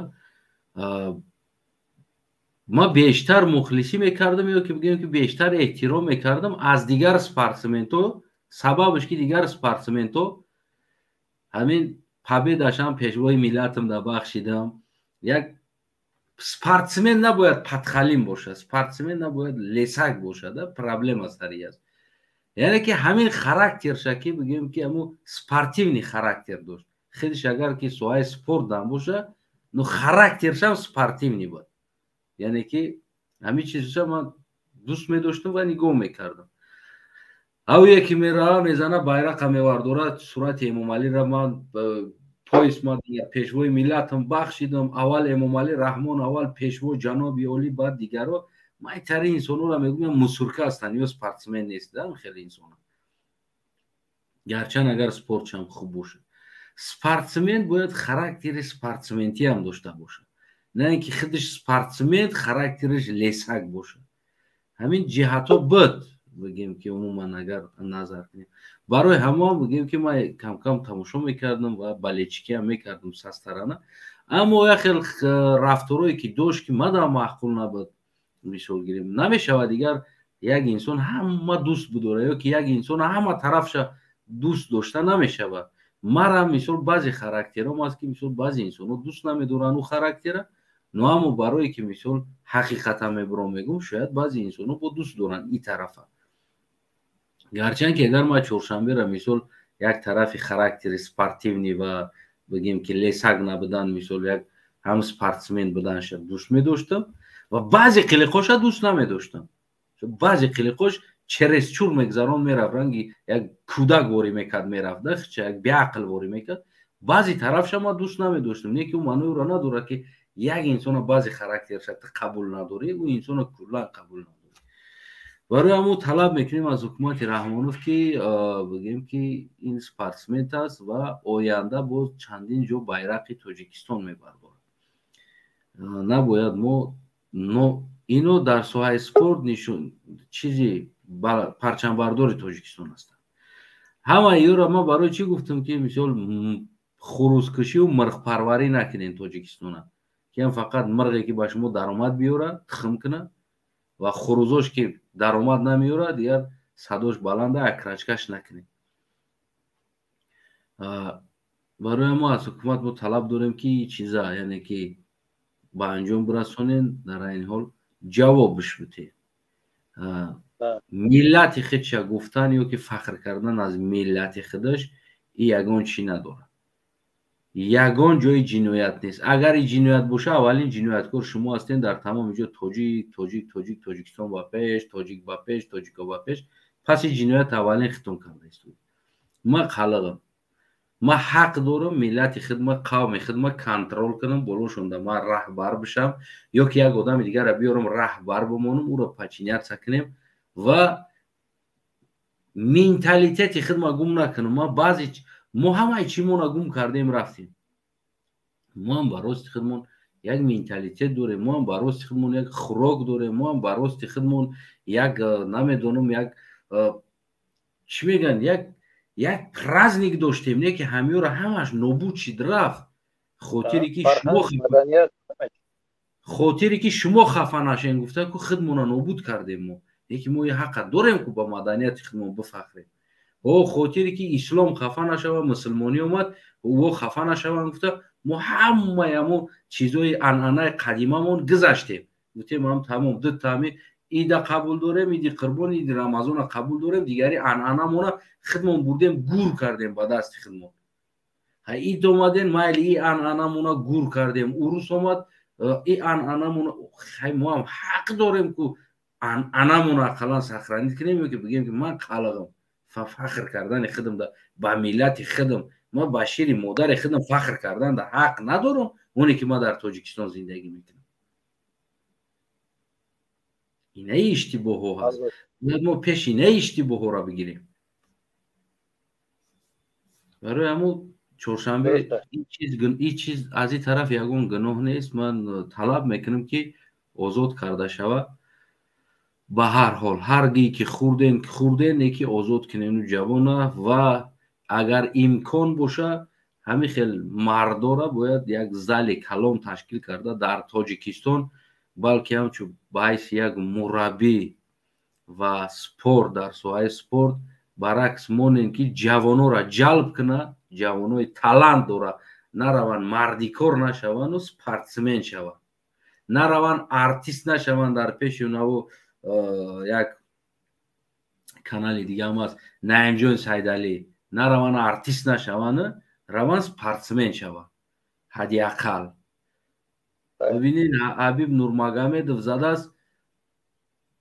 [SPEAKER 1] ман бештар мухлисӣ мекардам ё ки бигӯем ки бештар эҳтиром мекардам аз дигар спортсментҳо. Сабабаш ки дигар спортсментҳо ҳамин победашам пешвои миллатам да бахшидам. Як спортсмен набояд подхалим бошад, спортсмен набояд лесак бошад, проблема сари аст. Яъне ки ҳамин характерша ки, бигӯем ки, ҳамун спортивный характер дошт худиш, агар ки соҳаи спорт дам боша, но характершам спортивный буд. Яъне ки ҳамин чизша ман дӯст медоштам ва нигоҳ мекардам. Ав яке мерава, мезана, байрақа мевардорад, сурати Эмомалира, ман пояс ман пешвои миллатам бахшидам, аввал Эмомалӣ Раҳмон, аввал пешво ҷаноби олӣ, баъд дигаро. Майтари инсонҳоро мегӯям, мусурка ҳастанд ё спортсмен нест хеле инсона. Гарчанд агар спортшам хуб бошад, спортсмен бояд характери спортсментиам дошта бошад, на ин ки худаш спортсмен, характераш лесак бошад. Ҳамин ҷиҳатҳо буд, бигем ки, умуман агар назар кунем. Барои ҳамон, бигем ки, ман камкам тамошо мекардам ва болельщикиам мекардам састарана, аммо як хел рафторое ки дошт, ки мадам маъқул набуд. Мисол гирем, намешавад дигар як инсон ҳама дӯст бидора ё ки як инсон ҳама тарафша дӯст дошта намешавад. Марам, мисол, баъзе характером аст, ки, мисол, баъзе инсонҳо дӯст намедоранд ӯ характера. Но аммо барое ки мисол ҳақиқата мебурам, мегум, шояд баъзе инсонҳо бо дӯст доранд и тарафа. Гарчанд ки агар ман Чоршанбера мисол як тарафи характери спортивный ва бигем ки лесак набудан, мисол як ҳам спортсмен буданша дӯст медоштам ва баъзе қилиқоша дӯст намедоштам. Баъзе қилиқош чересчур мегзарон, мерафт, ранги як кӯдак ворӣ мекард, мерафт, да, як беақл ворӣ мекард. Баъзе тарафша ман дӯст намедоштам. Не ки ӯ маънои ӯро надорад, ки як инсона баъзе характерша ту қабул надорӣ, ӯ инсона куллан қабул надорӣ. Барои ҳамун талаб мекунем аз ҳукумати Раҳмонов, ки бигем ки ин спортсмен аст ва оянда боз чандин ҷо байрақи Тоҷикистон мебардорад. Набояд мо ино дар соҳаи спорт нишон чизи парчамбардори Тоҷикистон ҳастанд. Ҳамаи ёро ман барои чӣ гуфтам, ки мисол хурӯзкушию мирғпарварӣ накунем Тоҷикистона, ки ҳам фақат мирғе ки ба шумо даромад биёрад, тухм кунад, ва хурӯзош ки даромад намеёрад, дигар садош баланда, акрачкаш накунем. Барои мо аз ҳукумат мо талаб дорем, ки чиза, яъне ки ба анҷом бирасонен, дар айни ҳол ҷавобш битед. Миллати худша гуфтан ё ки фахр кардан аз миллати худаш и ягон чӣ надорад, ягон ҷои ҷиноят нест. Агар и ҷиноят боша, аввалин ҷинояткор шумо ҳастен. Дар тамоми ҷо тоҷик, тоҷик, тоҷик, Тоҷикистон ба пеш, тоҷик ба пеш, тоҷико ба пеш. Пас и ҷиноят аввалин хитон карда истод. Ман қалиғам, ман ҳақ дорам миллати худма, қавми худма контрол кунам, болошонда ман раҳбар бишам ё ки як одами дигарро биёрам, раҳбар бимонам, ӯро подчиняться кунем ва менталитети худма гум накунам. Ман баъзе мо ҳамаи чимона гум кардем, рафтем. Мо ҳам ба рости худмон як менталитет дорем, мо ҳам ба рости худмон як хӯрок дорем, мо ҳам ба рости худмон як, намедонам, як чӣ мегӯянд, як праздник доштем, не ки ҳамёра ҳамаш нобуд шид, рафт, хотире ки шумо хафа нашен гуфта ку худмона нобуд кардем мо. Ки мо ҳаққа дорем ку ба маданияти худмон бифахрем. О хотире ки ислом хафа нашава, мусулмонӣ омад, ӯ хафа нашаванд гуфта, мо ҳамаи ҳамо чизои анъанаи қадимамон гузаштем, гуфтем ҳам тамом, дутами ида қабул дорем, иди Қурбон, иди Рамазона қабул дорем, дигари анъанамона худмон бурдем, гур кардем ба дасти худмон. Ид омаден, майли, и анъанамона гур кардем. Урус омад, и анъанамона. Мо ҳам ҳақ дорем ку анъанамона ақаллан сохранить кунем ё ки бигем, ки ман қалиғам. Фахр кардани худам ба миллати худам, ман ба шири модари худам фахр кардан да ҳақ надорам, оне ки ман дар Тоҷикистон зиндагӣ мекунам? Инаи иштибоҳҳо ҳаст, бояд мо пеш инаи иштибоҳҳоро бигирем. Барои ҳамун Чоршанбе ин чиз аз ин тараф ягон гуноҳ нест. Ман талаб мекунам, ки озод карда шавад. Ба ҳар ҳол, ҳар гие ки хӯрден, хӯрден, не ки озод кунену ҷавона. Ва агар имкон боша, ҳамин хел мардора бояд як зали калон ташкил карда дар Тоҷикистон, балки ҳамчун ба ҳайси як мураббӣ ва спорт, дар соҳаи спорт баръакс монем, ки ҷавонора ҷалб куна, ҷавонои талант дора, нараванд мардикор нашаванду спортсмен шаванд, нараванд артист нашаванд. Дар пеши унаво як канали дигаам аст, Наимҷон Сайдалӣ, нараванд артист нашаванд, раванд спортсмен шаванд ҳадди ақал. Бибинед, Ҳабиб Нурмагомедов задааст,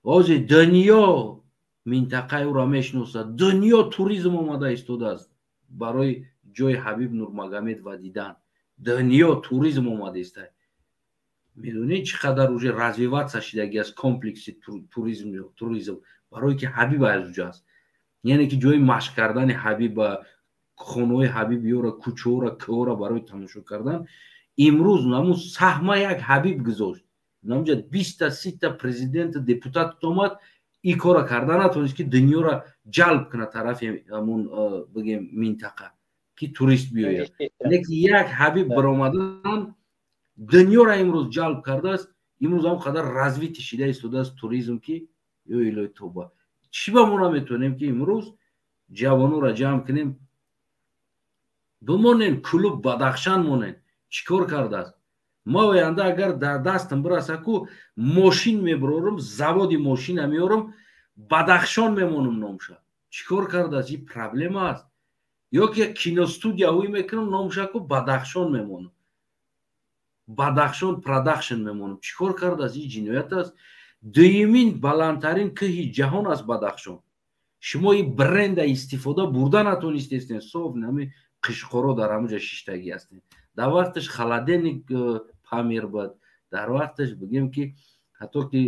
[SPEAKER 1] ҳозир дунё минтақаи ӯро мешиносад, дунё туризм омада истодааст барои ҷои Ҳабиб Нурмагомедова дидан, дунё туризм омада истад. Медонед, чӣ қадар уже развиваться шидаги аст комплекси туризм, барое ки Ҳабиб аз уҷо аст, яъне ки ҷои машқ кардани Ҳабиба, хонаҳои Ҳабиб ёра, кӯчаҳора, кӯҳора барои тамошо кардан. Имрӯз намун саҳма як Ҳабиб гузошт, намуҷа 20-та, 30-та президенту депутат омад, ин кора карда натавонист, ки дунёро ҷалб кунад тарафи ҳамун, бигем, минтақа, ки турист биёяд. Лекин як Ҳабиб баромадан дунёро имрӯз ҷалб кардааст. Имрӯз ҳам қадар развитие шида истодааст туризм, ки ё илоҳи тоба, чӣ ба мо наметавонем, ки имрӯз ҷавононро ҷамъ кунем, бимонем, клуб Бадахшан монем? Чӣ кор кардааст? Ма оянда агар дар дастам бираса ку мошин мебирорам, заводи мошина меорам, Бадахшон мемонам номша. Чӣ кор кардааст? Ин проблема аст. Ё ки як киностудия ҳуй мекунам, номша ку Бадахшон мемонам, Бадахшон продакшн мемонам. Чӣ кор кардааст? Ин ҷиноят аст. Дуюмин баландтарин кӯҳи ҷаҳон аст Бадахшон. Шумо ин бренда истифода бурда натонистестен. Соф нами қишқоро дар ҳамуҷа шиштагӣ ҳастем. Дар вақташ холодильник Памир буд, дар вақташ бигем ки ҳатто ки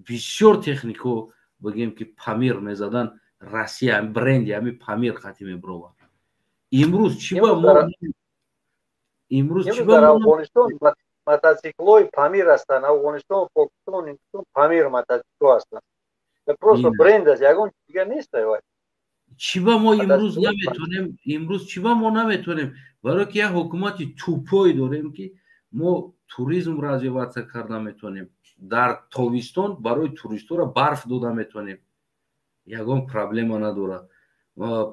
[SPEAKER 1] бисёр технико бигем ки Памир мезадан, Россия бренди ҳами Памир хати мебировард. Имрӯз чӣ ба мо, имрӯз чӣ ба
[SPEAKER 5] дар Афғонистон мотоциклҳои Памир ҳастанд. Афғонистон, Покистон, Ҳиндустон Памир мотоциклҳо ҳастанд. Просто бренд аст, ягон чиз дигар нест. Вай
[SPEAKER 1] чӣ ба мо имрӯз наметонем? Имрӯз чӣ ба мо наметонем? Барое ки як ҳукумати тупой дорем, ки мо туризм развиваться карда метонем, дар тобистон барои туристҳоро барф дода метонем, ягон проблема надорад,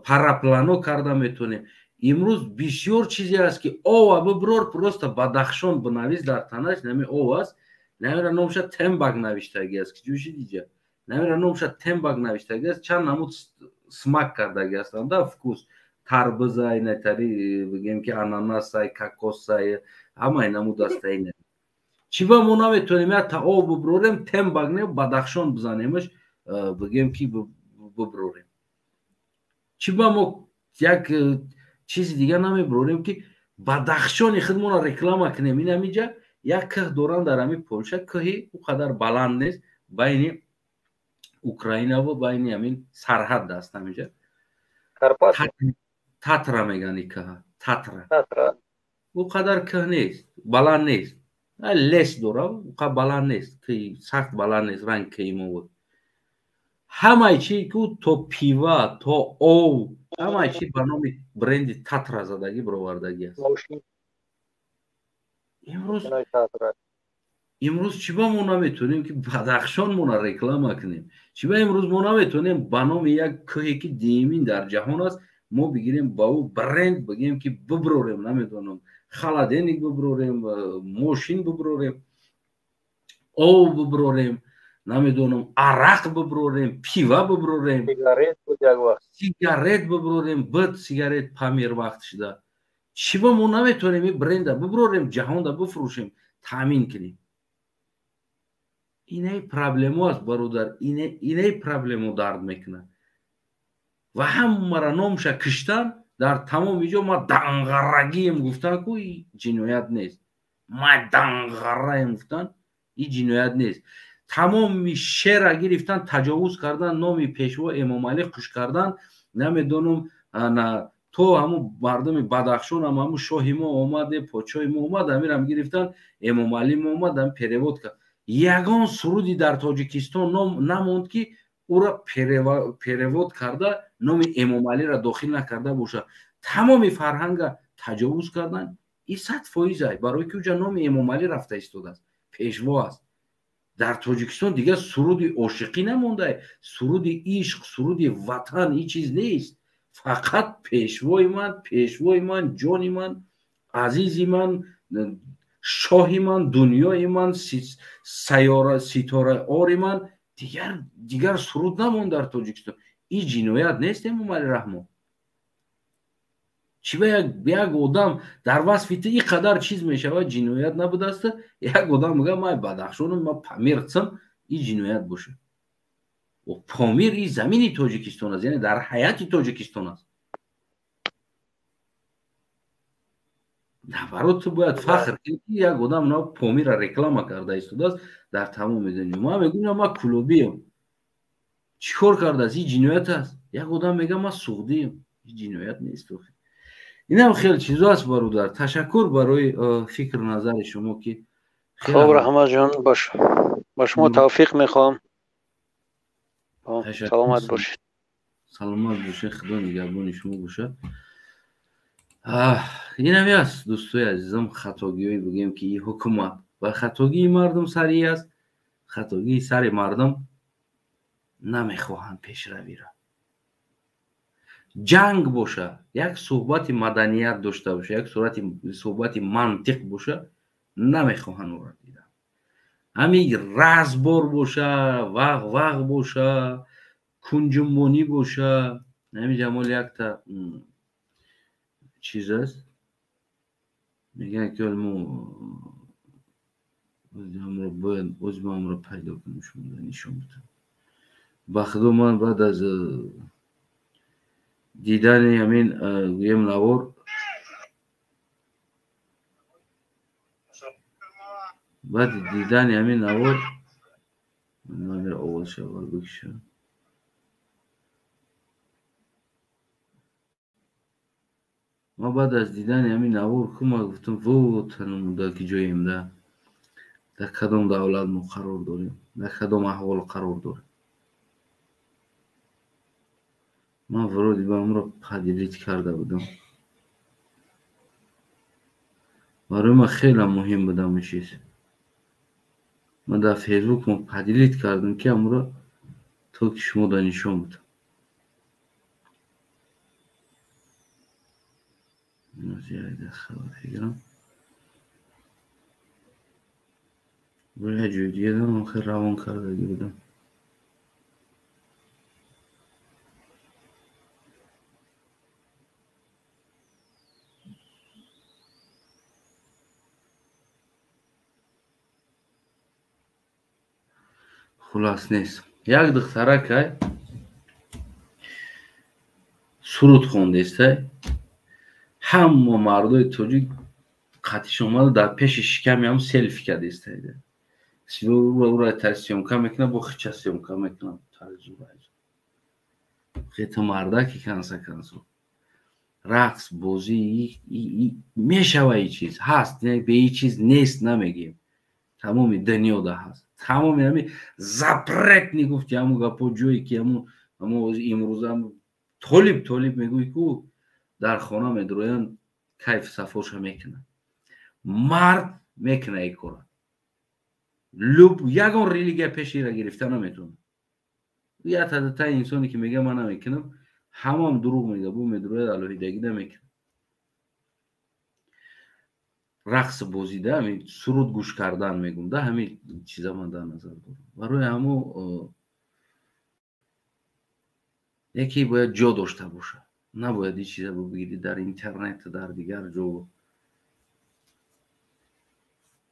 [SPEAKER 1] параплано карда метонем. Имрӯз бисёр чизе аст, ки ова биброр, просто Бадахшон бинавис дар танаш. Нами ов аст, намира номша Тембак навиштагӣ аст. Ки ҷӯши диҷа намира номша Тембак навиштагӣ аст. Чанд намуд смак кардагӣ ҳастанд да, вкус тарбузай, натари бигем ки ананасай, кокосай, ҳамаи намуд астаи. Чӣ ба мо наметонем як та об биброрем, Тембак не, Бадахшон бизанемаш, бигем ки биброрем? Чӣ ба мо як чизи дигар намеброрем, ки Бадахшони худмонро реклама кунем? Ин ҳамиҷа як кӯҳ доранд дар ҳами Полша, кӯҳи ӯ қадар баланд нест, байни Украинаву байни ҳамин сарҳад аст ҳамиҷа. Татра меган и кӯҳа, Татра. Ӯ қадар кӯҳ нест, баланд нест, лес дора, ӯ қадар баланд нест, кӯҳи сахт баланд нест, ранг кӯҳи мо буд. Ҳамаи чи ку, то пива, то ов, ҳамаи чи ба номи бренди Татра задагӣ бировардагӣ аст. Имрӯз чӣ ба мо наметонем, ки Бадахшонмона реклама кунем? Чӣ ба имрӯз мо наметонем ба номи як кӯҳе, ки дуюмин дар ҷаҳон аст, мо бигирем, ба ӯ бренд бигем, ки биброрем, намедонам, холодильник биброрем, мошин биброрем, ов биброрем, намедонам, арақ биброрем, пива биброрем, сигарет биброрем? Бит сигарет Памир вақт шуда. Чӣ ба мо наметонем ин бренда биброрем, ҷаҳонда бифурӯшем, таъмин кунем? Инаи проблемо аст, бародар, инаи проблемо дард мекунад. Ва ҳамаро номша киштан дар тамоми ҷо. Ма данғарагием гуфтан ку ҷиноят нест, ма данғараем гуфтан и ҷиноят нест. Тамоми шера гирифтан, таҷовуз кардан, номи пешво Эмомалӣ хуш кардан, намедонам, то ҳамун мардуми Бадахшонам, ҳамун шоҳи мо омаде, подшоҳи мо омад, ҳамирам гирифтан, Эмомалӣ мо омад, ҳам перевод кард. Ягон суруди дар Тоҷикистон намонд, ки ӯра перевод карда, номи Эмомалиро дохил накарда бошад. Тамоми фарҳанга таҷовуз кардан и 100%-ай, барои ки уҷа номи Эмомалӣ рафта истодааст, пешво аст. Дар Тоҷикистон дигар суруди ошиқӣ намонда, суруди ишқ, суруди ватан, ҳеҷ чиз нест. Фақат пешвои ман, пешвои ман, ҷони ман, азизи ман, шоҳи ман, дунёи ман, сайёра, ситораи ори ман. Дигар суруд намонд дар Тоҷикистон. Ин ҷиноят нест, Эмомалӣ Раҳмон? Чӣ ба як одам дар васфи ту ин қадар чиз мешавад, ҷиноят набудааст? Як одам мегӯяд: ман бадахшонам, ман памирцам, ин ҷиноят бошад. Помир ин замини Тоҷикистон аст, яъне дар ҳаяти Тоҷикистон аст. Наоборот, ту бояд фахр кунӣ, ки як одам на Помира реклама карда истодааст дар тамоми дунё. Ман мегӯям: ман кулобием. Чӣ кор кардааст? Ин ҷиноят аст. Як одам мегӯяд: ман суғдием. Ин ҷиноят нест. Инам хеле чизо аст, бародар. Ташаккур барои фикру назари шумо, ки
[SPEAKER 5] хоб, Раҳматҷон, ба шумо тавфиқ мехоҳам. Саломат бошед.
[SPEAKER 1] Саломат бошед, Худо нигаҳбони шумо бошад. Инами аст, дӯстои азизам, хатогиҳое бигӯем, ки ин ҳукумат ва хатогии мардум сари аст. Хатогии сари мардум намехоҳанд пешравиро. Ҷанг боша, як суҳбати маданият дошта боша, як сурати суҳбати мантиқ боша, Намехоҳанд ӯро дидан. Ҳамин разбор боша, вағ вағ боша, кунҷумбонӣ боша. Ҳамин ҷамол якта чиз аст. Мегӯянд ки мо бояд озмамро пайдо кунем, шумо нишон бидам. Ба худо ман баъд аз дидани ҳамин гӯем навор баъди дидани ҳамин навор ман овозша аввал бикушам. Ман баъд аз дидани ҳамин навор ку ман гуфтам во танумуда ки ҷоем да дар кадом давлат мо қарор дорем, дар кадом аҳвол қарор дорем. Ман вроде бы амро поделить карда будам. Барои ман хеле муҳим буд ҳамин чиз. Ман дар Фейсбук мо поделить кардам ки амро то ки шумо да нишон будам. Як ҷои дига дам хеле равон кардагӣ будам. Хулас нест. Як духтаракай суруд хондестай. Ҳама мардои тоҷик қатиш омада дар пеши шиками ҳам селфи кардестай. Ура съёмка мекунад, бо хича съёмка мекунад. Хета мардаки канса кансо. Рақс, бозӣ мешава и чиз. Ҳаст, бе и чиз нест намегем. Тамоми дунёда ҳаст. Тамоми ҳамин запретни гуфти ҳамун гапо ҷое ки ҳамун имрӯза толиб мегӯй ку дар хона медроянд кайф сафоша мекунад. Мард мекунад ин кора. Ягон религия пеши ира гирифта наметавонад. Як та инсоне ки мега ман намекунам, ҳамаам дурӯғ мега, бу медрояд алоҳидагӣ намекунад. Рақс бозида, ҳамин суруд гӯш кардан мегум, да ҳамин чиза ман дар назар дорам. Барои ҳамо яке бояд ҷо дошта бошад. Набояд ин чиза бигирӣ дар интернет, дар дигар ҷо.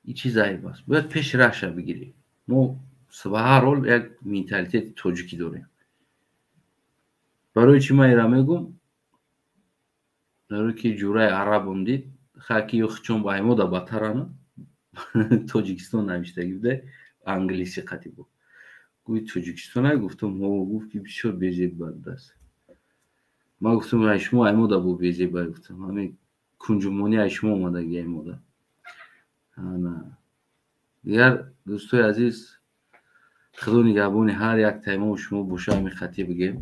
[SPEAKER 1] Ин чиз айб аст. Бояд пеши раҳша бигирӣ. Мо ба ҳар ҳол як менталитети тоҷикӣ дорем. Барои чӣ ман ира мегум? Барои ки ҷураи арабам дид, хаки ё хичон ба аймода батарана Тоҷикистон навиштагӣ буда, англисӣ қатӣ буд. Гӯи Тоҷикистон ай гуфтам, ҳо, гуфт ки бисёр безеб будааст. Ман гуфтам ай шумо аймода бу безеб, ай гуфтам ҳамин кунҷумонӣ ай шумо омадагӣ аймода. Ана дигар дӯстои азиз, худо нигаҳбони ҳар як таймову шумо боша, ҳамин хатӣ бигем.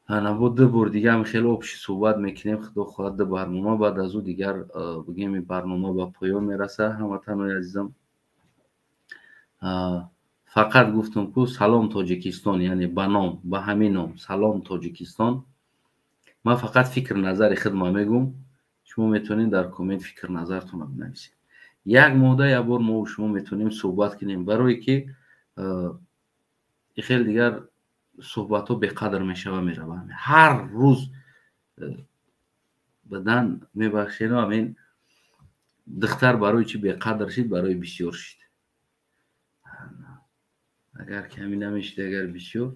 [SPEAKER 1] Ана бо ду бор дига ҳам хеле обши суҳбат мекунем, худо хоҳад ду барнома, баъд аз ӯ дигар бигем ин барнома ба поён мерасад. Ҳамватанои азизам, фақат гуфтам ку салом Тоҷикистон, яъне ба ном, ба ҳамин ном салом Тоҷикистон. Ман фақат фикр назари худма мегум, шумо метавонед дар коммент фикр назартонро бинависед. Як моҳда як бор мо шумо метавонем суҳбат кунем, барое ки хеле дигар суҳбатҳо беқадр мешава мераванд. Ҳар рӯз бадан мебахшед, ҳамин духтар барои чӣ беқадр шид? Барои бисёр шид. Агар ками намешид, агар бисёр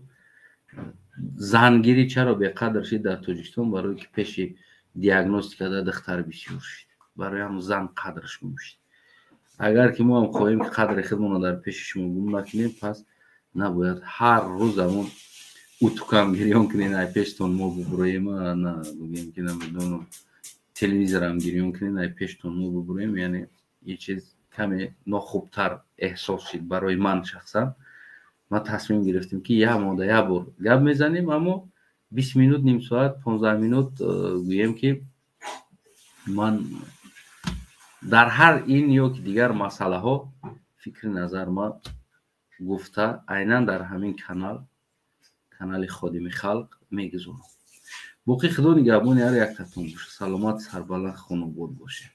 [SPEAKER 1] зангирӣ чаро беқадр шид дар Тоҷикистон? Барои ки пеши диагностика да духтар бисёр шид, барои ҳам зан қадрш гум шид. Агар ки мо ҳам хоҳем ки қадри худмонро дар пеши шумо гум накунем, пас набояд ҳар рӯз ҳамон утукам гирён кунем, ай пештон мо бубуроем, на бигем ки намедонам телевизорам гирён кунем, ай пештон мо бубуроем. Яъне ин чиз каме нохубтар эҳсос шид барои ман шахсан. Ман тасмим гирифтем ки як моҳда як бор гап мезанем, аммо 20 минут, ним соат, 15 минут гӯем ки ман дар ҳар ин ё ки дигар масъалаҳо фикри назар ман гуфта айнан дар ҳамин канал, канали Ходими Халқ мегузорам. Боқӣ худо нигаҳбони ҳар яктатон бошад. Саломат, сарбаланд, хонобод бошед.